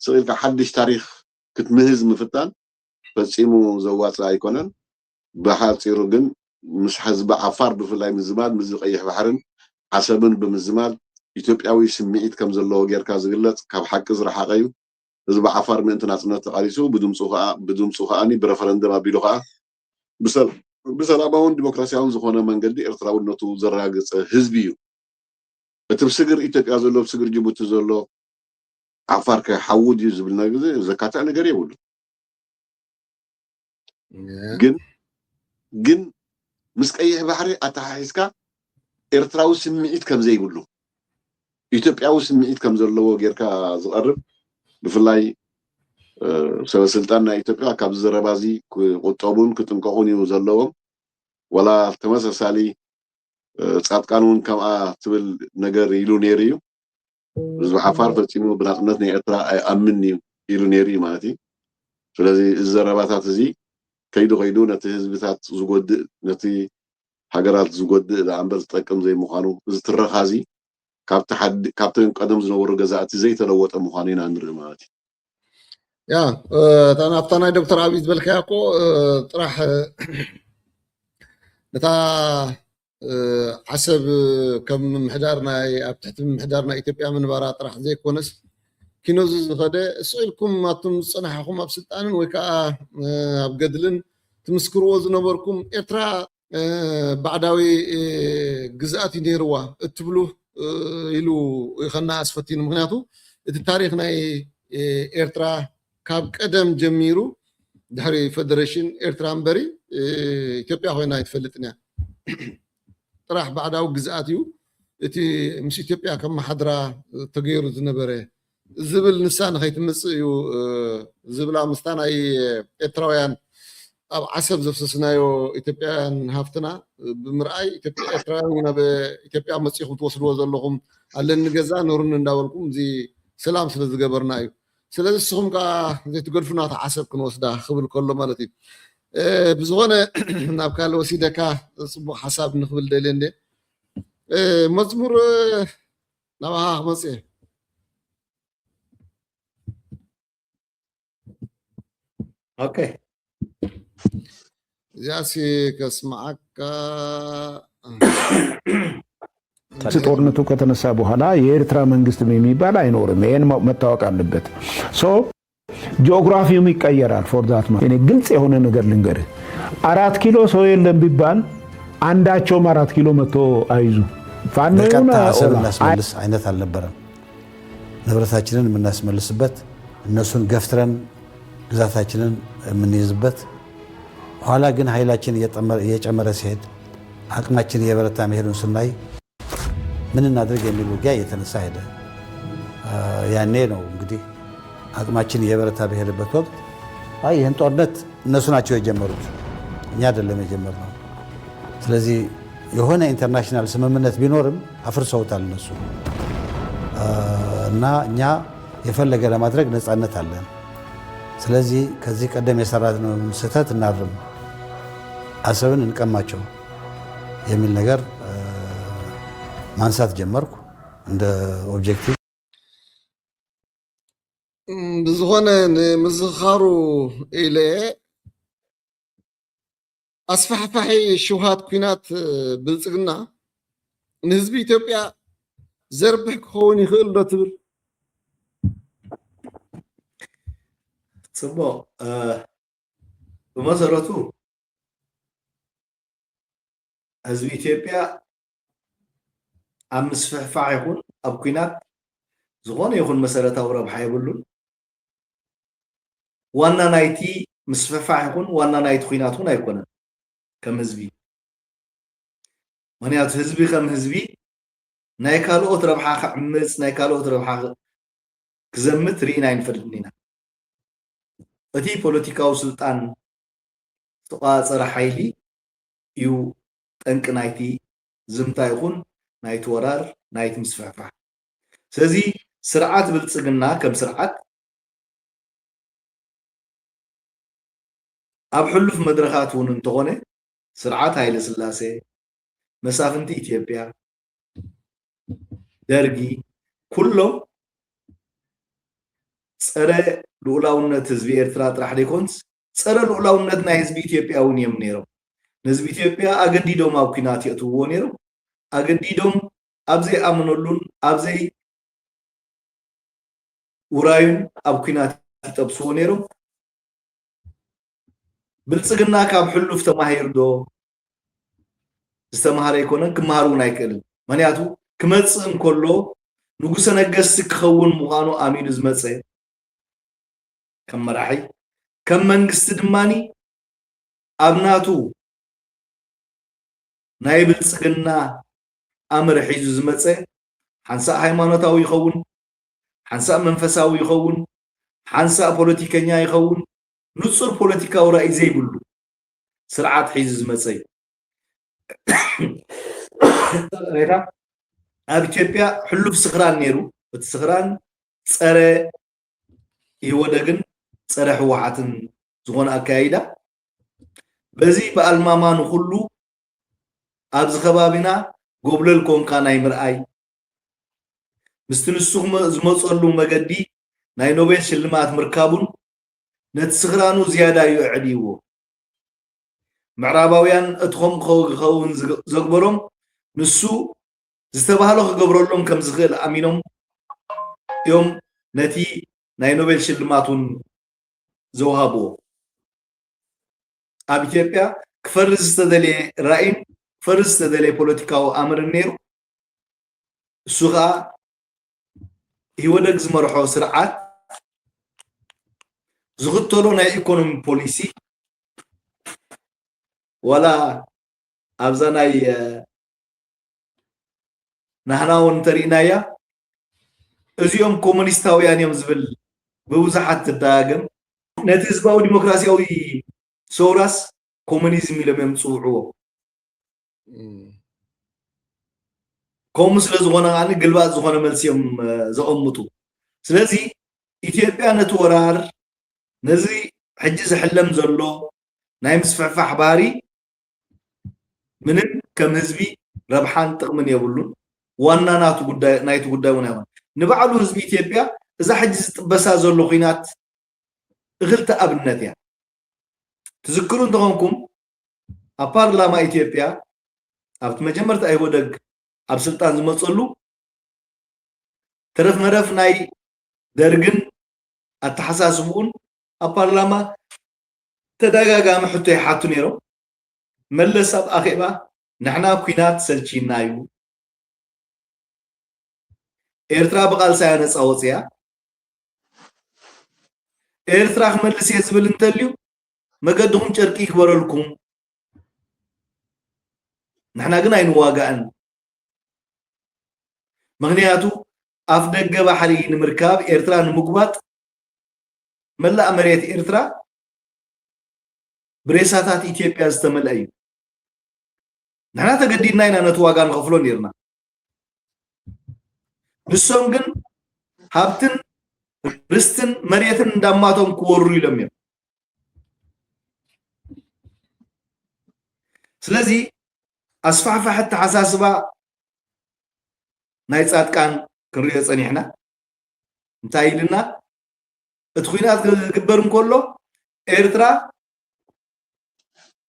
ስቕ ኢልካ ሓድሽ ታሪኽ ክትምህዝ ምፍታን ፈጺሙ ዘዋጽእ ኣይኮነን። ብሓጺሩ ግን ምስ ህዝቢ ዓፋር ብፍላይ ምዝማድ፣ ምስዚ ቀይሕ ባሕርን ዓሰብን ብምዝማድ ኢትዮጵያዊ ስምዒት ከም ዘለዎ ጌርካ ዝግለጽ ካብ ሓቂ ዝረሓቐ እዩ። ህዝቢ ዓፋር ምእንቲ ናጽነት ተቓሊሱ፣ ብድምጹ ከኣ፣ ብድምጹ ከኣኒ ብረፈረንደም ኣቢሉ ከኣ ብሰል-፣ ብሰላማውን ዲሞክራሲያውን ዝኾነ መንገዲ ኤርትራውነቱ ዘረጋገጸ ህዝቢ እዩ። እቲ ብስግር ኢትዮጵያ ዘሎ፣ ብስግር ጅቡቲ ዘሎ ዓፋር ከ ሓዉ ድዩ ዝብል ነገር ዘካትዕ ነገር የብሉ። ግን፣ ግን ምስ ቀይሕ ባሕሪ ኣተሓሒዝካ ኤርትራዊ ስምዒት ከም ዘይብሉ፣ ኢትዮጵያዊ ስምዒት ከም ዘለዎ ጌርካ ዝቐርብ፣ ብፍላይ፣ እ፣ ሰበ ስልጣን ናይ ኢትዮጵያ ካብዚ ዘረባ እዚ ክቑጠቡን ክጥንቀቑን እዩ ዘለዎም። ዋላ ተመሳሳሊ፣ እ፣ ጻድቃን እውን ከምኣ ትብል ነገር ኢሉ ነይሩ እዩ። ህዝቢ ዓፋር ፈጺሙ ብናጽነት ናይ ኤርትራ ኣይኣምን እዩ ኢሉ ነይሩ እዩ ማለት እዩ። ስለዚ እዚ ዘረባታት እዚ ከይዱ ከይዱ ነቲ ህዝብታት ዝጎድእ፣ ነቲ ሃገራት ዝጎድእ ደኣ እምበር ዝጠቅም ዘይምዃኑ፣ እዚ ትረኻ እዚ ካብቲ ሓዲ-፣ ካብተን ቀደም ዝነበሩ ገዛእቲ ዘይተለወጠ ምዃኑ ኢና ንርኢ ማለት እዩ። ያ፣ እ፣ እታ ናብታ ናይ ዶክተር ኣብይ ዝበልካያ እኮ፣ እ፣ ጥራሕ፣ እ፣ ነታ፣ እ፣ ዓሰብ ከም ምምሕዳር ናይ፣ ኣብ ትሕቲ ምምሕዳር ናይ ኢትዮጵያ ምንባራ ጥራሕ ዘይኮነስ፣ ኪኖዚ ዝኸደ፣ ስቕ ኢልኩም ኣቱም ዝጸናሕኹም ኣብ ስልጣንን ወይ ከኣ፣ እ፣ ኣብ ገድልን ትምስክርዎ ዝነበርኩም፣ ኤርትራ፣ እ፣ ባዕዳዊ፣ እ፣ ግዝኣት እዩ ነይርዋ እትብሉ፣ እ፣ ኢሉ ይኸነኣስ ፈቲኑ። ምኽንያቱ እቲ ታሪኽ ናይ፣ እ፣ ኤርትራ ካብ ቀደም ጀሚሩ ድሕሪ ፈደሬሽን ኤርትራ እምበሪ፣ እ፣ ኢትዮጵያ ኮይና ኣይትፈልጥን እያ። ጥራሕ ባዕዳዊ ግዝኣት እዩ እቲ ምስ ኢትዮጵያ ከመሓድራ ተገይሩ ዝነበረ ዝብል ንሳ ንኸይትምጽእ እዩ፣ እ፣ ዝብላ ምስታ ናይ ኤርትራውያን ኣብ ዓሰብ ዘፍሰስናዮ ኢትዮጵያውያን ሃፍትና ብምርኣይ ኢትዮጵያ፣ ኤርትራውያን እውን ኣብ ኢትዮጵያ መጺኹም ትወስድዎ ዘለኹም ኣለኒ ገዛ ኑሩኒ እንዳበልኩም እዚ ሰላም ስለ ዝገበርና እዩ። ስለዚ ንስኹም ከኣ ዘይትገድፉና እታ ዓሰብ ክንወስዳ ክብል ከሎ ማለት እዩ። እ፣ ብዝኾነ ናብ ካልእ ወሲደካ ጽቡቕ ሓሳብ ንክብል ደልየ እንደ፣ እ፣ መዝሙር፣ እ፣ ናባኻ ክመጽእ እየ። ኦኬ። እዚኣሲ ከስምዓካ ጦርነቱ ከተነሳ በኋላ የኤርትራ መንግስት የሚባል አይኖርም። ይሄን መታወቅ አለበት። So ጂኦግራፊውም ይቀየራል። For that matter እኔ ግልጽ የሆነ ነገር ልንገርህ፣ አራት ኪሎ ሰው የለም ቢባል አንዳቸውም አራት ኪሎ መጥቶ አይዙ ፋኖ ይሁን በቀጥታ አሰብ ኦላ እናስመልስ አይነት አልነበረም። ንብረታችንን የምናስመልስበት፣ እነሱን ገፍትረን ግዛታችንን የምንይዝበት፣ ኋላ ግን ኃይላችን እየጨመረ እየጨመረ ሲሄድ፣ አቅማችን እየበረታ መሄዱን ስናይ ምን እናድርግ የሚል ውጊያ እየተነሳ ሄደ። ያኔ ነው እንግዲህ አቅማችን እየበረታ በሄደበት ወቅት አይ ይህን ጦርነት እነሱ ናቸው የጀመሩት፣ እኛ አይደለም የጀመርነው። ስለዚህ የሆነ ኢንተርናሽናል ስምምነት ቢኖርም አፍርሰውታል እነሱ። እና እኛ የፈለገ ለማድረግ ነፃነት አለን። ስለዚህ ከዚህ ቀደም የሰራነውን ስህተት እናርም፣ አሰብን እንቀማቸው የሚል ነገር ማንሳት ጀመርኩ እንደ ኦብጀክቲቭ። ብዝኾነ ንምዝኻሩ ኢለ ኣስፋሕፋሒ ሽውሃት ኲናት ብልጽግና ንህዝቢ ኢትዮጵያ ዘርብሕ ክኸውን ይኽእል ዶ ትብል? ጽቡቕ። ብመሰረቱ ህዝቢ ኢትዮጵያ ኣብ ምስፍሕፋሕ ይኹን ኣብ ኲናት ዝኾነ ይኹን መሰረታዊ ረብሓ የብሉን። ዋና ናይቲ ምስፍሕፋሕ ይኹን ዋና ናይቲ ኲናት እውን ኣይኮነን ከም ህዝቢ። ምኽንያቱ ህዝቢ ከም ህዝቢ ናይ ካልኦት ረብሓ ክዕምፅ፣ ናይ ካልኦት ረብሓ ክዘምት ርኢና ኣይንፈልጥን ኢና። እቲ ፖለቲካዊ ስልጣን ዝተቋፀረ ሓይሊ እዩ ጠንቂ ናይቲ ዝምታ ይኹን ናይቲ ወራር ናይቲ ምስፍሕፋሕ። ስለዚ ስርዓት ብልፅግና ከም ስርዓት ኣብ ሕሉፍ መድረኻት እውን እንተኾነ ስርዓት ሃይለ ስላሴ፣ መሳፍንቲ ኢትዮጵያ፣ ደርጊ ኩሎም ፀረ ልኡላውነት ህዝቢ ኤርትራ ጥራሕ ዘይኮንስ ፀረ ልኡላውነት ናይ ህዝቢ ኢትዮጵያ እውን እዮም ነይሮም። ንህዝቢ ኢትዮጵያ ኣገዲዶም ኣብ ኲናት የእትውዎ ነይሮም። ኣገዲዶም ኣብ ዘይኣመነሉን ኣብ ዘይ ውራዩን ኣብ ኲናት ይጠብስዎ ነይሮም። ብልፅግና ካብ ሕሉፍ ተማሂሩ ዶ? ዝተምሃረ ኣይኮነን፣ ክመሃር እውን ኣይክእልን። ምክንያቱ ክመፅእ እንከሎ ንጉሰ ነገስቲ ክኸውን ምዃኑ ኣሚኑ ዝመፀ ከም መራሒ፣ ከም መንግስቲ ድማኒ ኣብ ናቱ ናይ ብልፅግና ኣምር ሒዙ ዝመፀ ሓንሳእ ሃይማኖታዊ ይኸውን፣ ሓንሳእ መንፈሳዊ ይኸውን፣ ሓንሳእ ፖለቲከኛ ይኸውን፣ ንፁር ፖለቲካዊ ራእይ ዘይብሉ ስርዓት ሒዙ ዝመፀ እዩ። ኣብ ኢትዮጵያ ሕሉፍ ስኽራን ነይሩ። እቲ ስኽራን ፀረ ኢህወደግን ፀረ ህወሓትን ዝኾነ ኣካያይዳ፣ በዚ ብኣልማማ ንኹሉ ኣብዚ ከባቢና ጎብለል ኮንካ ናይ ምርኣይ፣ ምስቲ ንሱ ክመ- ዝመፀሉ መገዲ ናይ ኖቤል ሽልማት ምርካቡን ነቲ ስኽራኑ ዝያዳ እዩ ኣዕድይዎ። ምዕራባውያን እቲ ከምኡ ክኸውን ዝግ- ዘግበሮም ንሱ ዝተባህሎ ክገብረሎም ከም ዝኽእል ኣሚኖም እዮም ነቲ ናይ ኖቤል ሽልማት እውን ዘውሃብዎ። ኣብ ኢትዮጵያ ክፈርስ ዝተደለየ ራእይን ክፈርስ ዝተደለየ ፖለቲካዊ ኣምርን ነይሩ። እሱ ከዓ ኢህወደግ ዝመርሖ ስርዓት ዝኽተሎ ናይ ኢኮኖሚ ፖሊሲ ዋላ ኣብዛ ናይ ናህና እውን እንተሪእናያ እዚኦም ኮሙኒስታውያን እዮም ዝብል ብብዙሓት ትደጋገም። ነቲ ህዝባዊ ዲሞክራሲያዊ ሰውራስ ኮሙኒዝም ኢሎም እዮም ዝፅውዕዎ። ከምኡ ስለ ዝኾነ ከዓ ግልባጥ ዝኾነ መልሲ እዮም ዘቐምጡ። ስለዚ ኢትዮጵያ ነቲ ወራር ነዚ ሕጂ ዝሕለም ዘሎ ናይ ምስፍሕፋሕ ባህሪ ምንም ከም ህዝቢ ረብሓን ጥቕምን የብሉን። ዋና ናቱ ጉዳይ ናይቲ ጉዳይ እውን ኣይኮነ። ንባዕሉ ህዝቢ ኢትዮጵያ እዛ ሕጂ ዝጥበሳ ዘሎ ኹናት እኽልቲ ኣብነት እያ። ትዝክሩ እንተኾንኩም ኣብ ፓርላማ ኢትዮጵያ ኣብቲ መጀመርታ ኢህወደግ ኣብ ስልጣን ዝመፀሉ ተረፍ መረፍ ናይ ደርግን ኣተሓሳስብኡን ኣብ ፓርላማ ተደጋጋሚ ሕቶ ይሓቱ ነይሮም። መለስ ኣብ ኣኼባ ንሕና ኲናት ሰልቺና እዩ፣ ኤርትራ ብቓልሳ እያ ነፃ ወፅያ፣ ኤርትራ ክመልስ እየ ዝብል እንተልዩ መገድኹም ጨርቂ ይግበረልኩም፣ ንሕና ግን ኣይንዋጋእን። ምኽንያቱ ኣፍ ደገ ባሕሪ ንምርካብ ኤርትራ ንምጉባጥ መላእ መሬት ኤርትራ ብሬሳታት ኢትዮጵያ ዝተመልአ እዩ። ንሕና ተገዲድና ኢና ነቲ ዋጋ ንኸፍሎ ነይርና። ንሶም ግን ሃብትን ርስትን መሬትን እንዳማቶም ክወሩ ኢሎም እዮም። ስለዚ ኣስፋሕፋሒ ኣተሓሳስባ ናይ ፃድቃን ክንሪኦ ፀኒሕና። እንታይ ኢልና? እቲ ኲናት ክግበር እንከሎ ኤርትራ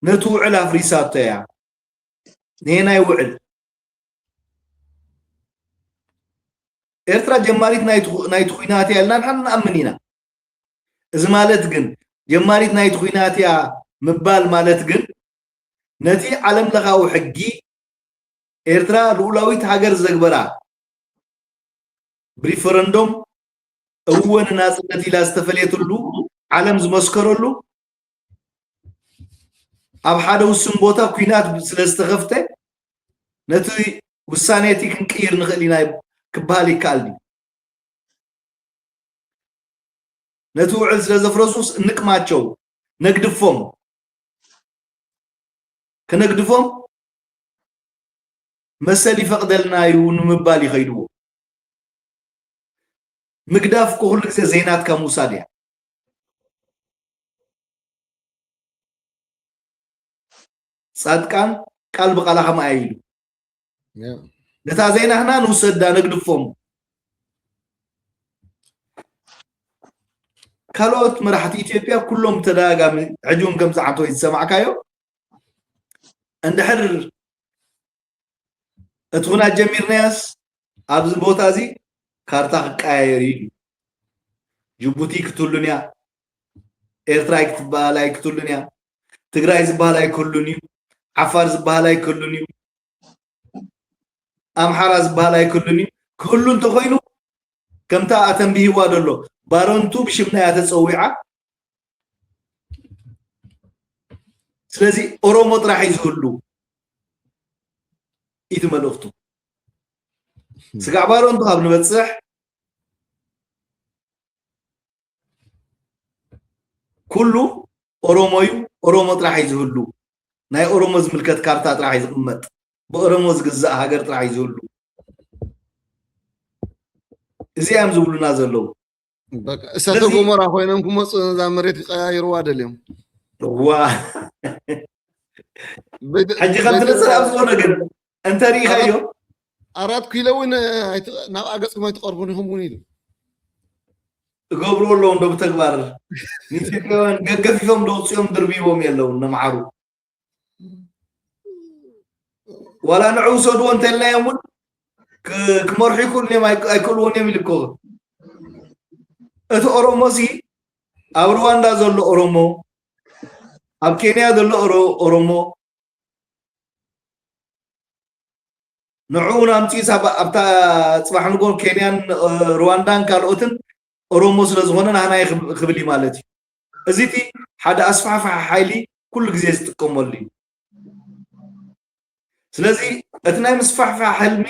ነቲ ውዕል ኣፍሪሳቶ እያ። ነየናይ ውዕል? ኤርትራ ጀማሪት ናይቲ ናይቲ ኲናት እያ ኢልና ንሓና ንኣምን ኢና። እዚ ማለት ግን ጀማሪት ናይቲ ኲናት እያ ምባል ማለት ግን ነቲ ዓለም ለኻዊ ሕጊ ኤርትራ ልኡላዊት ሃገር ዘግበራ ብሪፈረንዶም እወ ንናጽነት ኢላ ዝተፈለየትሉ ዓለም ዝመስከረሉ ኣብ ሓደ ውስን ቦታ ኲናት ስለ ዝተኸፍተ ነቲ ውሳኔ እቲ ክንቅይር ንኽእል ኢና ክበሃል ይከኣል ድዩ? ነቲ ውዕል ስለ ዘፍረሱስ እንቅማቸው፣ ነግድፎም፣ ከነግድፎም መሰል ይፈቕደልና እዩ ንምባል ይኸይድዎ። ምግዳፍ እኮ ኩሉ ግዜ ዘይናትካ ምውሳድ እያ። ጻድቃን ቃል ብቓላ ከምኣ ኢሉ ነታ ዘይናህና ንውሰዳ ነግድፎም። ካልኦት መራሕቲ ኢትዮጵያ ኩሎም ተደጋጋሚ ሕጂ እውን ከምዚ ዓንተወይ ዝሰማዕካዮ እንድሕር እቲ ኩናት ጀሚርናያስ ኣብዚ ቦታ እዚ ካርታ ክቀያየር እዩ። ጅቡቲ ክትህሉን እያ፣ ኤርትራ ክትበሃል ኣይክትህሉን እያ፣ ትግራይ ዝበሃል ኣይክህሉን እዩ፣ ዓፋር ዝበሃል ኣይክህሉን እዩ፣ ኣምሓራ ዝበሃል ኣይክህሉን እዩ። ክህሉ እንተኮይኑ ከምታ ኣተንቢህዋ ዘሎ ባረንቱ ብሽምና እያ ተፀዊዓ። ስለዚ ኦሮሞ ጥራሕ እዩ ዝህሉ። ኢቲ መልእኽቱ ስጋዕ ባረንቱ ካብ ንበፅሕ ኩሉ ኦሮሞ እዩ፣ ኦሮሞ ጥራሕ እዩ ዝህሉ። ናይ ኦሮሞ ዝምልከት ካርታ ጥራሕ እዩ ዝቕመጥ። ብኦሮሞ ዝግዛእ ሃገር ጥራሕ እዩ ዝህሉ። እዚ እዮም ዝብሉና ዘለዉ። በቃ እሳተ ስለዚ ጎመራ ኮይኖም ክመፁ ነዛ መሬት ክቀያይርዋ ደልዮም። ዋ ቤተ- ሕጂ ከም ቤተ- ትንፅር ኣብ ዝኾነ ግን እንተሪኢኻዮ ኣራት ኪሎ እውን ኣይት- ናብ ኣገፅኩም ኣይትቐርቡን ኢኹም እውን ኢሉ። እገብሩ ኣለዉ እንዶ ብተግባር ንኢትዮጵያውያን ገገፊፎም ዶ ውፅኦም ድርቢቦም የለውን ነምሓሩ ዋላ ንዑ ውሰድዎ እንተልናዮም እውን ክ- ክመርሑ ይክእሉ እዮም ኣይክ- ኣይክእልዎን እዮም ኢሉ እኮ እቲ ኦሮሞ ሲ ኣብ ሩዋንዳ ዘሎ ኦሮሞ ኣብ ኬንያ ዘሎ ኦሮ- ኦሮሞ ንዕኡ ናምፂስ ኣብ- ኣብታ ፅባሕ ንጎ ኬንያን እ፣ ሩዋንዳን ካልኦትን ኦሮሞ ስለ ዝኾነ ናህናይ ክብ- ክብል እዩ ማለት እዩ። እዚ እቲ ሓደ ኣስፋሕፋሒ ሓይሊ ኩሉ ግዜ ዝጥቀመሉ እዩ። ስለዚ እቲ ናይ ምስፋሕፋሕ ሕልሚ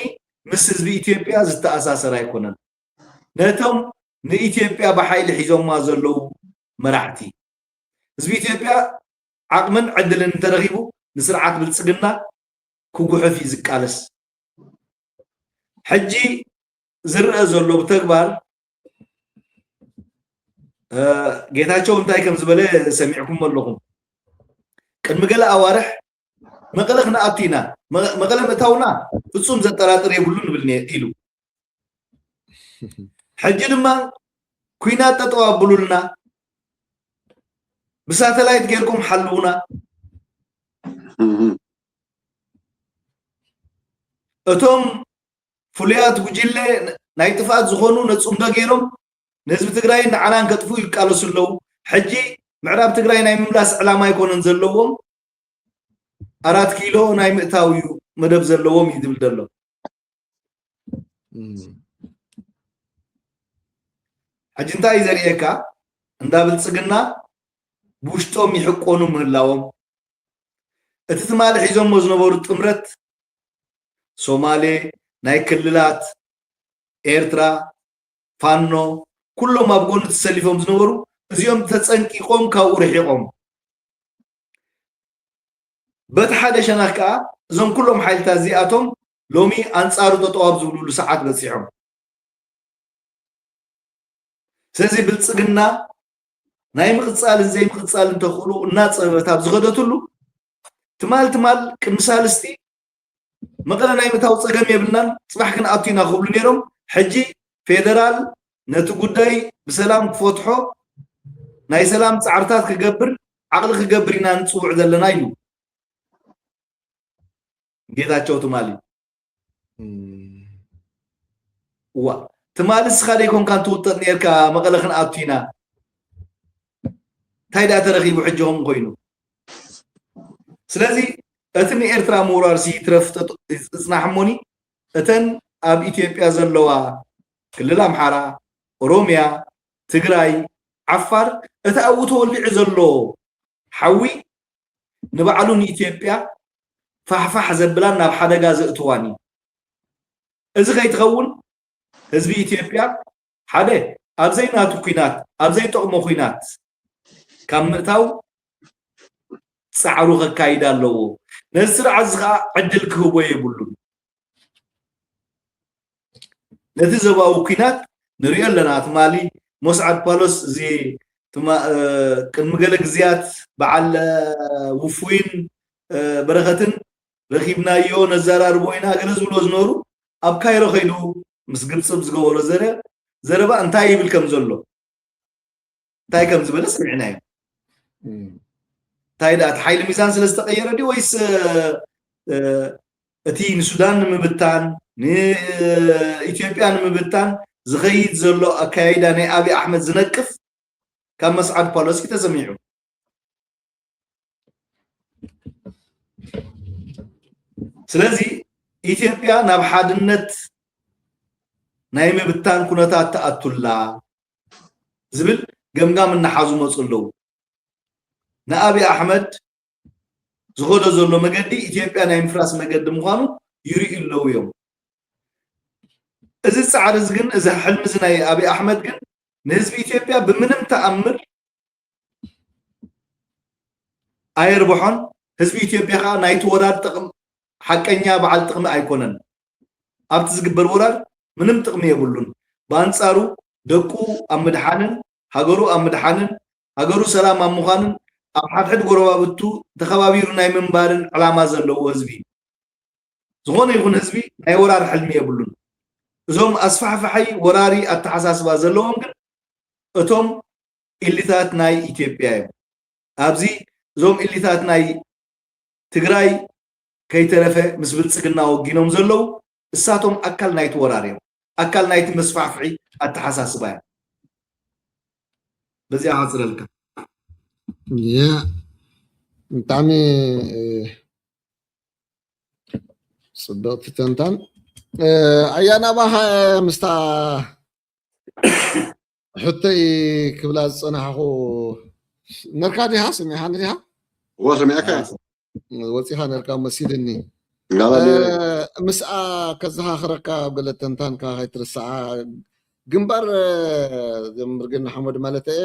ምስ ህዝቢ ኢትዮጵያ ዝተኣሳሰር ኣይኮነን። ነቶም ንኢትዮጵያ ብሓይሊ ሒዞማ ዘለዉ መራሕቲ ህዝቢ ኢትዮጵያ ዓቕምን ዕድልን እንተረኺቡ ንስርዓት ብልፅግና ክጉሕፍ እዩ ዝቃለስ። ሕጂ ዝረአ ዘሎ ብተግባር እ፣ ጌታቸው እንታይ ከም ዝበለ ሰሚዕኩም ኣለኹም። ቅድሚ ገለ ኣዋርሕ መቐለ ክንኣቱ ኢና፣ መ- መቐለ ምእታውና ፍጹም ዘጠራጥር የብሉን ንብል ነ- ኢሉ። ሕጂ ድማ ኩናት ጠጠው ኣብሉልና፣ ብሳተላይት ጌርኩም ሓልውና። እቶም ፍሉያት ጉጅለ ናይ ጥፍኣት ዝኾኑ ነፅምዶ ገይሮም ንህዝቢ ትግራይ ንዓናን ከጥፉ ይቃለሱ ኣለዉ። ሕጂ ምዕራብ ትግራይ ናይ ምምላስ ዕላማ ኣይኮነን ዘለዎም፣ ኣራት ኪሎ ናይ ምእታው እዩ መደብ ዘለዎም እዩ ዝብል ዘሎ። ሕጂ እንታይ እዩ ዘርእየካ? እንዳ ብልፅግና ብውሽጦም ይሕቆኑ ምህላዎም፣ እቲ ትማሊ ሒዞሞ ዝነበሩ ጥምረት ሶማሌ፣ ናይ ክልላት ኤርትራ፣ ፋኖ፣ ኩሎም ኣብ ጎኑ ተሰሊፎም ዝነበሩ፣ እዚኦም ተፀንቂቆም ካብኡ ርሒቆም። በቲ ሓደ ሸነኽ ከዓ እዞም ኩሎም ሓይልታት እዚኣቶም ሎሚ ኣንፃሩ ጠጠው ኣብ ዝብሉሉ ሰዓት በፂሖም። ስለዚ ብልፅግና ናይ ምቕፃልን ዘይምቕፃልን ተኽእሎ እናፀበበት ኣብ ዝኸደትሉ ትማል ትማል ቅድሚ ሳልስቲ መቐለ ናይ ምእታው ፀገም የብልናን፣ ፅባሕ ክንኣቱ ኢና ክብሉ ነይሮም። ሕጂ ፌደራል ነቲ ጉዳይ ብሰላም ክፈትሖ ናይ ሰላም ፃዕርታት ክገብር ዓቕሊ ክገብር ኢና ንፅውዕ ዘለና ኢሉ ጌታቸው ትማሊ። እዋ ትማሊ ንስኻ ደይኮንካን ትውጠጥ ነርካ መቐለ ክንኣቱ ኢና። እንታይ ደኣ ተረኺቡ ሕጂ ከምኡ ኮይኑ? ስለዚ እቲ ንኤርትራ ምውራርሲ ይትረፍ ይጽናሕ እሞኒ እተን ኣብ ኢትዮጵያ ዘለዋ ክልል ኣምሓራ፣ ኦሮምያ፣ ትግራይ፣ ዓፋር እቲ ኣብኡ ተወሊዑ ዘሎ ሓዊ ንባዕሉ ንኢትዮጵያ ፋሕፋሕ ዘብላን ናብ ሓደጋ ዘእትዋን እዩ። እዚ ከይትኸውን ህዝቢ ኢትዮጵያ ሓደ ኣብ ዘይናቱ ኲናት ኣብ ዘይጠቕሞ ኲናት ካብ ምእታው ፃዕሩ ከካይድ ኣለዎ። ነዚ ስርዓት እዚ ከዓ ዕድል ክህቦ የብሉን። ነቲ ዞባዊ ኲናት ንሪኦ ኣለና። ትማሊ ሞስዓድ ፓሎስ እዚ ትማ- እ፣ ቅድሚ ገለ ግዜያት በዓል እ፣ ውፉይን እ፣ በረኸትን ረኺብናዮ ነዘራርቦ ኢና ገለ ዝብሎ ዝነበሩ ኣብ ካይሮ ከይዱ ምስ ግብፂ ዝገበሮ ዘረ ዘረባ እንታይ ይብል ከም ዘሎ እንታይ ከም ዝበለ ሰሚዕናዮ። እንታይ ደኣ እቲ ሓይሊ ሚዛን ስለ ዝተቐየረ ድዩ ወይስ እ፣ እቲ ንሱዳን ንምብታን ንኢትዮጵያ ንምብታን ዝኸይድ ዘሎ ኣካያይዳ ናይ ኣብይ ኣሕመድ ዝነቅፍ ካብ መስዓድ ፓሎስኪ ተሰሚዑ። ስለዚ ኢትዮጵያ ናብ ሓድነት ናይ ምብታን ኩነታት ትኣቱላ ዝብል ገምጋም እናሓዙ መፁ ኣለዉ። ንኣብይ ኣሕመድ ዝኸዶ ዘሎ መገዲ ኢትዮጵያ ናይ ምፍራስ መገዲ ምዃኑ ይርእዩ ኣለዉ እዮም። እዚ ፃዕሪ እዚ ግን እዚ ሕልሚ እዚ ናይ ኣብይ ኣሕመድ ግን ንህዝቢ ኢትዮጵያ ብምንም ተኣምር ኣየርብሖን። ህዝቢ ኢትዮጵያ ከዓ ናይቲ ወራር ጥቕም ሓቀኛ በዓል ጥቕሚ ኣይኮነን። ኣብቲ ዝግበር ወራር ምንም ጥቕሚ የብሉን። ብኣንፃሩ ደቁ ኣብ ምድሓንን ሃገሩ ኣብ ምድሓንን ሃገሩ ሰላም ኣብ ምዃንን ኣብ ሓድሕድ ጎረባብቱ ተኸባቢሩ ናይ ምንባርን ዕላማ ዘለዎ ህዝቢ እዩ። ዝኾነ ይኹን ህዝቢ ናይ ወራር ሕልሚ የብሉን። እዞም ኣስፋሕፋሒ ወራሪ ኣተሓሳስባ ዘለዎም ግን እቶም ኢሊታት ናይ ኢትዮጵያ እዮም። ኣብዚ እዞም ኢሊታት ናይ ትግራይ ከይተረፈ ምስ ብልፅግና ወጊኖም ዘለዉ እሳቶም ኣካል ናይቲ ወራር እዮም። ኣካል ናይቲ መስፋሕፍሒ ኣተሓሳስባ እዮም። በዚኣ ሃፅረልካ። ያ ብጣዕሚ እ፣ ፅብቕቲ ተንታን እ፣ ኣያና ባኻ ምስታ ሕቶይ ክብላ ዝፀናሕኹ ነርካ ዲኻ ሰሚዕኻኒ ዲኻ? እዎ ሰሚዐካ ወፂኻ ነርካ መሲልኒ። ጋላ እ፣ ምስኣ ከዘኻኽረካ ኣብ ገለ ተንታንካ ከይትርስዓ ግንባር እ፣ ዘምርግን ሓመድ ማለት እየ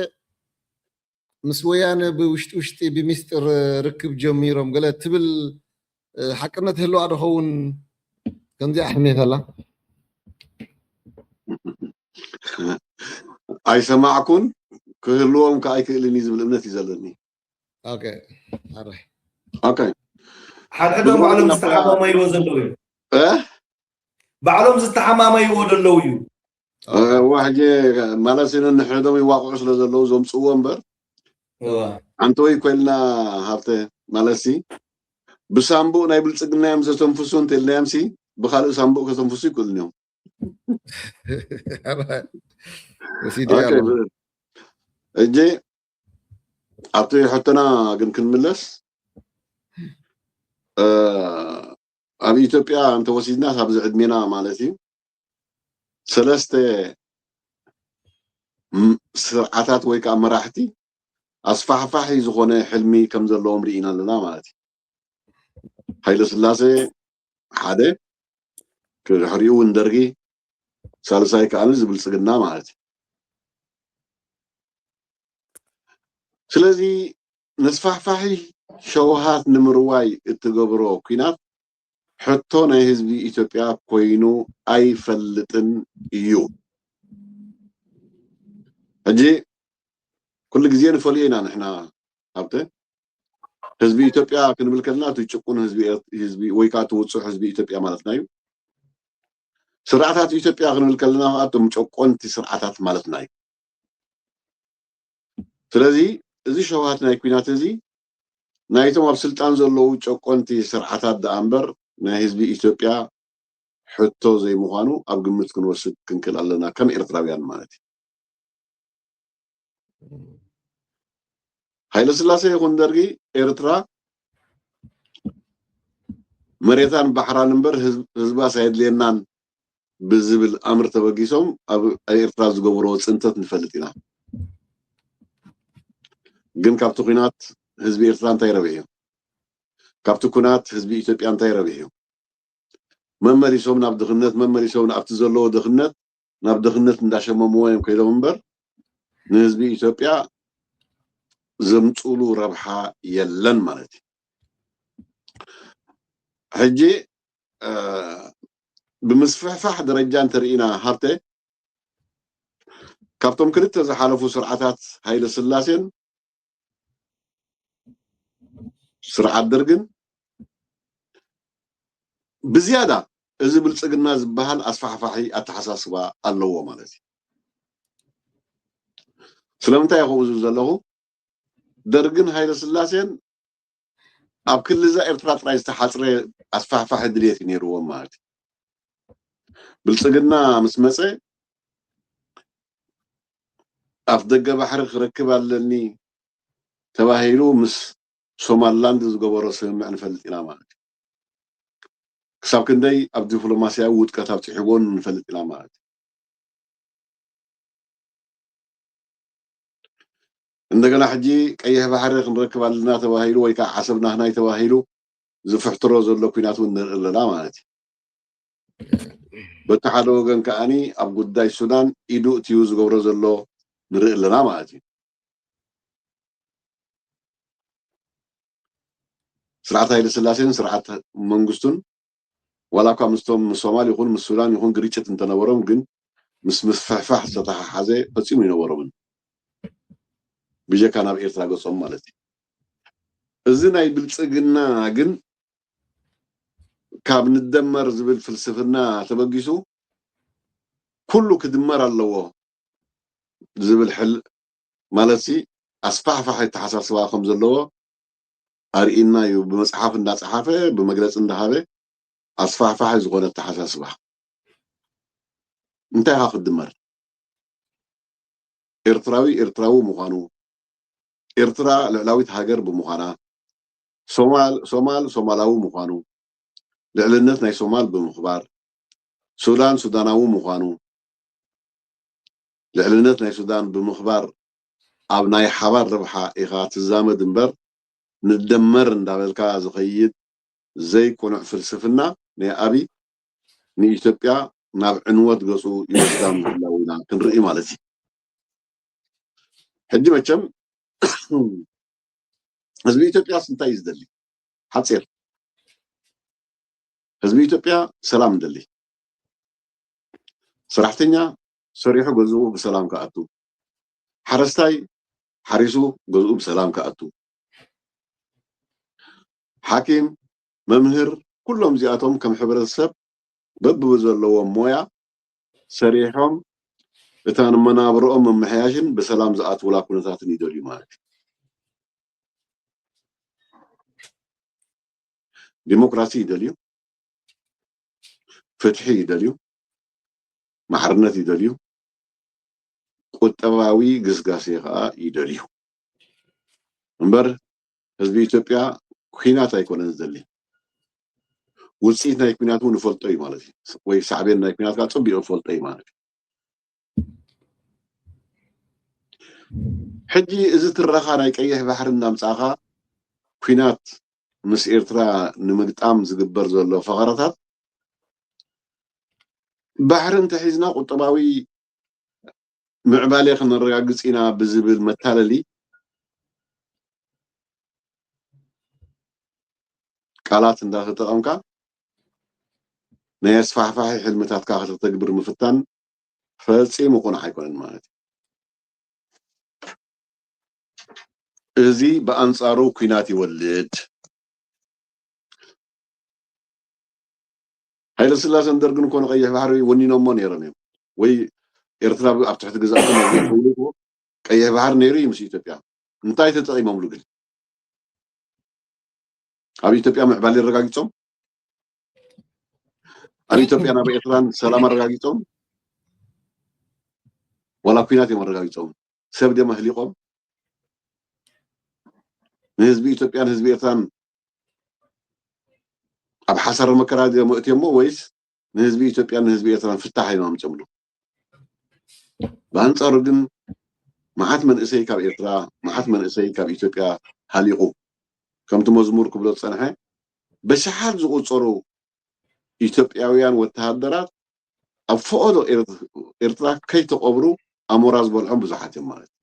ምስ ወያነ ብውሽጢ ውሽጢ ብሚስጢር ርክብ ጀሚሮም ገለ ትብል እ፣ ሓቅነት ህልዋ ዶ ኸውን ከምዚኣ ሕሜት ኣላ? ኣይሰማዕኩን ክህልዎም ከ ኣይክእልን እዩ ዝብል እምነት እዩ ዘለኒ። ኦኬ ኣረ ኦኬ ሓድሕዶም ባዕሎም ዝተሓማመይዎ ዘለዉ እዩ እ? ባዕሎም ዝተሓማመይዎ ዘለዉ እዩ እዋ ሕጂ ማለት ነንሕድሕዶም ይዋቕዑ ስለ ዘለዉ ዘምፅዎ እምበር እዋ ሓንቲ ወይ ኮይልና ሃብተ ማለትሲ ብሳምቡእ ናይ ብልፅግና እዮም ዘተንፍሱ እንተልናዮምሲ ብካልእ ሳምቡእ ከተንፍሱ ይክእሉን እዮም። ወሲዲ ኦኬ፣ ያለው ብ- እጂ ኣብቲ ሕቶና ግን ክንምለስ እ፣ ኣብ ኢትዮጵያ እንተወሲድና ኣብዚ ዕድሜና ማለት እዩ ሰለስተ ም- ስርዓታት ወይ ከዓ መራሕቲ ኣስፋሕፋሒ ዝኾነ ሕልሚ ከም ዘለዎም ርኢና ኣለና ማለት እዩ። ሃይለ ስላሴ ሓደ፣ ድሕሪኡ እውን ደርጊ፣ ሳልሳይ ከዓኒ ዝብልፅግና ማለት እዩ። ስለዚ ነስፋሕፋሒ ሸውሃት ንምርዋይ እትገብሮ ኩናት ሕቶ ናይ ህዝቢ ኢትዮጵያ ኮይኑ ኣይፈልጥን እዩ። ሕጂ ኩሉ ግዜ ንፈልዮ ኢና ንሕና ኣብተ ህዝቢ ኢትዮጵያ ክንብል ከለና እቲ ጭቁን ህዝቢ ኤር- ህዝቢ ወይ ከዓ እቲ ውፁዕ ህዝቢ ኢትዮጵያ ማለትና እዩ። ስርዓታት ኢትዮጵያ ክንብል ከለና ከዓ እቶም ጨቆንቲ ስርዓታት ማለትና እዩ። ስለዚ እዚ ሸውሃት ናይ ኩናት እዚ ናይቶም ኣብ ስልጣን ዘለዉ ጨቆንቲ ስርዓታት ደኣ እምበር ናይ ህዝቢ ኢትዮጵያ ሕቶ ዘይምዃኑ ኣብ ግምት ክንወስድ ክንክእል ኣለና ከም ኤርትራውያን ማለት እዩ። ሃይለ ስላሴ ይኹን ደርጊ ኤርትራ መሬታን ባሕራን እምበር ህዝብ- ህዝባስ ኣየድልየናን ብዝብል ኣምር ተበጊሶም ኣብ ኣብ ኤርትራ ዝገበርዎ ፅንተት ንፈልጥ ኢና። ግን ካብቲ ኩናት ህዝቢ ኤርትራ እንታይ ረቢሑ? ካብቲ ኩናት ህዝቢ ኢትዮጵያ እንታይ ረቢሑ? መመሊሶም ናብ ድኽነት መመሊሶም ኣብቲ ዘለዎ ድኽነት ናብ ድኽነት እንዳሸመምዎ እዮም ከይዶም እምበር ንህዝቢ ኢትዮጵያ ዘምፅሉ ረብሓ የለን ማለት እዩ። ሕጂ እ፣ ብምስፍሕፋሕ ደረጃ እንተርኢና ሃብተ ካብቶም ክልተ ዝሓለፉ ስርዓታት ሃይለ ስላሴን ስርዓት ደርግን ብዝያዳ እዚ ብልፅግና ዝበሃል ኣስፋሕፋሒ ኣተሓሳስባ ኣለዎ ማለት እዩ። ስለምንታይ ይኸው ዝብል ዘለኹ ደርግን ሃይለ ስላሴን ኣብ ክልል እዛ ኤርትራ ጥራይ ዝተሓፅረ ኣስፋሕፋሒ ድልየት እዩ ነይርዎም ማለት እዩ። ብልፅግና ምስ መፀ ኣፍ ደገ ባሕሪ ክረክብ ኣለኒ ተባሂሉ ምስ ሶማልላንድ ዝገበሮ ስምምዕ ንፈልጥ ኢና ማለት እዩ። ክሳብ ክንደይ ኣብ ዲፕሎማስያዊ ውድቀት ኣብፅሕዎን ንፈልጥ ኢና ማለት እዩ። እንደገና ሕጂ ቀይሕ ባሕሪ ክንረክብ ኣለና ተባሂሉ ወይ ከዓ ዓሰብ ናህናይ ተባሂሉ ዝፍሕትሮ ዘሎ ኩናት እውን ንርኢ ኣለና ማለት እዩ። በቲ ሓደ ወገን ከዓኒ ኣብ ጉዳይ ሱዳን ኢዱ እትዩ ዝገብሮ ዘሎ ንርኢ ኣለና ማለት እዩ። ስርዓት ሃይለ ስላሴን ስርዓት መንግስቱን ዋላ እኳ ምስቶም ምስ ሶማል ይኹን ምስ ሱዳን ይኹን ግርጭት እንተነበሮም ግን ምስ ምስፍሕፋሕ ዝተተሓሓዘ ፈፂሙ ይነበሮምን ብጀካ ናብ ኤርትራ ገፆም ማለት እዩ። እዚ ናይ ብልፅግና ግን ካብ ንደመር ዝብል ፍልስፍና ተበጊሱ ኩሉ ክድመር ኣለዎ ዝብል ሕል ማለት ሲ ኣስፋሕፋሒ ኣተሓሳስባ ከም ዘለዎ ኣርእና እዩ። ብመፅሓፍ እንዳፀሓፈ ብመግለፂ እንዳሃበ ኣስፋሕፋሒ ዝኾነ ኣተሓሳስባ እንታይ ኢኻ ክትድመር? ኤርትራዊ ኤርትራዊ ምዃኑ፣ ኤርትራ ልዕላዊት ሃገር ብምዃና፣ ሶማል ሶማል ሶማላዊ ምዃኑ፣ ልዕልነት ናይ ሶማል ብምኽባር፣ ሱዳን ሱዳናዊ ምዃኑ፣ ልዕልነት ናይ ሱዳን ብምኽባር ኣብ ናይ ሓባር ረብሓ ኢኻ ትዛመድ እምበር ንደመር እንዳበልካ ዝኸይድ ዘይቁኑዕ ፍልስፍና ናይ ኣብይ ንኢትዮጵያ ናብ ዕንወት ገፁ ይወስዳ ምህላው ኢና ክንርኢ ማለት እዩ። ሕጂ መቸም ህዝቢ ኢትዮጵያስ እንታይ እዩ ዝደሊ? ሓፂር ህዝቢ ኢትዮጵያ ሰላም ደሊ። ሰራሕተኛ ሰሪሑ ገዝኡ ብሰላም ክኣቱ፣ ሓረስታይ ሓሪሱ ገዝኡ ብሰላም ክኣቱ፣ ሓኪም፣ መምህር፣ ኩሎም እዚኣቶም ከም ሕብረተሰብ በብዘለዎም ሞያ ሰሪሖም እታ ንመናብርኦም ምምሕያሽን ብሰላም ዝኣትውላ ኩነታትን ይደልዩ ማለት እዩ። ዲሞክራሲ ይደልዩ፣ ፍትሒ ይደልዩ፣ ማዕርነት ይደልዩ፣ ቁጠባዊ ግስጋሴ ከዓ ይደልዩ። እምበር ህዝቢ ኢትዮጵያ ኩናት ኣይኮነን ዝደሊ። ውፅኢት ናይ ኩናት እውን ይፈልጦ እዩ ማለት እዩ። ወይ ሳዕቤን ናይ ኩናት ከዓ ፅቢቑ ይፈልጦ እዩ ማለት እዩ። ሕጂ እዚ ትረኻ ናይ ቀይሕ ባሕሪ እናምፃእኻ ኩናት ምስ ኤርትራ ንምግጣም ዝግበር ዘሎ ፈኸራታት፣ ባሕሪ እንተሒዝና ቁጠባዊ ምዕባሌ ክነረጋግፅ ኢና ብዝብል መታለሊ ቃላት እንዳተጠቐምካ ናይ ኣስፋሕፋሒ ሕልምታትካ ከተተግብር ምፍታን ፈጺሙ ቁኑዕ ኣይኮነን ማለት እዩ። እዚ ብኣንጻሩ ኲናት ይወልድ። ሃይለ ስላሰን ደርግን እኮ ንቀይሕ ባሕሪ ወኒኖሞ ነይሮም እዮም። ወይ ኤርትራ ኣብ ትሕቲ ግዛእቶም እዮም ዘይኮይኑ እኮ ቀይሕ ባሕሪ ነይሩ እዩ ምስ ኢትዮጵያ። እንታይ ተጠቒሞምሉ ግን? ኣብ ኢትዮጵያ ምዕባለ ኣረጋጊጾም? ኣብ ኢትዮጵያ ናብ ኤርትራን ሰላም ኣረጋጊጾም? ዋላ ኲናት እዮም ኣረጋጊጾም? ሰብ ድዮም ኣህሊቖም? ንህዝቢ ኢትዮጵያን ህዝቢ ኤርትራን ኣብ ሓሳረ መከራ ድዮም ኣእትዮሞ ወይስ ንህዝቢ ኢትዮጵያን ንህዝቢ ኤርትራን ፍታሕ እዮም ኣምጾምሉ? ብኣንጻሩ ግን መዓት መንእሰይ ካብ ኤርትራ፣ መዓት መንእሰይ ካብ ኢትዮጵያ ሃሊቑ። ከምቲ መዝሙር ክብሎ ዝጸንሐ፣ በሽሓት ዝቑጸሩ ኢትዮጵያውያን ወተሃደራት ኣብ ፈቐዶ ኤርት-፣ ኤርትራ ከይተቐብሩ ኣሞራ ዝበልዖም ብዙሓት እዮም ማለት እዩ።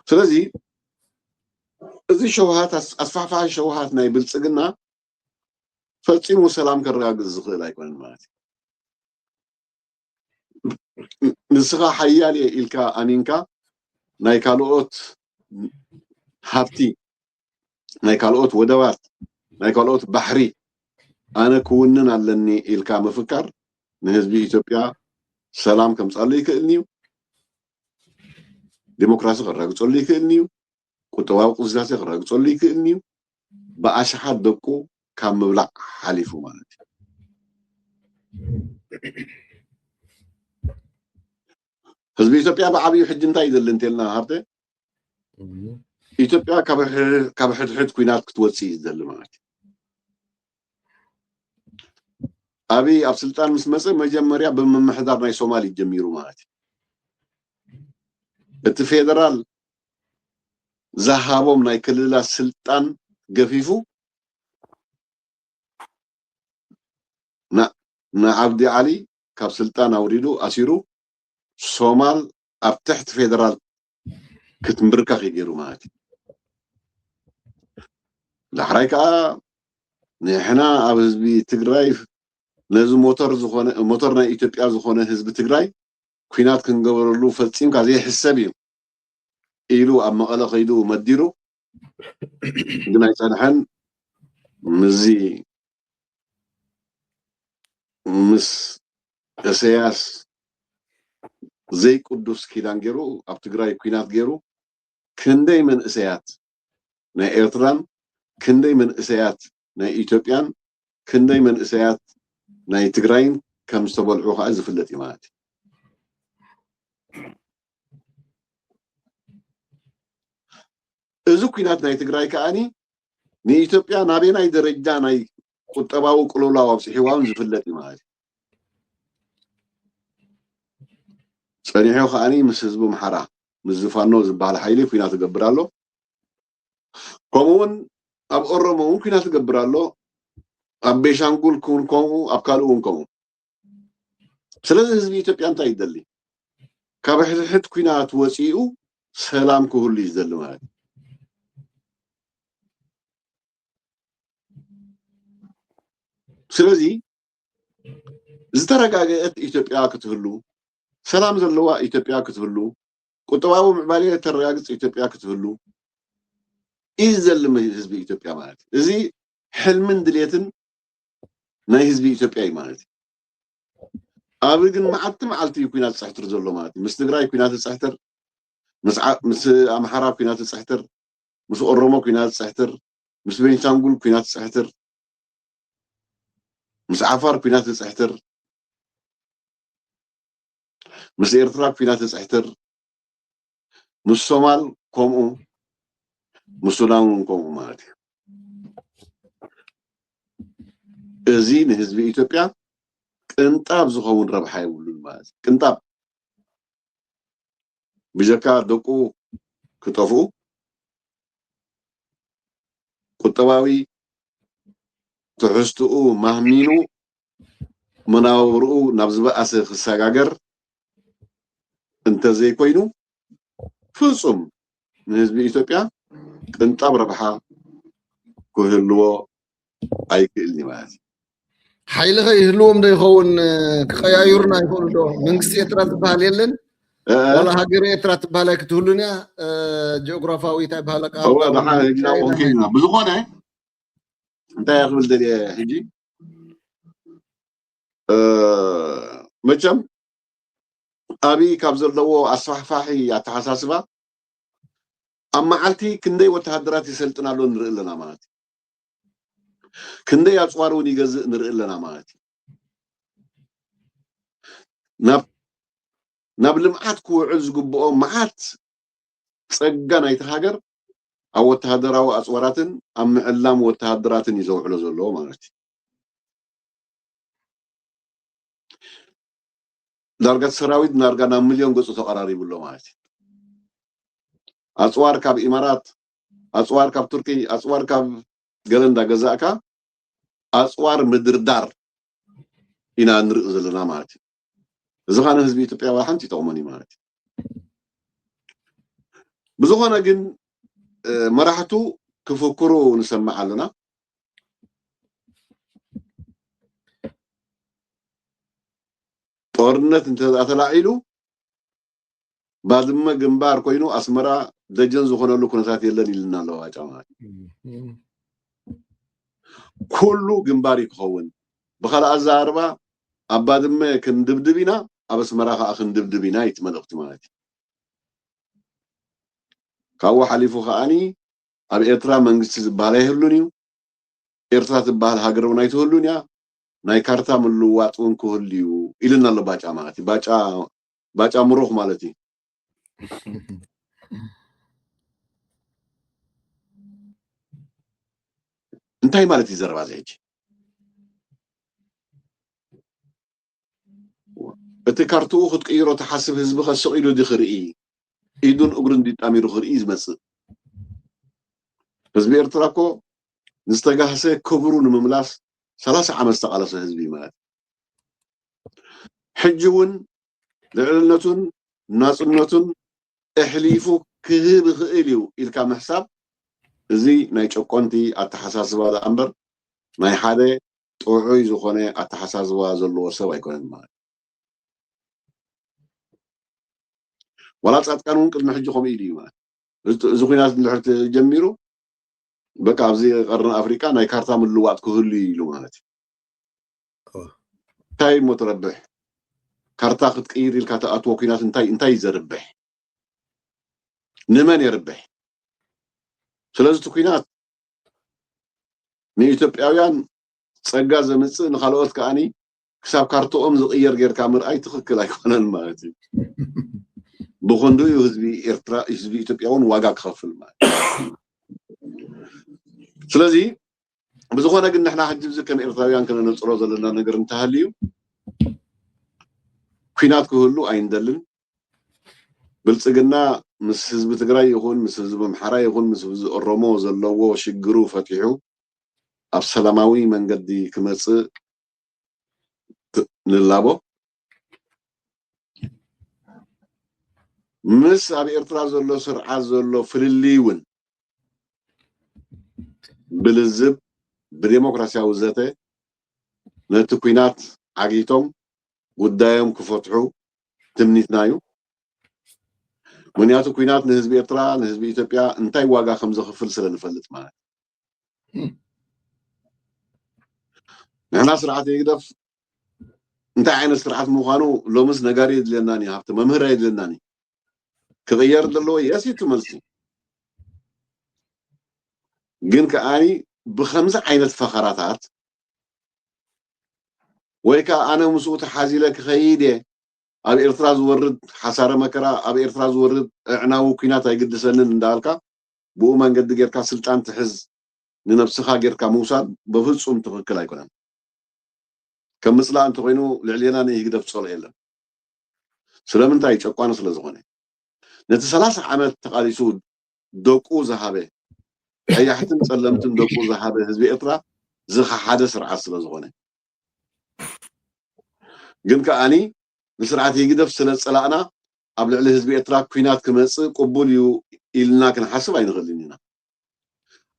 ስለዚ እዚ ሸውሃት ኣስ-፣ ኣስፋሕፋሒ ሸውሃት ናይ ብልጽግና ፈጺሙ ሰላም ከረጋግጽ ዝኽእል ኣይኮነን ማለት እዩ። ንስኻ ሓያል እየ ኢልካ ኣሚንካ ናይ ካልኦት ሃብቲ፣ ናይ ካልኦት ወደባት፣ ናይ ካልኦት ባሕሪ ኣነ ክውንን ኣለኒ ኢልካ ምፍካር ንህዝቢ ኢትዮጵያ ሰላም ከምጻሉ ይክእልኒ እዩ። ዲሞክራሲ ከረጋግጸሉ ይክእልኒ እዩ። ቁጠባዊ ቅልስላሴ ከረጋግጸሉ ይክእልኒ እዩ። ብኣሽሓት ደቁ ካብ ምብላዕ ሓሊፉ ማለት እዩ። ህዝቢ ኢትዮጵያ ብዓብዩ ሕጂ እንታይ ይደሊ እንተልና ሃብተ? እም። ኢትዮጵያ ካብ ሕ-፣ ካብ ሕድሕድ ኲናት ክትወጽእ እዩ ዝደሊ ማለት እዩ። ኣብይ ኣብ ስልጣን ምስ መጸ መጀመርያ ብምምሕዳር ናይ ሶማል እዩ ጀሚሩ ማለት እዩ። እቲ ፌደራል ዝሃቦም ናይ ክልላት ስልጣን ገፊፉ ን-፣ ንዓብዲ ዓሊ ካብ ስልጣን ኣውሪዱ ኣሲሩ ሶማል ኣብ ትሕቲ ፌደራል ክትምብርከኽ እዩ ገይሩ ማለት እዩ። ዳሕራይ ከዓ ንሕና ኣብ ህዝቢ ትግራይ ነዚ ሞተር ዝኾነ፣ ሞተር ናይ ኢትዮጵያ ዝኾነ ህዝቢ ትግራይ ኲናት ክንገበረሉ ፈጺምካ ዘይሕሰብ እዩ ኢሉ ኣብ መቐለ ከይዱ መዲሩ ግን ኣይጸንሐን። ምስዚ ምስ እሰያስ ዘይቅዱስ ኪዳን ገይሩ ኣብ ትግራይ ኲናት ገይሩ ክንደይ መንእሰያት ናይ ኤርትራን ክንደይ መንእሰያት ናይ ኢትዮጵያን ክንደይ መንእሰያት ናይ ትግራይን ከም ዝተበልዑ ከዓ ዝፍለጥ እዩ ማለት እዩ። እዚ ኲናት ናይ ትግራይ ከዓኒ ንኢትዮጵያ ናበየናይ ደረጃ ናይ ቁጠባዊ ቅልውላው ኣብፅሒዋ እውን ዝፍለጥ እዩ ማለት እዩ። ጸኒሑ ከዓኒ ምስ ህዝቢ ኣምሓራ፣ ምስ ዝፋኖ ዝበሃል ሓይሊ ኲናት ይገብር ኣሎ። ከምኡ እውን ኣብ ኦሮሞ እውን ኲናት ይገብር ኣሎ። ኣብ ቤሻንጉል እውን ከምኡ፣ ኣብ ካልእ እውን ከምኡ። ስለዚ ህዝቢ ኢትዮጵያ እንታይ ይደሊ? ካብ ሕድሕድ ኲናት ወፂኡ ሰላም ክህሉ እዩ ዝደሊ ማለት እዩ። ስለዚ ዝተረጋገአት ኢትዮጵያ ክትህሉ፣ ሰላም ዘለዋ ኢትዮጵያ ክትህሉ፣ ቁጠባዊ ምዕባለ ተረጋግጽ ኢትዮጵያ ክትህሉ እዩ ዝደሊ ህዝቢ ኢትዮጵያ ማለት እዩ። እዚ ሕልምን ድሌትን ናይ ህዝቢ ኢትዮጵያ እዩ ማለት እዩ። ኣብይ ግን መዓልቲ መዓልቲ እዩ ኲናት ዝፅሕትር ዘሎ ማለት እዩ። ምስ ትግራይ ኲናት ዝፅሕትር፣ ምስ ዓ-፣ ምስ ኣምሓራ ኩናት ይጽሕትር፣ ምስ ኦሮሞ ኩናት ይጽሕትር፣ ምስ ቤንሻንጉል ኩናት ይጽሕትር፣ ምስ ዓፋር ኩናት ይጽሕትር፣ ምስ ኤርትራ ኩናት ይጽሕትር፣ ምስ ሶማል ከምኡ፣ ምስ ሱዳን እውን ከምኡ ማለት እዩ። እዚ ንህዝቢ ኢትዮጵያ ቅንጣብ ዝኸውን ረብሓ የብሉን ማለት እዩ። ቅንጣብ። ብጀካ ደቁ ክጠፍኡ፣ ቁጠባዊ ትሕዝትኡ ማህሚኑ፣ መናብርኡ ናብ ዝበኣሰ ክሰጋገር እንተዘይኮይኑ፣ ፍጹም ንህዝቢ ኢትዮጵያ ቅንጣብ ረብሓ ክህልዎ ኣይክእልን እዩ ማለት እዩ። ሓይሊ ከ ይህልዎም ዶ ይኸውን? ክቀያይሩና ይኽእሉ ዶ? መንግስቲ ኤርትራ ዝበሃል የለን። ዋላ ሃገር ኤርትራ ትበሃል ኣይክትህሉን እያ። ጂኦግራፋዊ እንታይ በሃል ኣቀማምጣ እውን ብዝኾነ እንታይ ክብል ደልየ ሕጂ፣ መቸም ኣብይ ካብ ዘለዎ ኣስፋሕፋሒ ኣተሓሳስባ ኣብ መዓልቲ ክንደይ ወተሃደራት ይሰልጥን ኣሎ ንርኢ ኣለና ማለት እዩ። ክንደይ ኣፅዋር እውን ይገዝእ ንርኢ ኣለና ማለት እዩ። ናብ ልምዓት ክውዕል ዝግብኦ መዓት ጸጋ ናይቲ ሃገር ኣብ ወተሃደራዊ ኣጽዋራትን ኣብ ምዕላም ወተሃደራትን እዩ ዘውዕሎ ዘለዎ ማለት እዩ። ዳርጋ ሰራዊት ዳርጋ ናብ ሚልዮን ገጹ ተቐራሪቡ ኣሎ ማለት እዩ። ኣጽዋር ካብ ኢማራት፣ ኣጽዋር ካብ ቱርኪ፣ ኣጽዋር ካብ ገለ እንዳገዛእካ ኣጽዋር ምድርዳር ኢና ንርኢ ዘለና ማለት እዩ። እዚ ኸዓ ንህዝቢ ኢትዮጵያ ዋላ ሓንቲ ይጠቕሞን እዩ ማለት እዩ። ብዝኾነ ግን መራሕቱ ክፍክሩ ንሰምዕ ኣለና። ጦርነት እንተ ተላዒሉ ባድመ ግንባር ኮይኑ ኣስመራ ደጀን ዝኾነሉ ኩነታት የለን ኢልና ኣሎ ባጫ ማለት እዩ። ኩሉ ግንባር እዩ ክኸውን። ብኻልእ ኣዘራርባ ኣብ ባድመ ክንድብድብ ኢና፣ ኣብ ኣስመራ ከዓ ክንድብድብ ኢና እዩ እቲ መልእኽቲ ማለት እዩ። ካብኡ ሓሊፉ ከዓኒ ኣብ ኤርትራ መንግስቲ ዝበሃል ኣይህሉን እዩ። ኤርትራ ትበሃል ሃገር እውን ኣይትህሉን እያ። ናይ ካርታ ምልውዋጥ እውን ክህሉ እዩ ኢልና ኣሎ ባጫ ማለት እዩ። ባጫ ባጫ ምሩኽ ማለት እዩ። እንታይ ማለት እዩ ዘረባ እዚ ሕጂ? እቲ ካርትኡ ክትቅይሮ ትሓስብ ህዝቢ ከ ስቕ ኢሉ ድዩ ክርኢ? ኢዱን እግሩን ድዩ ጣሚሩ ክርኢ ዝመጽእ? ህዝቢ ኤርትራ እኮ ንዝተጋህሰ ክብሩ ንምምላስ ሰላሳ ዓመት ዝተቓለሰ ህዝቢ እዩ ማለት እዩ። ሕጂ እውን ልዕልነቱን ናጽነቱን ኣሕሊፉ ክህብ ይኽእል እዩ ኢልካ ምሕሳብ፣ እዚ ናይ ጨቆንቲ ኣተሓሳስባ ደኣ እምበር ናይ ሓደ ጥዑይ ዝኾነ ኣተሓሳስባ ዘለዎ ሰብ ኣይኮነን ማለት እዩ። ዋላ ጻድቃን እውን ቅድሚ ሕጂ ከምኡ ኢሉ እዩ ማለት እዩ። እዚ ኩናት እንድሕር ተጀሚሩ በቃ ኣብዚ ቀርኒ ኣፍሪቃ ናይ ካርታ ምልዋጥ ክህሉ እዩ ኢሉ ማለት እዩ። እንታይ እሞ ትረብሕ? ካርታ ክትቅይር ኢልካ ትኣትዎ ኩናት እንታይ እንታይ እዩ ዘርብሕ? ንመን የርብሕ? ስለዚ እቲ ኩናት ንኢትዮጵያውያን ጸጋ ዘምጽእ ንኻልኦት ከዓኒ ክሳብ ካርትኦም ዝቕየር ጌርካ ምርኣይ ትኽክል ኣይኮነን ማለት እዩ። ብኸንዱ እዩ ህዝቢ ኤርትራ ህዝቢ ኢትዮጵያ እውን ዋጋ ክኸፍል ማለት እዩ። ስለዚ ብዝኾነ ግን ንሕና ሕጂ እዚ ከም ኤርትራውያን ከነነጽሮ ዘለና ነገር እንተሃልዩ ኩናት ክህሉ ኣይንደልን። ብልጽግና ምስ ህዝቢ ትግራይ ይኹን ምስ ህዝቢ ኣምሓራ ይኹን ምስ ህዝቢ ኦሮሞ ዘለዎ ሽግሩ ፈቲሑ ኣብ ሰላማዊ መንገዲ ክመጽእ ንላቦ። ምስ ኣብ ኤርትራ ዘሎ ስርዓት ዘሎ ፍልልይ እውን ብልዝብ ብዴሞክራሲያዊ ዘተ ነቲ ኩናት ዓጊቶም ጉዳዮም ክፈትሑ ትምኒትና እዩ። ምክንያቱ ኩናት ንህዝቢ ኤርትራ ንህዝቢ ኢትዮጵያ እንታይ ዋጋ ከም ዘኽፍል ስለ ንፈልጥ ማለት እዩ። ንሕና ስርዓት ህግደፍ እንታይ ዓይነት ስርዓት ምዃኑ ሎምስ ነጋሪ የድልየናን እዩ፣ ሃብቲ መምህር ኣየድልየናን እዩ። ክቕየር ዘለዎ የስ እዩ እቲ መልሲ። ግን ከኣኒ ብኸምዚ ዓይነት ፈኸራታት ወይ ከዓ ኣነ ምስኡ ተሓዚለ ክኸይድ እየ፣ ኣብ ኤርትራ ዝወርድ ሓሳረ መከራ፣ ኣብ ኤርትራ ዝወርድ ኣዕናዊ ኲናት ኣይግድሰንን እንዳበልካ ብኡ መንገዲ ጌርካ ስልጣን ትሕዝ ንነብስኻ ጌርካ ምውሳድ በፍጹም ትኽክል ኣይኮነን። ከም ምጽላእ እንተኾይኑ ልዕሌና ንህግደፍ ጸልኦ የለን። ስለምንታይ? ጨቋኒ ስለ ዝኾነ። ነቲ ሰላሳ ዓመት ተቓሊሱ ደቁ ዝሃበ፣ ቀያሕትን ጸለምትን ደቁ ዝሃበ ህዝቢ ኤርትራ ዝኸሓደ ስርዓት ስለ ዝኾነ። ግን ከኣኒ ንስርዓት ህግደፍ ስለ ዝጸላእና ኣብ ልዕሊ ህዝቢ ኤርትራ ኲናት ክመጽእ ቅቡል እዩ ኢልና ክንሓስብ ኣይንኽእልን ኢና።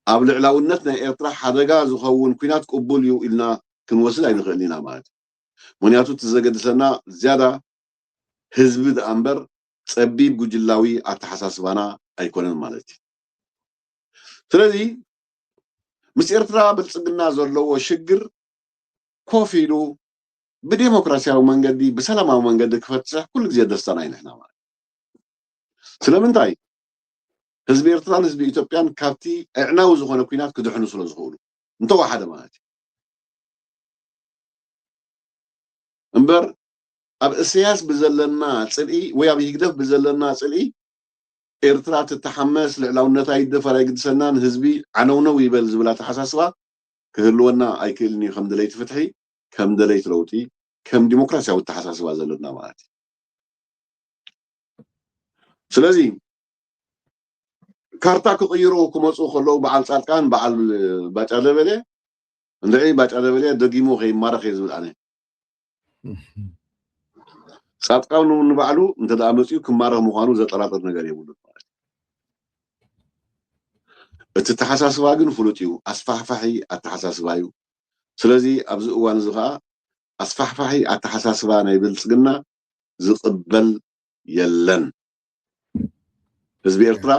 ኣብ ልዕላውነት ናይ ኤርትራ ሓደጋ ዝኸውን ኲናት ቅቡል እዩ ኢልና ክንወስድ ኣይንኽእልን ኢና ማለት እዩ። ምኽንያቱ እቲ ዘገድሰና ዝያዳ ህዝቢ ደኣ እምበር ጸቢብ ጉጅላዊ ኣተሓሳስባና ኣይኮነን ማለት እዩ። ስለዚ ምስ ኤርትራ ብልጽግና ዘለዎ ሽግር ኮፍ ኢሉ ብዴሞክራሲያዊ መንገዲ ብሰላማዊ መንገዲ ክፈትሕ ኩሉ ግዜ ደስታና እዩ ንሕና ማለት እዩ። ስለምንታይ? ህዝቢ ኤርትራን ህዝቢ ኢትዮጵያን ካብቲ ኣዕናዊ ዝኾነ ኲናት ክድሕኑ ስለ ዝኽእሉ እንተወሓደ ማለት እዩ። እምበር ኣብ እስያስ ብዘለና ጽልኢ ወይ ኣብ ህግደፍ ብዘለና ጽልኢ ኤርትራ ትተሓመስ፣ ልዕላውነታ ይደፈር፣ ኣይግድሰናን፣ ህዝቢ ዓነውነው ይበል ዝብል ኣተሓሳስባ ክህልወና ኣይክእልን እዩ። ከም ደለይቲ ፍትሒ፣ ከም ደለይቲ ለውጢ፣ ከም ዲሞክራሲያዊ ኣተሓሳስባ ዘለና ማለት እዩ። ስለዚ ካርታ ክቕይሩ ክመፁ ከለዉ በዓል ፃድቃን በዓል ባጫ ደበሌ እንድዒ ባጫ ደበሌ ደጊሙ ከይማረኽ እየ ዝብል ኣነ። ፃድቃን እውን ንባዕሉ እንተ ደኣ መፂኡ ክማረኽ ምዃኑ ዘጠራጥር ነገር የብሉን ማለት እዩ። እቲ ኣተሓሳስባ ግን ፍሉጥ እዩ። ኣስፋሕፋሒ ኣተሓሳስባ እዩ። ስለዚ ኣብዚ እዋን እዚ ከዓ ኣስፋሕፋሒ ኣተሓሳስባ ናይ ብልፅግና ዝቕበል የለን። ህዝቢ ኤርትራ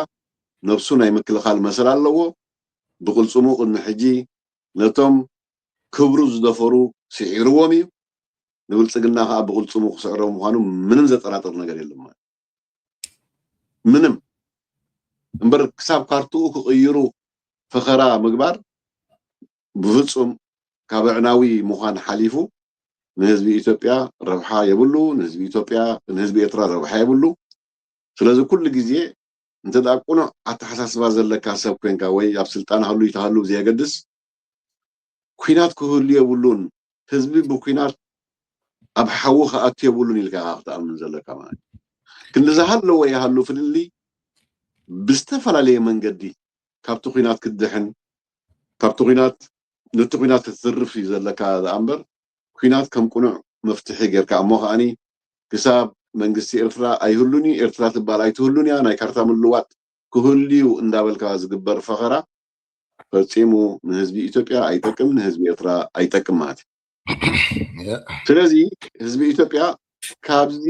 ነብሱ ናይ ምክልኻል መሰል ኣለዎ። ብቕልፅሙ ቅድሚ ሕጂ ነቶም ክብሩ ዝደፈሩ ስዒርዎም እዩ። ንብልፅግና ከዓ ብቕልፅሙ ክስዕሮም ምዃኑ ምንም ዘጠራጥር ነገር የለን ማለት ምንም። እምበር ክሳብ ካርትኡ ክቕይሩ ፈኸራ ምግባር ብፍጹም ካብ ኣዕናዊ ምዃን ሓሊፉ ንህዝቢ ኢትዮጵያ ረብሓ የብሉ፣ ንህዝቢ ኢትዮጵያ ንህዝቢ ኤርትራ ረብሓ የብሉ። ስለዚ ኩሉ ግዜ እንተ ደኣ ቅኑዕ ኣተሓሳስባ ዘለካ ሰብ ኮንካ ወይ ኣብ ስልጣን ሃሉ ይተሃሉ ብዘየገድስ ኲናት ክህሉ የብሉን፣ ህዝቢ ብኲናት ኣብ ሓዊ ክኣቱ የብሉን ኢልካ ኢኻ ክትኣምን ዘለካ ማለት እዩ። ክንዲ ዝሃለወ ይሃሉ ፍልልይ ብዝተፈላለየ መንገዲ ካብቲ ኲናት ክትድሕን ካብቲ ኲናት ነቲ ኲናት ክትትርፍ እዩ ዘለካ ደኣ እምበር ኲናት ከም ቅኑዕ መፍትሒ ጌርካ እሞ ከኣኒ ክሳብ መንግስቲ ኤርትራ ኣይህሉን እዩ ኤርትራ ትበሃል ኣይትህሉን እያ ናይ ካርታ ምልዋጥ ክህሉ እዩ እንዳበልካ ዝግበር ፈኸራ ፈጺሙ ንህዝቢ ኢትዮጵያ ኣይጠቅም ንህዝቢ ኤርትራ ኣይጠቅም ማለት እዩ። ስለዚ ህዝቢ ኢትዮጵያ ካብዚ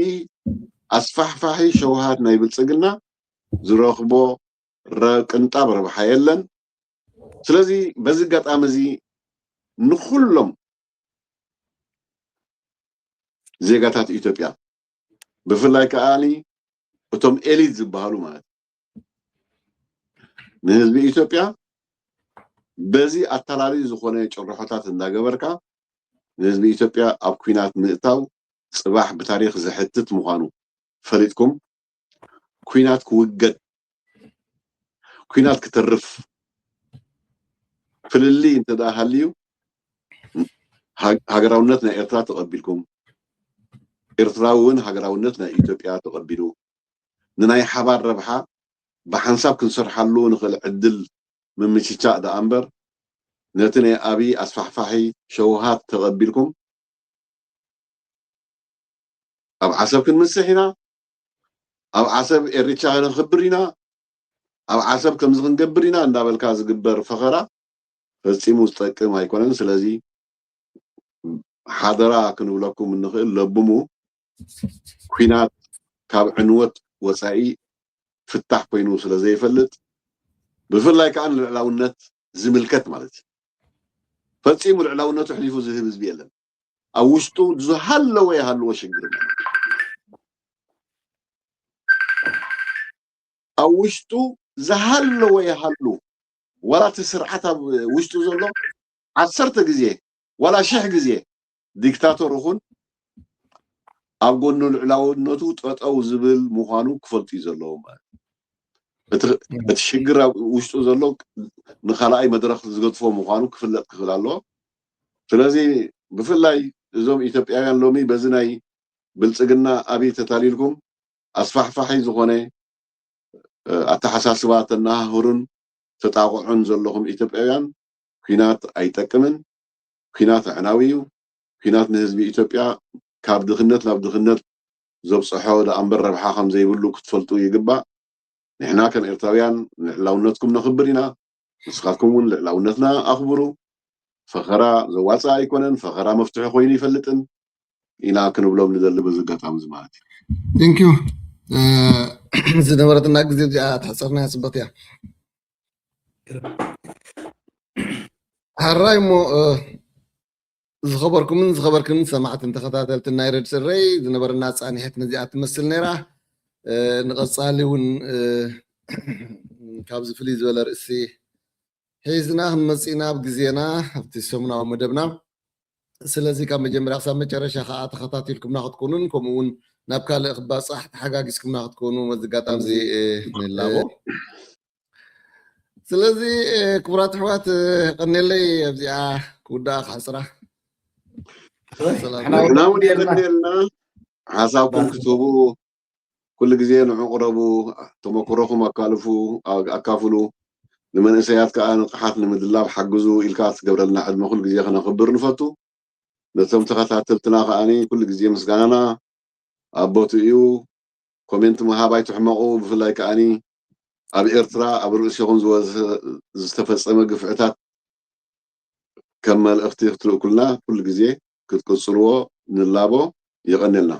ኣስፋሕፋሒ ሸውሃት ናይ ብልፅግና ዝረኽቦ ቅንጣብ ረብሓ የለን። ስለዚ በዚ ኣጋጣሚ እዚ ንኩሎም ዜጋታት ኢትዮጵያ ብፍላይ ከዓኒ እቶም ኤሊት ዝበሃሉ ማለት ንህዝቢ ኢትዮጵያ በዚ ኣታላሊ ዝኾነ ጭርሖታት እንዳገበርካ ንህዝቢ ኢትዮጵያ ኣብ ኲናት ምእታው ፅባሕ ብታሪክ ዘሕትት ምዃኑ ፈሊጥኩም ኲናት ክውገድ ኲናት ክተርፍ ፍልልይ እንተ ደኣ ሃልዩ ሃገራውነት ናይ ኤርትራ ተቐቢልኩም ኤርትራዊ እውን ሃገራውነት ናይ ኢትዮጵያ ተቐቢሉ ንናይ ሓባር ረብሓ ብሓንሳብ ክንሰርሓሉ ንኽእል ዕድል ምምችቻእ ደኣ እምበር ነቲ ናይ ኣብይ ኣስፋሕፋሒ ሸውሃት ተቐቢልኩም ኣብ ዓሰብ ክንምስሕ ኢና፣ ኣብ ዓሰብ ኤሪቻ ክነኽብር ኢና፣ ኣብ ዓሰብ ከምዚ ክንገብር ኢና እንዳበልካ ዝግበር ፈኸራ ፈጺሙ ዝጠቅም ኣይኮነን። ስለዚ ሓደራ ክንብለኩም እንኽእል ለብሙ ኲናት ካብ ዕንወት ወፃኢ ፍታሕ ኮይኑ ስለ ዘይፈልጥ ብፍላይ ከዓ ንልዕላውነት ዝምልከት ማለት እዩ። ፈፂሙ ልዕላውነቱ ኣሕሊፉ ዝህብ ህዝቢ የለን። ኣብ ውሽጡ ዝሃለወ ይሃልዎ ሽግር ማለት እዩ። ኣብ ውሽጡ ዝሃለወ ይሃሉ፣ ዋላ እቲ ስርዓት ኣብ ውሽጡ ዘሎ ዓሰርተ ግዜ ዋላ ሽሕ ግዜ ዲክታቶር ይኹን፣ ኣብ ጎኑ ልዕላውነቱ ጠጠው ዝብል ምዃኑ ክፈልጡ እዩ ዘለዎም ማለት እዩ። እቲ እቲ ሽግር ኣብ ውሽጡ ዘሎ ንኻልኣይ መድረኽ ዝገጥፎ ምዃኑ ክፍለጥ ክኽእል ኣለዎ። ስለዚ ብፍላይ እዞም ኢትዮጵያውያን ሎሚ በዚ ናይ ብልጽግና ኣብይ ተታሊልኩም ኣስፋሕፋሒ ዝኾነ ኣተሓሳስባ ተነሃህሩን ተጣቕዑን ዘለኹም ኢትዮጵያውያን፣ ኲናት ኣይጠቅምን። ኲናት ኣዕናዊ እዩ። ኲናት ንህዝቢ ኢትዮጵያ ካብ ድኽነት ናብ ድኽነት ዘብፅሖ ደኣ እምበር ረብሓ ከም ዘይብሉ ክትፈልጡ ይግባእ። ንሕና ከም ኤርትራውያን ንልዕላውነትኩም ነኽብር ኢና። ንስኻትኩም እውን ልዕላውነትና ኣኽብሩ። ፈኸራ ዘዋፅእ ኣይኮነን። ፈኸራ መፍትሒ ኮይኑ ይፈልጥን ኢና ክንብሎም ንደሊ በዚ ኣጋጣሚ እዚ ማለት እዩ። ቴንኪዩ። ዝነበረትና ግዜ እዚኣ ተሕፀርናያ ፅብቕቲ እያ። ሓራይ እሞ ዝኸበርኩምን ዝኸበርክን ሰማዕትን ተኸታተልትን ናይ ረድ ስረይ ዝነበረና ፃኒሕት ነዚኣ ትመስል ነይራ። ንቐፃሊ እውን ካብዚ ፍልይ ዝበለ ርእሲ ሒዝና ክንመፅእ ኢና ኣብ ግዜና ኣብቲ ሰሙናዊ መደብና። ስለዚ ካብ መጀመርያ ክሳብ መጨረሻ ከዓ ተኸታቲልኩምና ክትኮኑን ከምኡ እውን ናብ ካልእ ክባፃሕ ተሓጋጊዝኩምና ክትኮኑ መዚ ኣጋጣሚ እዚ ንላቦ። ስለዚ ክቡራት ኣሕዋት ቀኔለይ ኣብዚኣ ክውዳኣ ክሕፅራ። ንሕና እውን የቐንየልና ሓሳብኩም ክትህቡ ኩሉ ግዜ ንዑ ቅረቡ፣ ተመክሮኹም ኣካልፉ ኣካፍሉ፣ ንመንእሰያት ከዓ ንቕሓት ንምድላብ ሓግዙ ኢልካ ትገብረልና ዕድመ ኩሉ ግዜ ክነኽብር ንፈቱ። ነቶም ተኸታተልትና ከዓኒ ኩሉ ግዜ ምስጋናና ኣብ ቦትኡ እዩ። ኮሜንት ምሃብ ኣይትሕመቑ። ብፍላይ ከዓኒ ኣብ ኤርትራ ኣብ ርእሲኹም ዝተፈጸመ ግፍዕታት ከም መልእኽቲ ክትልእኩልና ኩሉ ግዜ ክትቅጽልዎ ንላቦ። የቐንየልና።